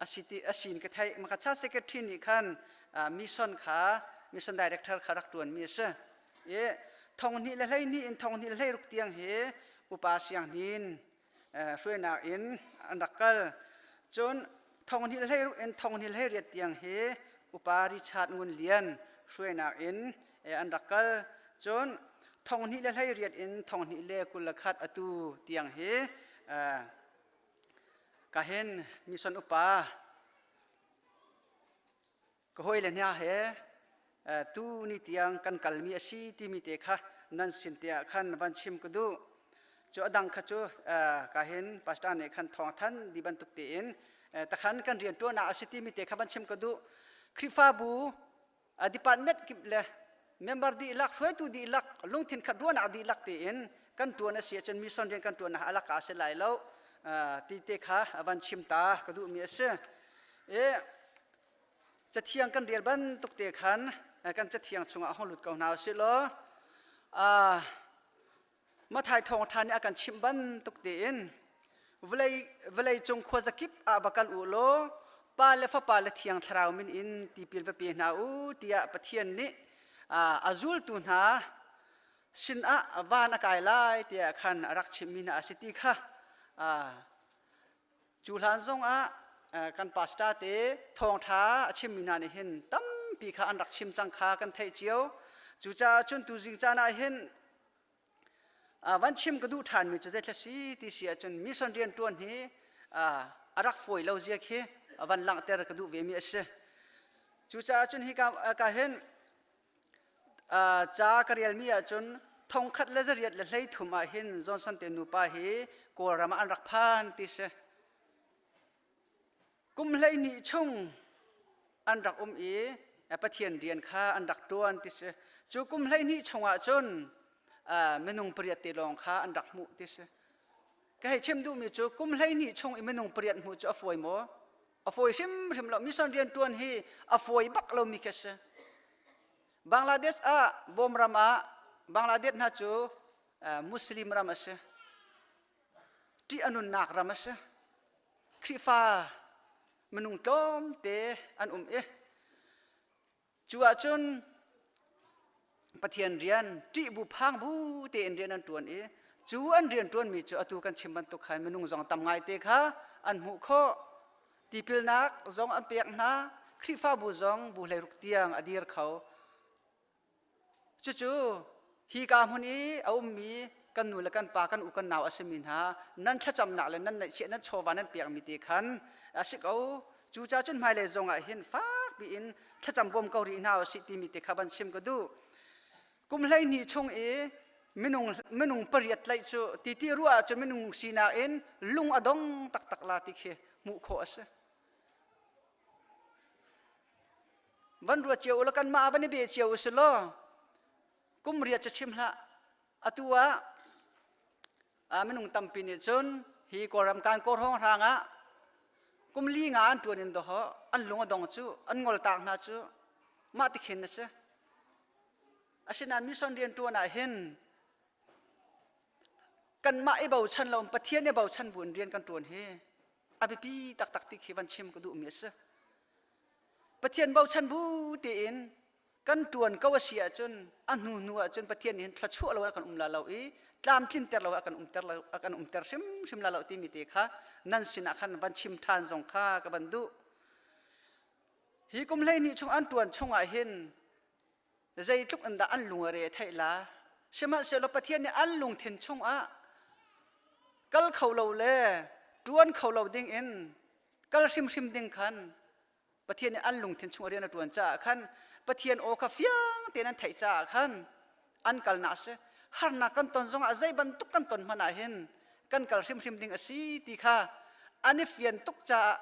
Speaker 11: a si ti a sin ka theih maka church secretary nih khan mission kha mission director kha rak tuan mi a si i thong hnih le 12 in thong hnih le 16 tiang hi upa siang hnin hruainak in an rak kal cun thong hnih le 16 in thong hnih le 18 tiang hi upa Richard Ngun Lian hruainak in an rak kal cun thong hnih le 18 in thong hnih le 21 atu tiang hi ka hin mission upa ka hawi le hna he. Tu ni tiang kan kalmi a si timi te kha nan sin te ah khan van chim ka duh. Cu a dang kha cu ka hin pastor nih khan thawng than di bantuk tein takhan kan rian ṭuannak a si timi te kha van chim ka duh. Khrihfabu department kip le member dihlak hruaitu dihlak lungthin khat ruahnak dihlak tein kan ṭuan a si ahcun mission rian kan ṭuannak a laka a si lai lo ti te kha van chim ta ka duhmi a si. E, Cathiang kan rel bantuk te khan kan cathiang chungah hong lut ko hna usih law Mathai thawngṭha nih a kan chimh bantuk tein vawlei vawlei cung khuazakip ah va kal u law Pa le Fapa le Thiang Thlarau min in tipil va pe hna u tiah Pathian nih a zultu hna sinah van a kai lai tiah khan a rak chimmi hna a si ti kha Cu hlan zongah kan pastor te thawngṭha a chimmi hna nih hin tampi kha an rak chim cang kha kan theih cio. Cucaah cun tuzing caan ah hin van chim ka duh ṭhanmi cu zeithla si ti si ahcun mission rian ṭuan hi a rak fawi lo zia khi van langhter ka duh vemi a si. Cucaah cun hi ka hin Ca ka relmi ahcun 1813 ah hin Johnson te nupa hi Kawlram ah an rak phan ti si. Kum 12 chung an rak um i Pathian rian kha an rak ṭuan ti si. Cu kum 12 chung ahcun minung pariat te lawng kha an rak hmuh ti si. Ka hei chim duhmi cu kum 12 chung i minung pariat hmuh cu a fawi maw? A fawi hrimhrim lo. Mission rian ṭuan hi a fawi bak lomi khi a si. Bangladesh ah bawm ram ah Bangladesh hna cu Muslim ram a si. Ṭih a nunnak ram a si. Khrihfa minung tlawmte an um i Cu ahcun Pathian rian ṭih bu phang bu tein rian an ṭuan i cu an rian ṭuanmi cu atu kan chim bantuk khan minung zong tam ngaite kha an hmuh khawh. Tipilnak zong an pek hna. Khrihfabu zong bu hleiruk tiang a dir kho. Cucu hika hmun i a ummi kan nu le kan pa kan u kan nau a simi hna nan thlacamnak le nan neihchiah nan chawva nan pekmi te khan a si ko. Cucaah cun hmailei zong ah hin fak piin thlacam bawm ko rih hna usih timi te kha van chim ka duh. Kum 12 chung i minung minung pariat tlaih cu ti ti ruah ahcun minung sinak in lung a dong taktak la ti khi hmuh khawh a si. Van ruat cio u law kanmah van i be cio u si law kum riat cu chim hlah. Atu ah minung tampi nih cun hi Kawlram kan kawrhawng hrang ah kum li nga an ṭuan in dawh an lung a dong cu an ngol tak hna cu mah ti khin a si. Asinain mission rian ṭuan ah hin kanmah i bochan lo Pathian i bochan buin rian kan ṭuan hi a biapi taktak ti khi van chim ka duhmi a si. Pathian bochan bu tein kan ṭuan ko a si ahcun a hnu hnu ahcun Pathian nih hin thluachuah lo ah kan um la lo i tlamtlinter lo ah kan umter lo a kan umter hrimhrim la lo timi te kha nan sinah khan van chim ṭhan zong kha ka van duh. Hi kum 12 chung an ṭuan chungah hin zeitluk in dah an lung a re a theih la sihmanhsehlaw Pathian nih an lungthin chungah kal kho lo le ṭuan kho lo ding in kal hrimhrim ding khan Pathian nih an lungthin chung rian a ṭuan caah khan Pathian aw kha fiang tein an theih caah khan an kalnak a si harnak kan ton zongah zei bantuk kan ton hmanh ah hin kan kal hrimhrim ding a si ti kha an i fian tuk caah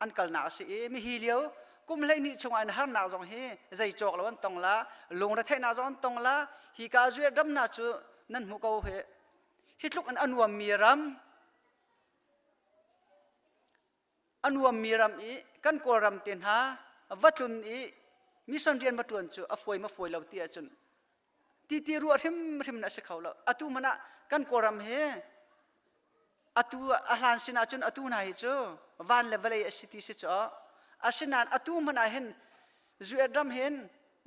Speaker 11: an kalnak a si i mihi lio kum 12 chungah in harnak zong hi zei cawk lo an tong la lungretheihnak zong an tong la hi ka zuet ram hna cu nan hmu ko hi hi tluk in a nuammi ram a nuammi ram i kan kawlram te hna va tlun i mission rian va ṭuan cu a fawi ma fawi lo ti ahcun ti ti ruah hrimhrim na si kho lo atu hmanh ah kan kawlram hi atu a hlan sin ahcun atu hna hi cu van le vawlei a si ti si cu asinain atu hmanh ah hin US ram hin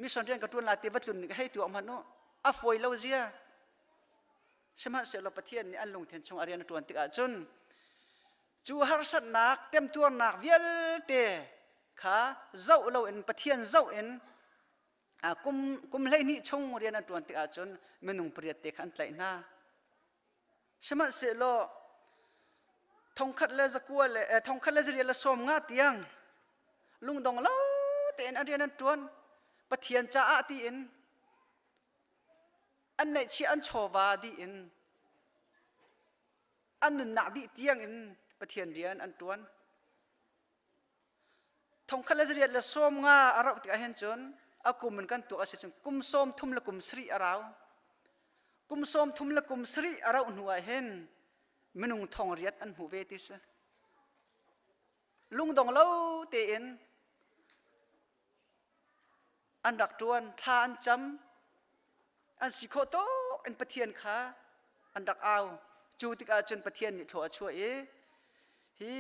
Speaker 11: mission rian ka ṭuan la ti va tlun hei tuah hmanh u a fawi lo zia sihmanhsehlaw Pathian nih an lungthin chung a rian a ṭuan tikah cun cu harsatnak temtuarnak vialte kha zoh loin Pathian zoh in kum kum 12 chung rian an ṭuan tikah cun minung pariat te kha an tlaih hna Sihmanhsehlaw thongkhat le zakua le thongkhat le zariat le 50 tiang lungdong lo tein an rian an ṭuan. Pathian caah tiin an neihchiah an chawva dih in an nunnak dih tiang in Pathian rian an ṭuan. Thongkhat le zariat le sawm nga a rauh tikah hin cun a kum in kan tuak a si cun kum sawm thum le kum sarih a rau. Kum sawm thum le kum sarih a rauh hnu ah hin minung thong riat an hmu ve ti si. Lungdong lo tein an rak ṭuan, thla an cam, an si khawh tawk in Pathian kha an rak au. Cu tikah cun Pathian nih thlua a chuah i hi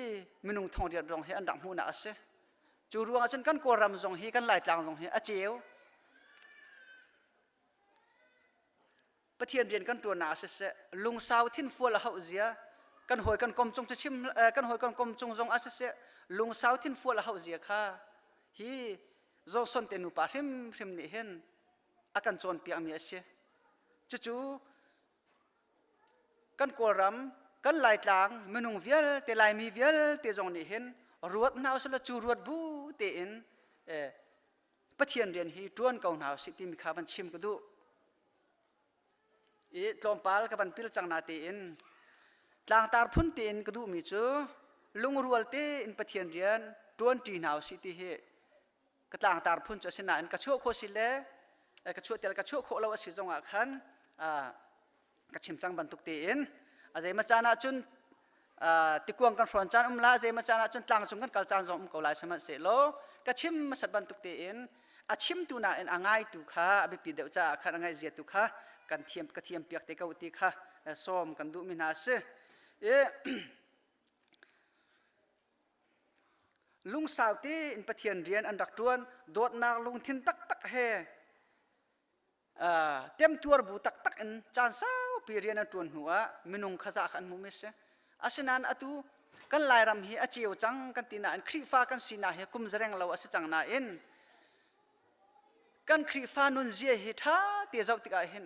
Speaker 11: minung thong riat rong hi an rak hmuhnak a si. Cu ruangah cun kan Kawlram zong hi kan Laitlang zong hi a ceu. Pathian rian kan ṭuannak ah siseh lungsau thinfual a hauh zia kan hawi kan kom cung cu chim kan hawi kan kom cung zong ah siseh lungsau thinfual a hauh zia kha hi Johnson te nupa hrimhrim nih hin a kan cawnpiakmi a si. Cucu kan Kawlram kan Laitlang minung vialte Laimi vialte zong nih hin ruat hna usih law cu ruat bu tein Pathian rian hi ṭuan ko hna usih timi kha van chim ka duh. I tlawmpal ka van pil cang na tein tlangtar phun tein ka duhmi cu lungrual tein Pathian rian ṭuanṭi hna usih ti hi ka tlangtar phun cu a si nain ka chuah khawh si le ka chuah tel ka chuah khawh lo a si zongah khan ka chim cang bantuk tein a zeimaw caan ah cun tikuang kan hrawn caan um la zeimaw caan ah cun tlang cung kan kal caan zong um ko lai sihmanhsehlaw ka chim hmasat bantuk tein a chimtu nain a ngaitu kha a biapi deuh caah khan a ngaihzia tu kha kan thiam ka thiam piak te ko ti kha sawm kan duhmi hna a si. I lungsau tein Pathian rian an rak ṭuan dawtnak lungthin taktak he temtuar bu taktak in caan saupi rian an ṭuan hnu ah minung kha za kha an hmuhmi a si. Asinain atu kan Lairam hi a ceu cang kan ti nain Khrihfa kan sinak hi kum zareng lo a si cang nain kan Khrihfa nunzia hi ṭha te zoh tikah hin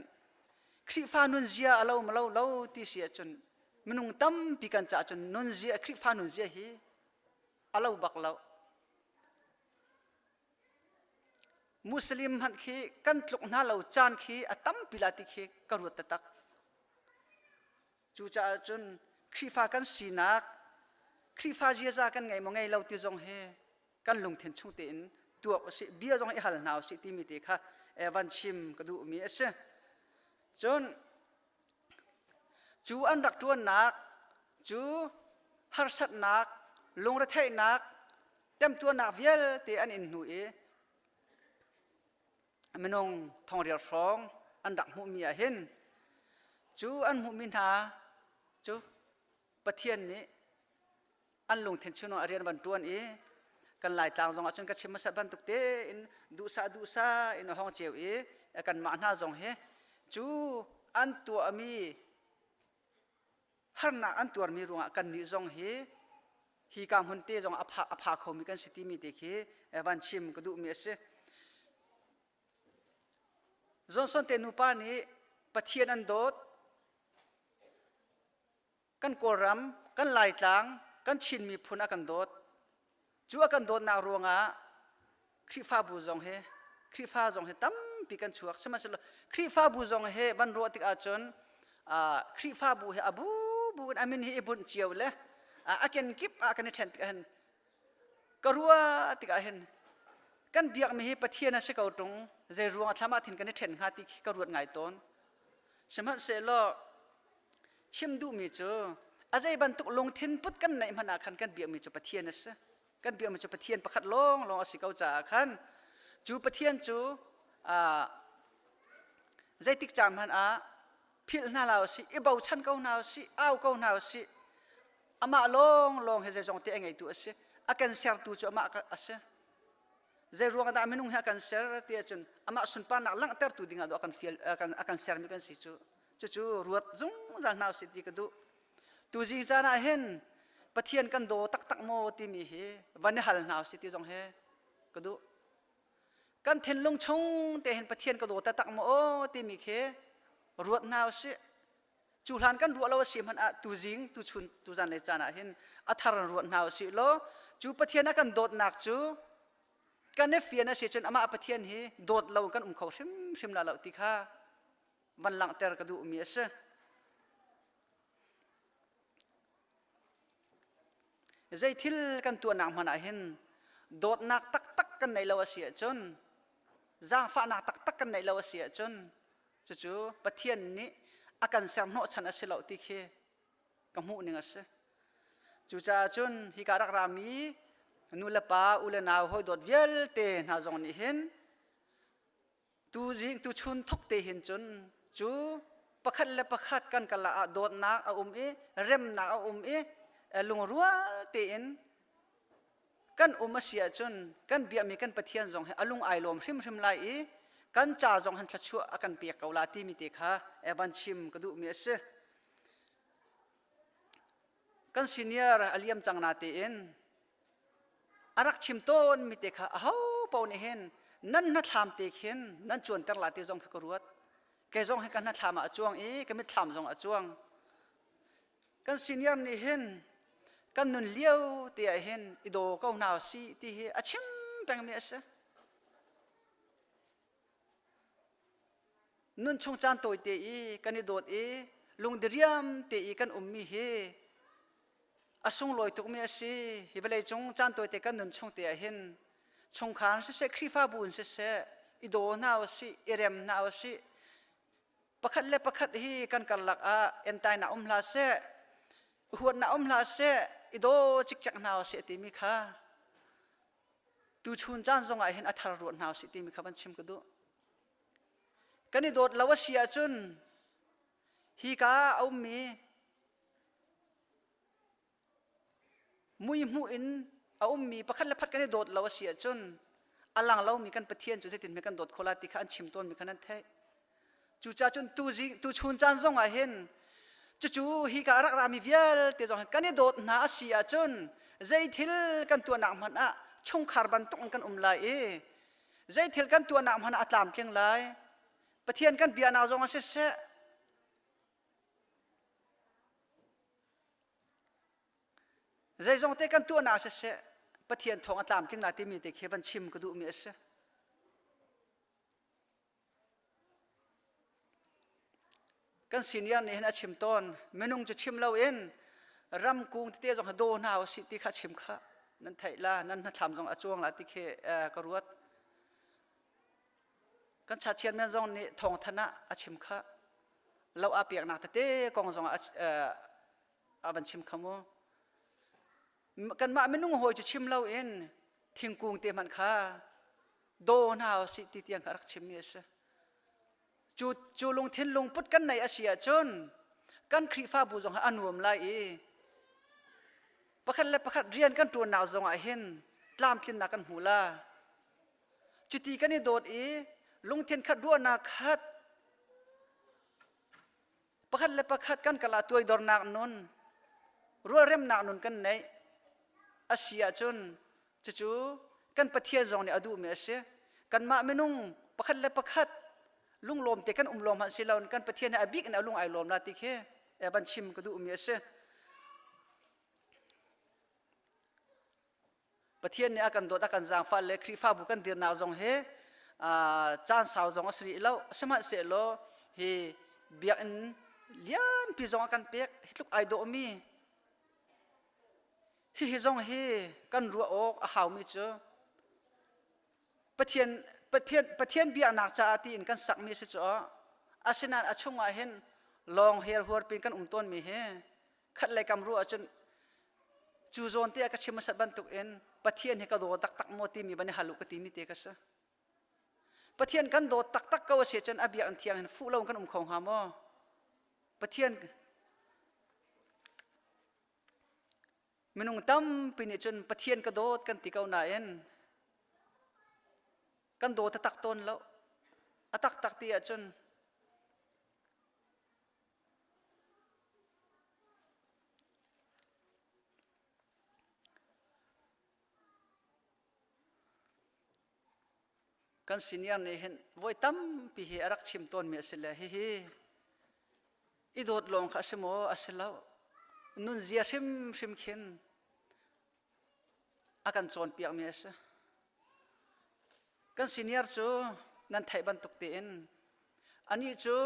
Speaker 11: Khrihfa nunzia a lo ma lo lo ti si ahcun minung tampi kan caah cun nunzia Khrihfa nunzia hi a lo bak lo. Muslim hmanh khi kan tluk hna lo caan khi a tampi la ti khi ka ruat taktak. Cucaah cun Khrihfa kan sinak, Khrihfa ziaza kan ngei maw ngei lo ti zong hi kan lungthin chung tein tuak usih, bia zong i hal hna usih timi te kha van chim ka duhmi a si. Cun cu an rak ṭuannak cu harsatnak, lungretheihnak, temtuarnak vialte an in hnu i minung thongrial hrawng an rak hmuhmi ah hin cu an hmuhmi hna cu Pathian nih an lungthin chungah a rian van ṭuan i kan Laitlang zong ah cun ka chim hmasat bantuk tein duhsah duhsah in a hong ceu i kanmah hna zong hi cu an tuahmi harnak an tuarmi ruangah kannih zong hi hi ka hmun te zong a pha, a pha khomi kan si timi te khi van chim ka duhmi a si. Johnson te nupa nih Pathian an dawt kan Kawlram, kan Laitlang, kan Chin miphun a kan dawt. Cu a kan dawtnak ruangah Khrihfabu zong hi Khrihfa zong hi tampi kan chuak. Sihmanhsehlaw Khrihfabu zong hi van ruah tik ahcun Khrihfabu hi a bubu in a min hi i bunh cio le a kenkip ah kan i ṭhen tik ahhin ka ruah tik ahhin kan biakmi hi Pathian a si ko ṭung zei ruang ah thlam ah thin kan i ṭhen hnga ti khi ka ruat ngai tawn. Sihmanhsehlaw chim duhmi cu a zei bantuk lungthin put kan neih hmanh ah khan kan biakmi cu Pathian a si. Kan biakmi cu Pathian pakhat lawnglawng a si ko caah khan cu Pathian cu zeitik caan hmanh ah philh hna hlah usih, i bochan ko hna usih, au ko hna usih. Amah lawnglawng hi zeizong te a ngeitu a si. A kan sertu cu amah a si. Zei ruang dah minung hi a kan ser ti ahcun amah sunparnak langhtertu ding ah a kan fial a kan sermi kan si cu. Cucu ruat zungzal hna usih ti ka duh. Tuzing caan ah hin Pathian kan daw taktak maw timi hi van i hal hna usih ti zong hi ka duh. Kan thinlung chung te hin Pathian ka daw taktak maw aw timi khi ruat hna usih. Cu hlan kan ruah lo a si hmanh ah tuzing tuchun tuzan le caan ah hin a thar in ruat hna usih law cu Pathian a kan dawtnak cu. Kan i fian a si cun amah Pathian hi dawt lo kan um kho hrimhrim la lo ti kha van langhter ka duhmi a si. Zei thil kan tuahnak hmanh ah hin dawtnak taktak kan neih lo a si ahcun zaangfahnak taktak kan neih lo a si ahcun cucu Pathian nih a kan ser hnawhchan a si lo ti khi ka hmuh ning a si. Cucaah cun hika rak rami nu le pa u le nau hawi dawt vialte hna zong nih hin tuzing tuchun thok te hin cun cu pakhat le pakhat kan kala ah dawtnak a um i remnak a um i lungrual tein kan um a si ahcun kan biakmi kan Pathian zong hi a lung ai lawm hrimhrim lai i kan ca zong han thluachuah a kan pek ko la timi te kha van chim ka duhmi a si. Kan senior a liam cang na tein a rak chim tawn mi te kha aho paoh nih hin nan hnathlam te khin nan cuanter la ti zong kha ka ruat. Kei zong hi ka hnathlam ah a cuang i ka mitthlam zong a cuang. Kan senior nih hin kan nun lio te ah hin i daw ko hna si ti hi a chim pengmi a si. Nun chung caan tawite i kan i dawt i lungdiriam te i kan ummi hi a sunglawi tukmi a si. Hi vawlei cung caan tawite kan nun chung te ah hin chungkhar siseh, Khrihfabu in siseh, i daw hna usih, i rem hna usih. Pakhat le pakhat hi kan karlak ah entainak um hlah seh, huatnak um hlah seh, i daw cikcek hna usih timi kha tuchun caan zong ah hin a thar ruat hna usih timi kha van chim ka duh. Kan i dawt lo a si ahcun hi ka a ummi mui hmuh in a ummi pakhat le phat kan i dawt lo a si ahcun a lang lomi kan Pathian cu zeitin hme kan dawt khawh la ti kha an chim tawnmi kha nan theih. Cucaah cun tuchun caan zong ah hin cucu hi ka rak rami vialte zong hin kan i dawt hna a si ahcun zei thil kan tuahnak hmanh ah chungkhar bantuk in kan um lai i zei thil kan tuahnak hmanh ah a tlamtling lai. Pathian kan biaknak zong ah siseh Zeizong te kan tuahnak siseh Pathian thawng a tlamtling lai timi te khi van chim ka duhmi a si. Kan senior nih hin a chim tawn minung cu chim loin ramkung tete zong daw hna usih ti kha chim kha nan theih la nan hnathlam zong a cuang la ti khi ka ruat. Kan chachian men zong nih thawngthan ah a chim kha lo a piaknak tete kong zong ah a van chim kha mu. Kanmah minung hawi cu chim loin thingkung te hmanh kha daw hna usih ti tiang kha a rak chimmi a si. Cu, cu lungthin lungput kan neih a si ahcun kan Khrihfabu zong a nuam lai i pakhat le pakhat rian kan ṭuannak zong ah hin tlamtlinnak kan hmu la. Cuti kan i dawt i lungthin khat ruahnak khat pakhat le pakhat kan kal ah tuaidornak nun rualremnak nun kan neih a si ahcun cucu kan Pathian zong nih a duhmi a si kanmah minung pakhat le pakhat lunglawm te kan um lawm hmanh si lo kan Pathian he a bik in a lung ai lawm la ti khi van chim ka duhmi a si Pathian nih a kan dawt a kan zaangfah le Khrihfabu kan dirnak zong hi caan sau zong a si rih lo sihmanhsehlaw hi biakinn lianpi zong a kan pek hi tluk ai dawhmi hihi zong hi kan ruah awk a haumi cu Pathian Pathian Pathian biaknak caah tiin kan sakmi si cu asinain a chungah hin lawng her huar pin kan um tawnmi hi khat lei kam ruah ahcun cu zawn te ah ka chim hmasat bantuk in Pathian hi ka daw taktak maw timi van i hal u ka timi te ka si. Pathian kan dawt taktak ko a si cun a biakinn thiang hin fuh lo kan um kho hnga maw? Pathian minung tampi nih cun Pathian ka dawt kan ti ko nain kan daw taktak tawn lo. A taktak ti ahcun Kan senior nih hin voi tampi hi a rak chim tawnmi a si le hihi i dawt lawng kha a si maw a si lo nunzia hrimhrim khin a kan cawnpiakmi a si. Kan senior cu nan theih bantuk tein anih cu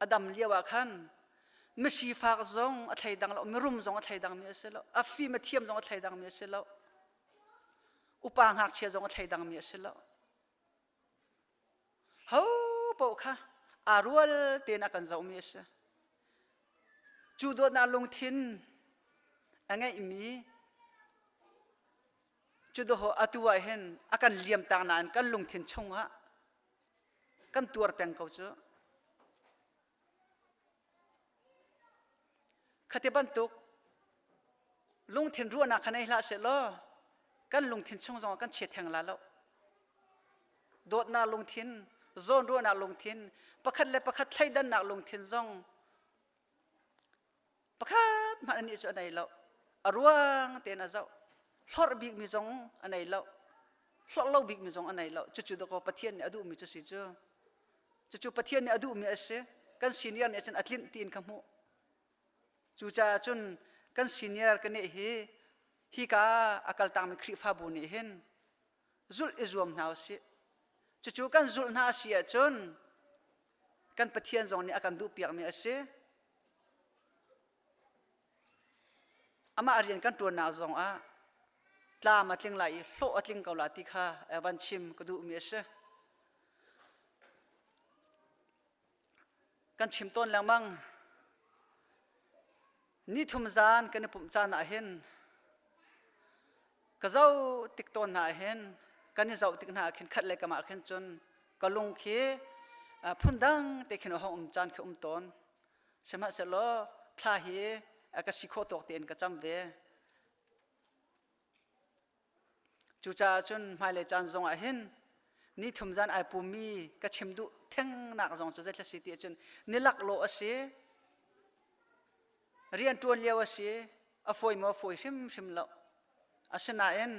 Speaker 11: a dam lio ah khan misifak zong a thleidang lo, mirum zong a thleidang mi a si lo, a fim a thiam zong a thleidang mi a si lo, upa ngakchia zong a thleidang mi a si lo. Ho paoh kha aa rual tein a kan zohmi a si. Cu dawtnak lungthin a ngeihmi cu dawh atu ah hin a kan liamtak nain kan lungthin chungah kan tuar peng ko cu. Khati bantuk lungthin ruahnak kha nei hlah sehlaw kan lungthin chung zongah kan chia theng la lo. Dawtnak lungthin, zawnruahnak lungthin, pakhat le pakhat thleidannak lungthin zong pakhat hmanh anih cu a nei lo. A ruang tein a zoh. Hlorh bikmi zong a nei lo. Hlorh lo bikmi zong a nei lo. Cucu dakaw Pathian nih a duhmi cu si cu. Cucu Pathian nih a duhmi a si. Kan senior nih cun a tlinh tiin ka hmuh. Cucaah cun kan senior ka nih hi hika a kaltangmi Khrihfabu nih hin zulh i zuam hna usih. Cucu kan zulh hna a si ahcun kan Pathian zong nih a kan duhpiakmi a si. Amah rian kan ṭuannak zong ah tlam a tling lai i hlawh a tling ko la ti kha van chim ka duhmi a si. Kan chim tawn lengmang. Nithum zan kan i pumh caan ah hin ka zoh tik tawn hna hin kan i zoh tik hna ah khin khat le kam ah khin cun ka lung khi phundang te khin a hong um caan khi um tawn. Sihmanhsehlaw thla hi ka si khawh tawk tein ka cam ve. Cucaah cun hmailei caan zong ah hin ni thum zan ai pummi ka chim duh thengnak zong cu zeithla si ti ahcun ni laklawh a si, rian ṭuan lio a si, a fawi maw fawi hrimhrim lo. Asinain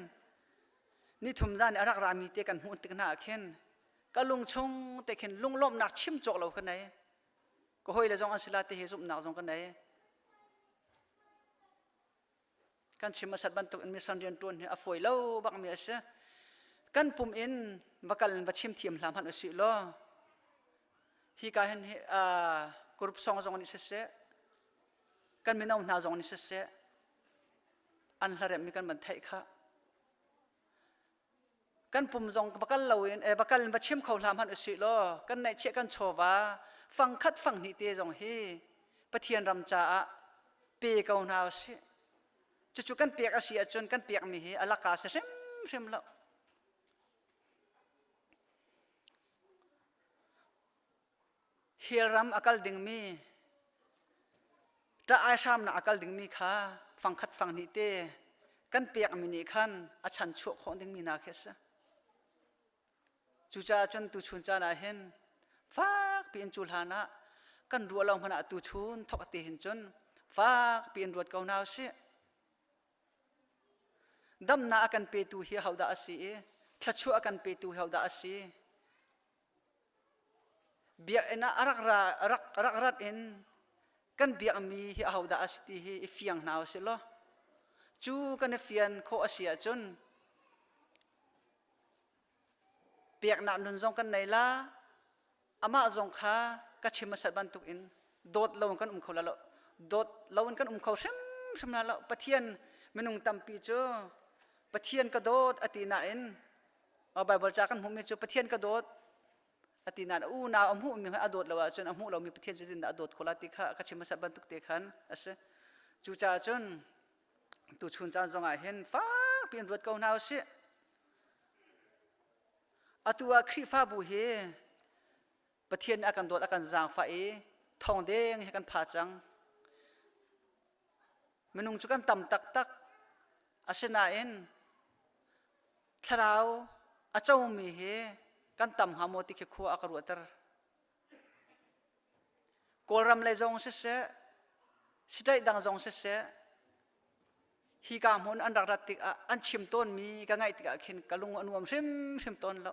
Speaker 11: ni thum zan i a rak rami te kan hmuh tik hna ah khin ka lung chung te khin lunglawmhnak chim cawk lo ka nei. Ka hawile zong an si la ti hi zumhnak zong ka nei. Kan chim hmasat bantuk in mission rian ṭuan hi a fawi lo bakmi a si. Kan pum in va kal in va chim thiam hlah hmanh usih law hi ka hin group song zong nih siseh kan mino hna zong nih siseh an hlaremmi kan van theih kha kan pum zong va kal loin eh, va kal in va chim kho hlah hmanh usih law kan neihchiah kan chawva fangkhat fanghnih te zong hi Pathian ram caah pe ko hna usih cucu kan pek a si ahcun kan pekmi hi a laka si hrimhrim lo Hell ram a kal dingmi ṭah ai hramnak a kal dingmi kha fangkhat fanghnih te kan pekmi nih khan a chan chuah khawh dingmi hna khi a si. Cucaah cun tuchun caan ah hin fak piin cu hlan ah kan ruah lo hmanh ah tuchun thawk te hin cun fak piin ruat ko hna usih. Damnak a kan petu hi hodah a si i thluachuah a kan petu hi hodah a si? Biakinn ah a rak ra rak rak rat in kan biakmi hi ahodah a si ti hi i fiang hna usih law cu kan i fian khawh a si ahcun peknak nun zong kan nei la amah zong kha ka chim hmasat bantuk in dawt lo in kan um kho la lo dawt lo in kan um kho hrimhrim la lo Pathian minung tampi cu Pathian ka dawt a ti nain Baibal ca kan hmuhmi cu Pathian ka dawt a ti nain a unau a hmuhmi a dawt lo ahcun a hmuh lomi Pathian cu zeitindah a dawt khawh lai ti kha ka chim hmasa bantuk te khan a si. Cucaah cun tuchun caan zongah hin fakpi in ruat ko hna usih. Atu ah Khrihfabu hi Pathian nih a kan dawt a kan zaangfah i thong deng he kan pha cang. Minung cu kan tam taktak. Asinain thlarau a comi hi kan tam hnga maw ti khi khua a ka ruahter. Kawlram lei zong siseh, state dang zong siseh, hi ka hmun an rak rat tikah an chim tawnmi ka ngaih tikah khin ka lung a nuam hrimhrim tawn lo.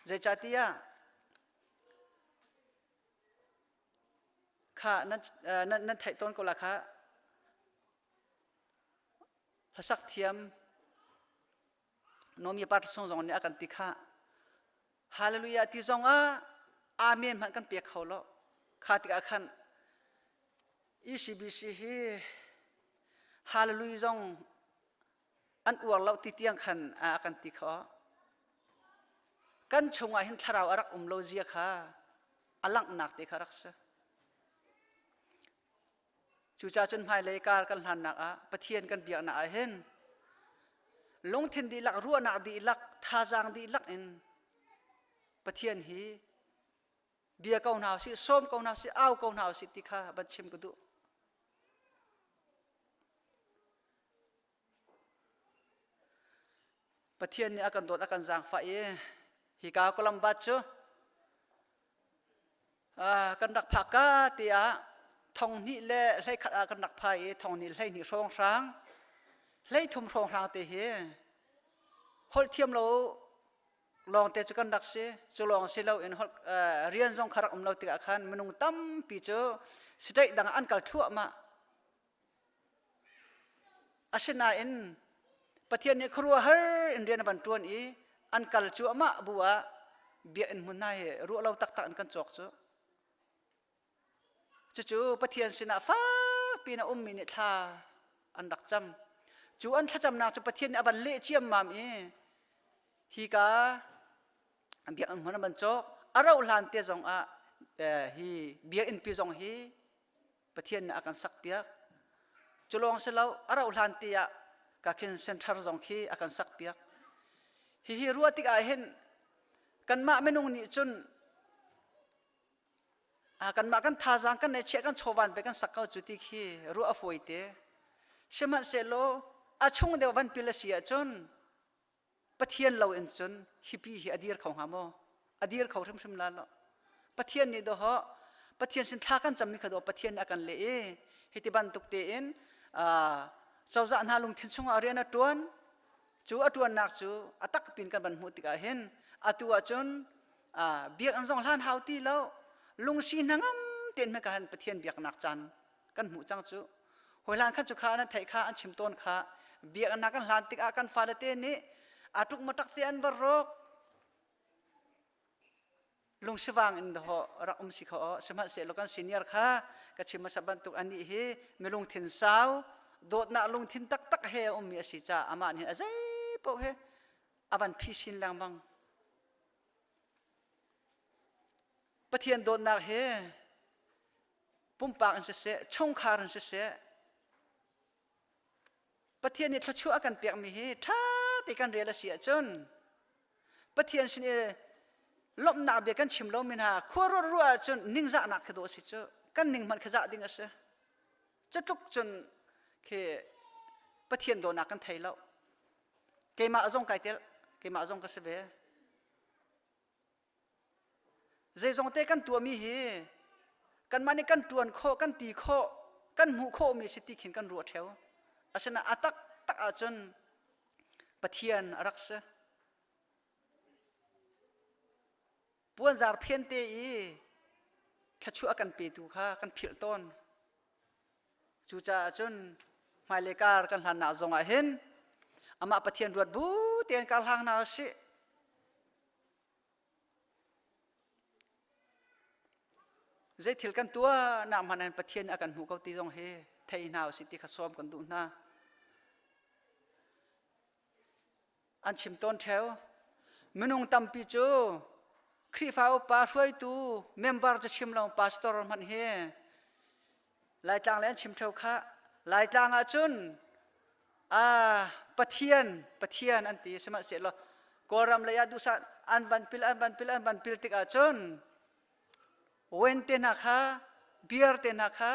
Speaker 11: Zeicahtiah kha nan, nan, nan theih tawn ko la kha hlasak thiam. Nomi par sung zong nih a kan ti kha Hallelujah ti zong ah amen hmanh kan pek kho lo. Kha tikah khan ECBC hi Hallelujah zong an uar lo ti tiang khan a kan ti kho. Kan chungah hin thlarau a rak um lo zia kha a langhnak te kha rak si. Cucaah cun hmailei kar kan hlannak ah Pathian kan biaknak ah hin lungthin dihlak, ruahnak dihlak, thazaang dihlak in Pathian hi bia ko hna usih, sawm ko hna usih, au ko hna usih ti kha van chim ka duh. Pathian nih a kan dawt a kan zaangfah i hika Columbus cu kan rak phak ka tiah thong hnih le 11 ah kan rak pha i thong hnih 12 hrawnghrang 13 hrawnghrang te hi holh thiam lo lawngte cu kan rak si. Cu lawng si lo in rian zong kha rak um lo tikah khan minung tampi cu state dang ah an kal thluahmah. Asinain Pathian nih khuaruahhar in rian a van ṭuan i an kal cuahmah bu ah biakinn hmun hna hi ruah lo taktak in kan cawk cu. Cucu Pathian sinah fakpi in a ummi nih thla an rak cam. Cu an thlacamnak cu Pathian nih a van leh ciammam i hika biakinn hmun an van cawk. A rauh hlan te zong ah hi biakinn pi zong hi Pathian nih a kan sakpiak. Cu lawng si lo, a rauh hlan te ah ka khin center zong khi a kan sakpiak. Hihi ruah tikah hin kanmah minung nih cun kanmah kan thazaang kan neihchiah kan chawvan pe kan sak ko cu ti khi ruah a fawi te. Sihmanhsehlaw a chung deuh van pil a si ahcun Pathian lo in cun hipi hi a dir kho hnga maw? A dir kho hrimhrim la lo. Pathian nih dawhawh Pathian sin thla kan cammi kha dawh Pathian nih a kan leh i hiti bantuk tein cozah hna lungthin chungah rian a ṭuan. Cu a ṭuannak cu a tak pin kan van hmuh tikah hin atu ahcun biakinn zong hlan hau ti lo lungsi hnangam tein hmeka han Pathian biaknak caan kan hmuh cang cu. Hawihlan khan cu kha nan theih kha an chim tawn kha biakinn kan hlan tikah kan fale te nih a tuk matak te an var rawk lungsivang in ho rak um si kho sihmanhsehlaw kan senior kha ka chim hmasa bantuk anih hi milungthin sau dawtnak lungthin taktak he a ummi a si caah amah nih a zei paoh he a van phisin lengmang. Pathian dawtnak he pumpak in siseh, chungkhar in siseh, Pathian nih thluachuah a kan pekmi hi ṭha te kan rel a si ahcun Pathian sin i lawmhnak bia kan chim lomi hna khua ruat ruah ahcun ningzahnak khi dawh a si cu kan ning hmanh khi zah ding a si. Cutluk cun khi Pathian dawtnak kan thei lo. Keimah zong kai tel, keimah zong ka si ve. Zeizong te kan tuahmi hi kanmah nih kan ṭuan khawh, kan ti khawh, kan hmuh khawhmi si ti khin kan ruah ṭheo. Asinain a taktak ahcun Pathian a rak si. Puanzar phian te i thluachuah a kan petu kha kan philh tawn. Cucaah cun hmailei kar kan hlannak zongah hin amah Pathian ruat bu tein kar hlang hna usih. Zei thil kan tuah nak hmanh hin Pathian nih a kan hmuh ko ti zong hi thei hna usih ti kha sawm kan duh hna. An chim tawn theo. Minung tampi cu Khrihfa upa hruaitu member cu chim lo pastor hmanh hi Laitlang le an chim theo kha. Laitlang ah cun ah Pathian Pathian an ti sihmanhsehlaw Kawlram lei ah duhsah an van pil an van pil an van pil tikah cun wen te hna kha beer te hna kha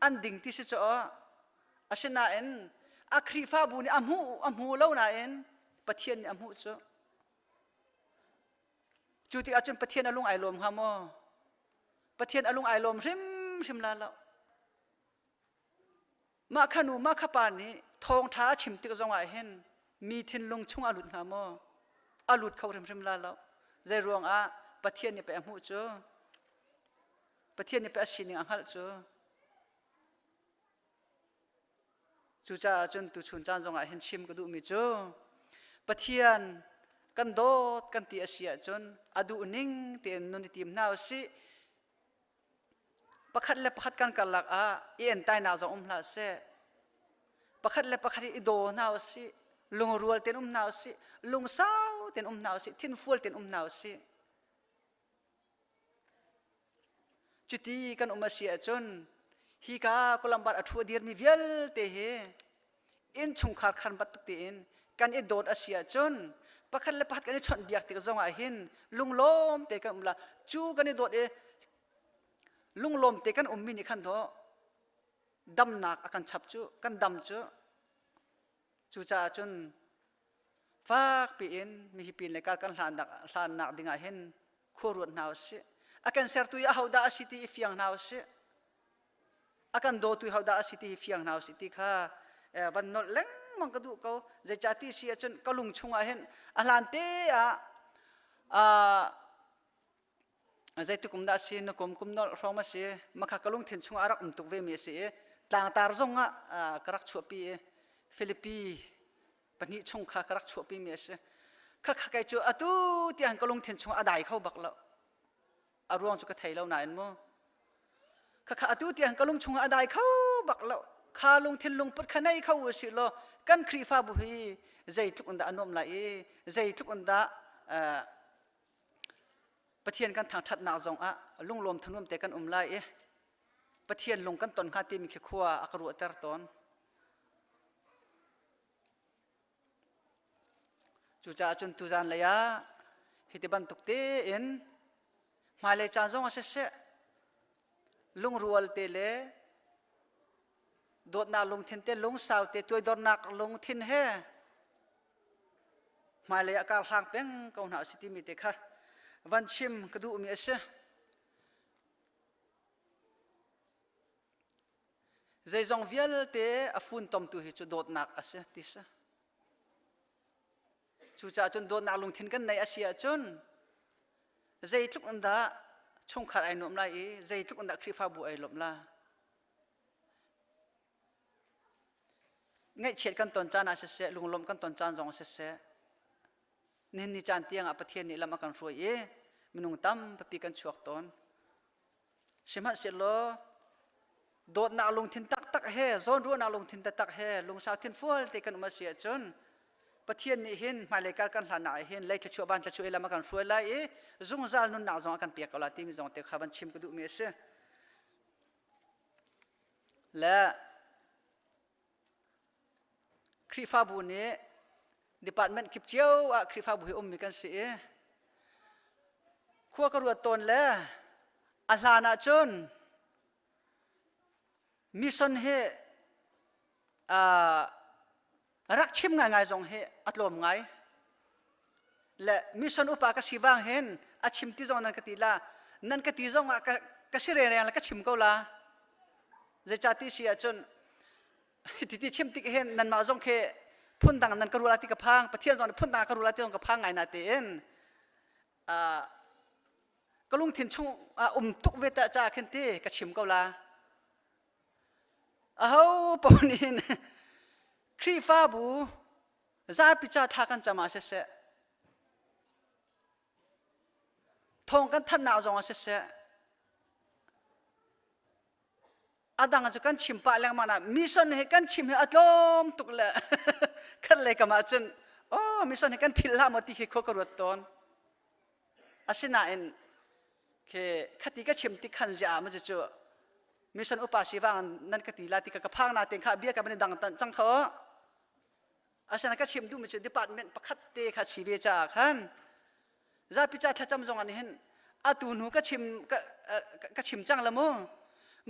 Speaker 11: an ding ti si caw asinain a Khrihfabu nih a hmuh a hmu lo nain Pathian nih a hmuh cu cu tikah cun Pathian a lung ai lawm hnga maw Pathian a lung ai lawm hrimhrim la lo Mah kha nu mah kha pa nih thawngṭha a chim tik zongah hin mi thinlung chung a lut hnga maw? A lut kho hrimhrim la lo. Zei ruangah Pathian nih pei a hmuh cu? Pathian nih pei a sining a hngalh cu? Cucaah cun tuchun caan zongah hin chim ka duhmi cu. Pathian kan dawt kan ti a si ahcun a duh ning tein nun i tim hna usih. Pakhat le pakhat kan karlak ah i entainak zong um hlah seh. Pakhat le pakhat i daw hna usih. Lungrual tein um hna usih. Lungsau tein um hna usih. Thinfual tein um hna usih. Cuti kan um a si ahcun hika Columbus a ṭhu a dirmi vialte hi innchungkhar khan bantuk tein kan i dawt a si ahcun pakhat le pakhat kan i chawnhbiak tik zongah hin lunglawm te kan um la. Cu kan i dawt i lunglawm te kan ummi nih khan dawh damnak a kan chap cu kan dam cu. Cucaah cun fak piin mihi le kar kan hlannak hlannak dingah hin khua ruat hna usih. A kan sertu i ahodah a si ti i fiang hna usih. A kan dawtu i hodah a si ti hi fiang hna usih ti kha van nolh lengmang ka duh ko. Zeicah ti si ahcun ka lung chungah hin a hlan te ah zeitik um dah a si na kum kum nolh hrawng a si makha ka lungthin chungah a rak um tuk ve mi a si i tlangtar zong ah ka rak chuahpi i Philippi pahnih chung kha ka rak chuahpi mi a si. Khakha kei cu atu tiang ka lungthin chungah a dai kho bak lo. A ruang cu ka thei lo nain mu. Khakha atu tiang ka lung chungah a dai kho bak lo. Kha lungthin lungput kha nei kho u si law kan Khrihfabu hi zeitluk in dah a nuam lai i zeitluk in dah Pathian kan thangṭhatnak zongah lunglawm thanuam te kan um lai i Pathian lung kan ton hnga timi khi khua a ka ruahter tawn. Cucaah cun tuzan lei ah hiti bantuk tein hmailei caan zong ah siseh lungrual te le dawtnak lungthin te lungsau te tuaidornak lungthin he hmailei ah kar hlang peng ko hna a si timi te kha van chim ka duhmi a si. Zeizong vialte a funtomtu hi cu dawtnak a si ti si. Cucaah cun dawtnak lungthin kan neih a si ahcun zeitluk in dah chungkhar ai nuam lai i zeitluk in dah Khrihfabu ai lawmh la. Ngaihchiat kan ton caan ah siseh, lunglawmh kan ton caan zong ah siseh, nihin ni caan tiang ah Pathian nih lam a kan hruai i minung tampi kan chuak tawn. Sihmanhsehlaw dawtnak lungthin taktak he, zawnruahnak lungthin taktak he, lungsau thinfual te kan um a si ahcun Pathian nih hin hmailei kar kan hlannak ah hin lei thluachuah van thluachuah i lam a kan hruai lai i zungzal nunnak zong a kan pek ko lai timi zong te kha van chim ka duhmi a si. Le Khrihfabu nih department kip cio ah Khrihfabu hi ummi kan si i khua ka ruat tawn le a hlan ah cun mission hi rak chim ngaingai zong hi a tlawm ngai le mission upa ka si vang hin a chim ti zong nan ka ti la nan ka ti zong ah ka, ka si rengreng le ka chim ko la zeicah ti si ahcun ti ti chim tik hin nanmah zong khi phundang nan ka ruah ti ka phang pathian zong nih phundang ka ruah ti zong ka phang ngai na tein ka lungthin chung ah um tuk ve ta cha khin ti ka chim ko la aho paoh nih Khrihfabu zapi ca thla kan cam ah siseh thawng kan thanhnak zong ah siseh a dang cu kan chim pah lengmang na mission hi kan chim hi a tlawm tuk le khat lei kam ah cun oh mission hi kan philh hlah maw ti khi khua ka ruat tawn asinain khi khati ka chim tik khan zia ma cu mission upa si wang nan ka ti la ti ka ka phang na ten kha bia ka ban dang tan cang kho asana ka chim duhmi cu department pakhat te kha si ve caah khan zapi ca thlacam zong an hin atu hnu ka chim ka, ka chim cang la mu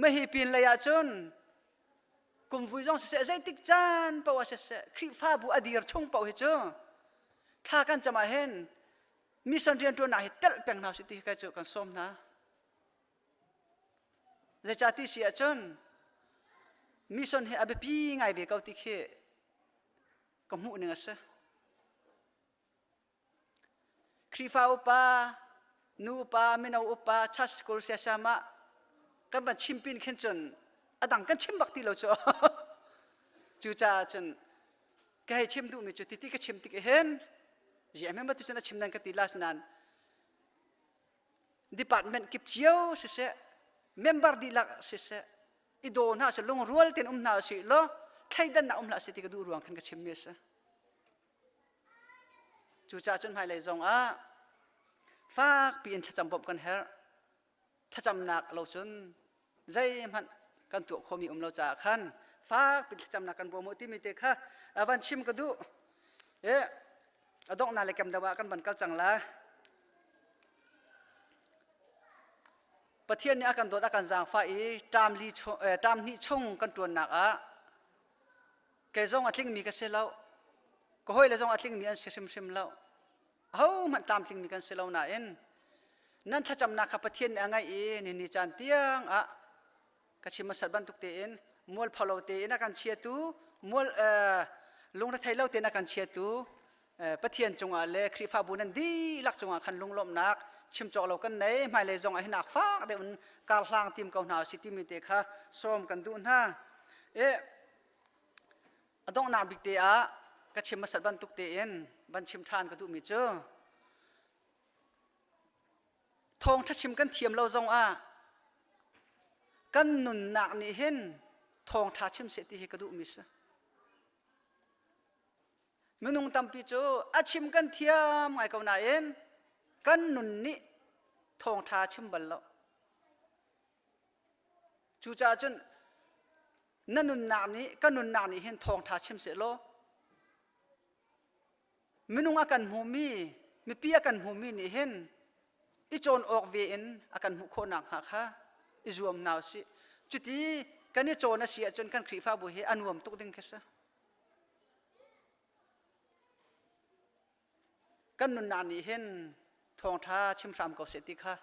Speaker 11: mahi pin lei ah cun kumvui zong siseh zeitik caan paoh ah siseh Khrihfabu a dir chung paoh hi cu thla kan cam ah hin mission rianṭuannak hi telh peng hna usih ti kai cu kan sawm hna Zeicah ti si ahcun mission hi a biapi ngai ve ko ti khi ka hmuh ning a si. Khrihfa upa, nu upa, mino upa, church school siasam ah kan van chim pin khin cun a dang kan chim bak ti lo cu. Cucaah cun. Ka hei chim duhmi cu titi ka chim tik hin GMM tu cun a chim nan ka ti la nain department kip cio siseh member dihlak siseh i daw hna sih lungrual tein um hna usih law thleidannak um hlah sih ti ka duh ruang khan ka chimmi a si. Cucaah cun hmailei zong ah fakpi in thlacam bawmh kan herh. Thlacamnak lo cun zeihmanh kan tuah khawhmi um lo caah khan fakpi thlacamnak kan bawm u timi te kha van chim ka duh. E a donghnak le kem deuh ah kan van kal cang la. Pathian nih a kan dawt a kan zaangfah i ṭam li chung, eh, ṭam hnih chung kan ṭuannak ah kei zong a tlingmi ka si lo. Ka hawile zong a tlingmi an si hrimhrim lo. Ahohmanh tlamtlingmi kan si lo nain nan thlacamnak kha Pathian nih a ngaih i nini caan tiang ah ka chim hmasat bantuk tein mualpho lo tein a kan chiatu mual lungrethei lo tein a kan chiatu Pathian cungah le Khrihfabu nan dihlak cungah khan lunglawmhnak chim cawk lo kan nei hmailei zong ah hinak fak deuh in kar hlang tim ko hna si timi te kha sawm kan duh hna. E a donghnak bik te ah ka chim hmasat bantuk tein van chim ṭhan ka duhmi cu thawngṭha chim kan thiam lo zong ah kan nunnak nih hin thawngṭha chim seh ti hi ka duhmi si. Minung tampi cu a chim kan thiam ngai ko nain kan nun nih thawngṭha chim bal lo. Cucaah cun na nunnak nih ka nunnak nih hin thawngṭha chim seh law minung a kan hmumi mipi a kan hmumi nih hin i cawn awk ve in a kan hmuh khawh nakhnga kha i zuam hna usih. Cuti kan i cawn a si ahcun kan Khrihfabu hi a nuam tuk ding khi si. Kan nunnak nih hin thawngṭha chim hram ko seh ti kha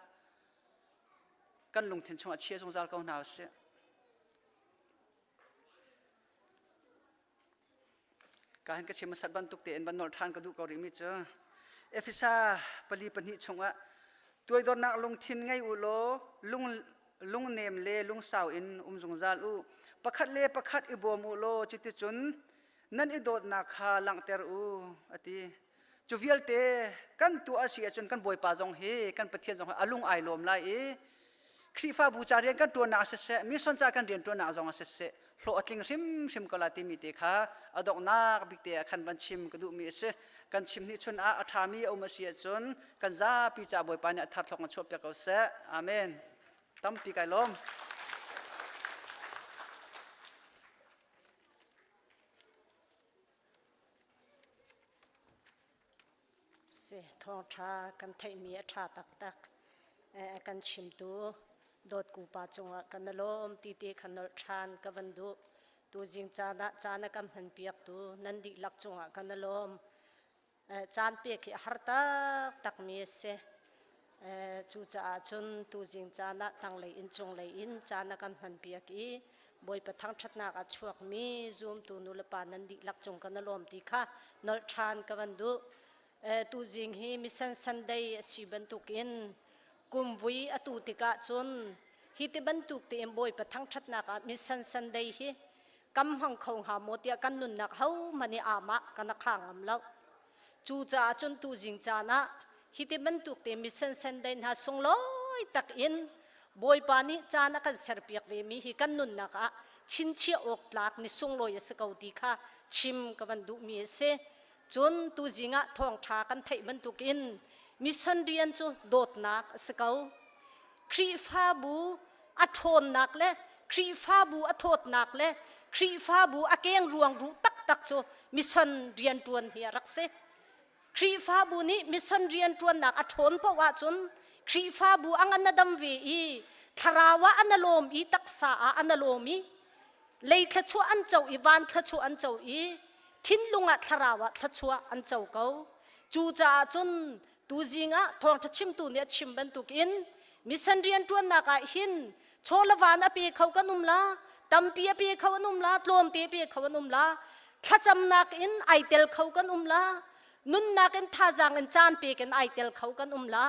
Speaker 11: kan lungthin chungah chia zungzal ko hna usih. Ka hin ka chim hmasat bantuk tein van nolh ṭhan ka duh ko rihmi cu Efesa pali pahnih chungah tuaidornak lungthin ngei u law lung lungnem le lungsau in um zungzal u. Pakhat le pakhat i bawm u law cuticun nan i dawtnak kha langhter u a ti. Cu vialte kan tuah a si ahcun kan Bawipa zong hi kan Pathian zong hi a lung ai lawm lai i Khrihfabu ca rian kan ṭuannak ah siseh, mission ca kan rian ṭuannak zong ah siseh, hlawh a tling hrimhrim ko la timi te kha a donghnak bik te ah khan van chim ka duhmi a si. Kan chim hnih chun ah a ṭhami a um a si ahcun kan zapi ca Bawipa nih a thar thlok in chuahpiak ko seh. Amen. Tampi kai lawm.
Speaker 1: Si thawngṭha kan theihmi a ṭha taktak. Kan chimtu dawtku pa cungah kan i lawm ti te kha nolh ṭhan ka van duh. Tuzing caan ah caan a kan hmanpiaktu nan dihlak cungah kan i lawm. Caan pek hi a har taktakmi a si. Cucaah cun tuzing caan ah tanglei in cunglei in caan a kan hmanpiak i Bawipa thangṭhatnak ah chuakmi zumtu nulepa nan dihlak cung kan i lawm ti kha nolh ṭhan ka van duh. Tuzing hi Mission Sunday a si bantukin kumvui atu tikah cun hi ti bantuk tein Bawipa thangṭhatnak ah Mission Sunday hi kam hmang kho hnga maw tiah kan nunnak hohmanh i amah kan a kha ngam lo. Cucaah cun tuzing caan ah hi ti bantuk te mission Sunday hna sunglawi tak in Bawipa nih caan a kan serpiak ve mi hi kan nunnak ah chinchiah awk tlak ni sunglawi a si ko ti kha chim ka van duhmi a si. Cun tuzing ah thawngṭha kan theih bantukin mission rian cu dawtnak a si ko. Khrihfabu a ṭhawnnak le Khrihfabu a thawtnak le Khrihfabu a keng ruang ruh taktak cu mission rianṭuan hi a rak si. Khrihfabu nih mission rianṭuannak a ṭhawn paoh ahcun Khrihfabu a ngan a dam ve i thlarau ah an a lawm i taksa ah an a lawm i lei thluachuah an co i van thluachuah an co i thinlung ah thlarau ah thluachuah an co ko. Cucaah cun Tuzing ah thawngṭha chimtu nih a chim bantukin mission rianṭuannak ah hin chaw le van a pe kho kan um la, tampi a pe kho an um la, tlawmte a pe kho an um la, thlacamnak in ai tel kho kan um la, nunnak in thazaang in caan pek in ai tel kho kan um la.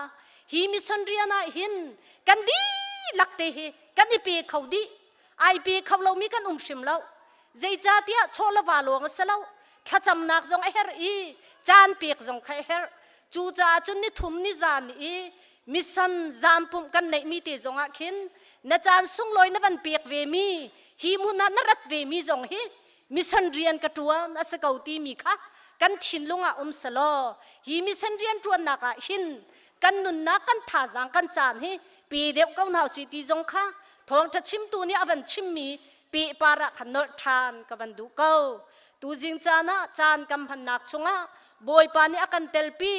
Speaker 1: Hi mission rian ah hin kan dihlak te hi kan i pe kho dih. Ai pe kho lomi kan um hrim lo. Zeicahtiah chaw le va lawng a si lo. Thlacamnak zong a herh i caan pek zong kha a herh. Cucaah cun ni thum ni zan i mission zampumh kan neihmi te zong ah khin na caan sunglawi na van pek ve mi hi hmun ah na rat ve mi zong hi mission rian ka ṭuan a si ko timi kha kan thinlung ah um selaw hi mission rian ṭuannak ah hin kan nunnak kan thazaang kan caan hi pe deuh ko hna usih ti zong kha thawngṭha chimtu nih a van chimmi pehpar ah khan nolh ṭhan ka van duh ko. Tuzing caan ah caan kan hmannak chungah Bawipa nih a kan telpi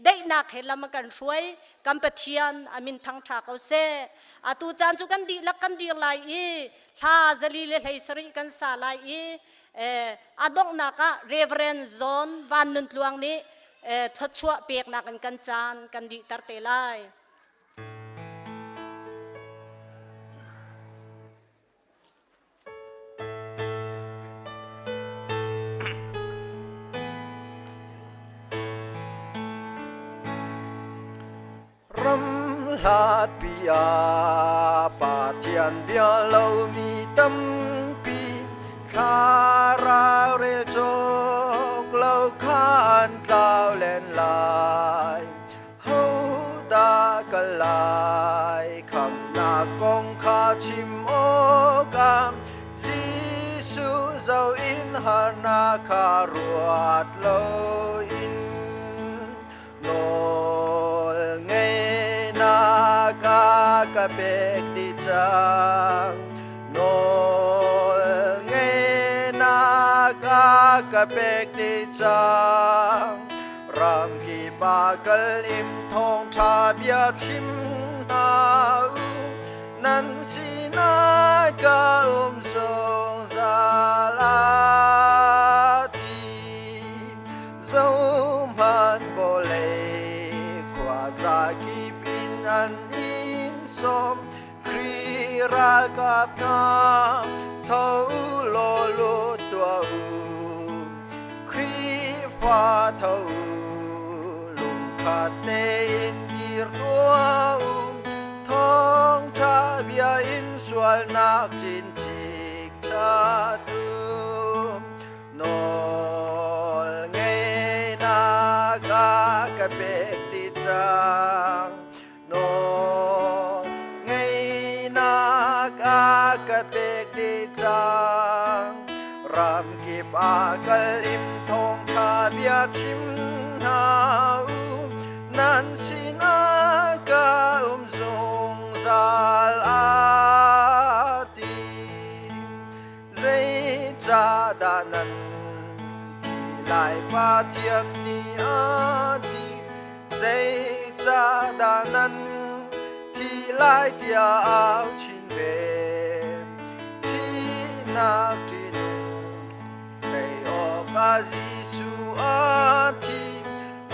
Speaker 1: daihnak he lam a kan hruai kan Pathian a min thangṭha ko seh. Atu caan cu kan dihlak kan dir lai i hla 417 kan sa lai i a donghnak ah Reverend John Van Nun Tluang nih thluachuah peknak in kan caan kan dihter te lai.
Speaker 7: Ram hlatpi ah Pathian bia lomi tampi thlarau rel cawk lo kha an tlau len lai. Hodah kal lai khamnak kong kha chim awkah Jesuh zoh in harnak kha ruat loin nawl ngeihnak a ka pek dih cang. Nawl ngeihnak a ka pek dih cang. Ramkip ah kal in thawngṭha bia chim hna u. Nan sinah ka um zungzal a ti. Zohhmanh vawlei khuaza kip in an in sawm. Khrih ralkap hna tho u law lut tuah u. Khrihfa tho u lungkhat tein dir tuah u. Thawngṭha bia in sualnak cincik chat u. Nawl ngeihnak a ka pek dih cang. Nawl ngeihnak a ka pek dih cang. Ramkip ah kal in thawngṭha bia chim hna u. Nan sinah ka um zungzal a ti. Zeicahdah nan thi lai Pathian nih a ti? Zeicahdah nan thi lai tiah au chin ve? Thihnak ṭihnung tei awkah Jesuh a thi.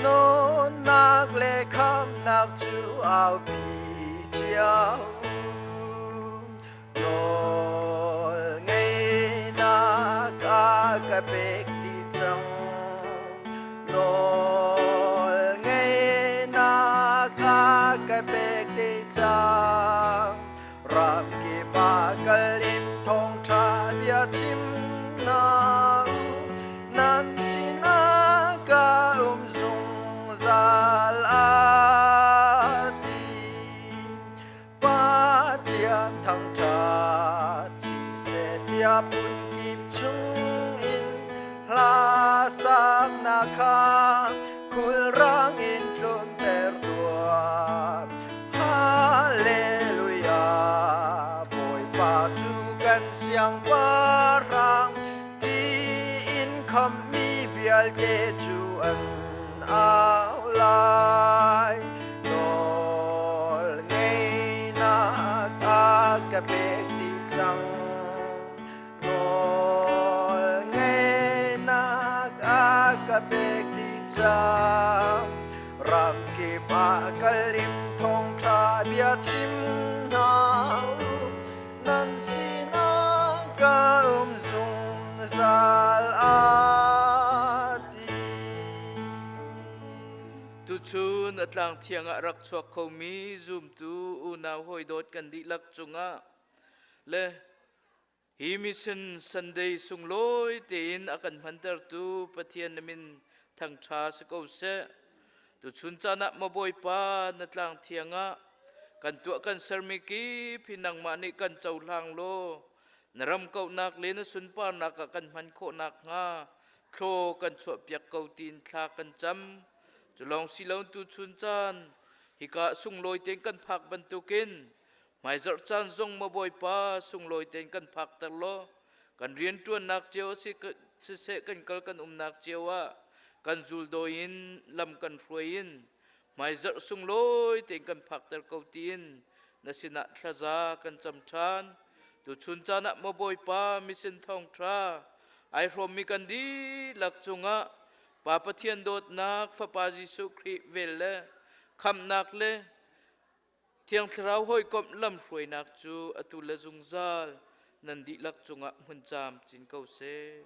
Speaker 7: Nunnak le khamhnak cu aupi cio u. Nawl ngeihnak a ka pek dih cang. Nawl ngeihnak a ka pek dih cang. Ramkip ah kal in thawngṭha bia chim hna u. Nan sinah ka um zungzal a ti. Pathian thangṭhat siseh tiah phunkip chungin hla saknak kha khulrang in tlunter tuah. Hallelujah, Bawipa cu kan siangpahrang tiin khamhmi vialte cu an au lai. Nawl ngeihnak a ka pek dih cang. Nawl ngeihnak a ka pek dih cang. Ramkip ah kal in thawngṭha bia chim hna u. Nan sinah ka um zungzal a ti.
Speaker 8: Tuchun a tlang thiang ah rak chuak khomi zumtu unau hawi dawt kan dihlak cungah le Hi mission Sunday sunglawi tein a kan hmantertu Pathian na min thangṭha si ko seh. Tuchun caan ah maw Bawipa na tlang thiang ah kan tuah kan sermi kip hi nangmah nih kan cohlang law na ram kauhnak le na sunparnak ah kan hman khawh nakhnga thlaw kan chuahpiak ko tiin thla kan cam. Cu lawng si lo tuchun caan hika sunglawi tein kan phak bantukin Hmaizarh caan zong maw Bawipa sunglawi tein kan phakter law kan rianṭuannak cio si siseh kan kal kan umnak cio ah kan zuldawi in lam kan hruai in hmaizarh sunglawi tein kan phakter ko tiin na sinah thlaza kan cam ṭhan. Tuchun caan ah maw Bawipa mission thawngṭha ai hrawmmi kan dihlak cungah Pa Pathian dawtnak Fapa Jesuh Khrih vel le khamhnak le Thiang Thlarau hawikomh lamhruainak cu atu le zungzal nan dihlak cungah hmun camcin ko seh.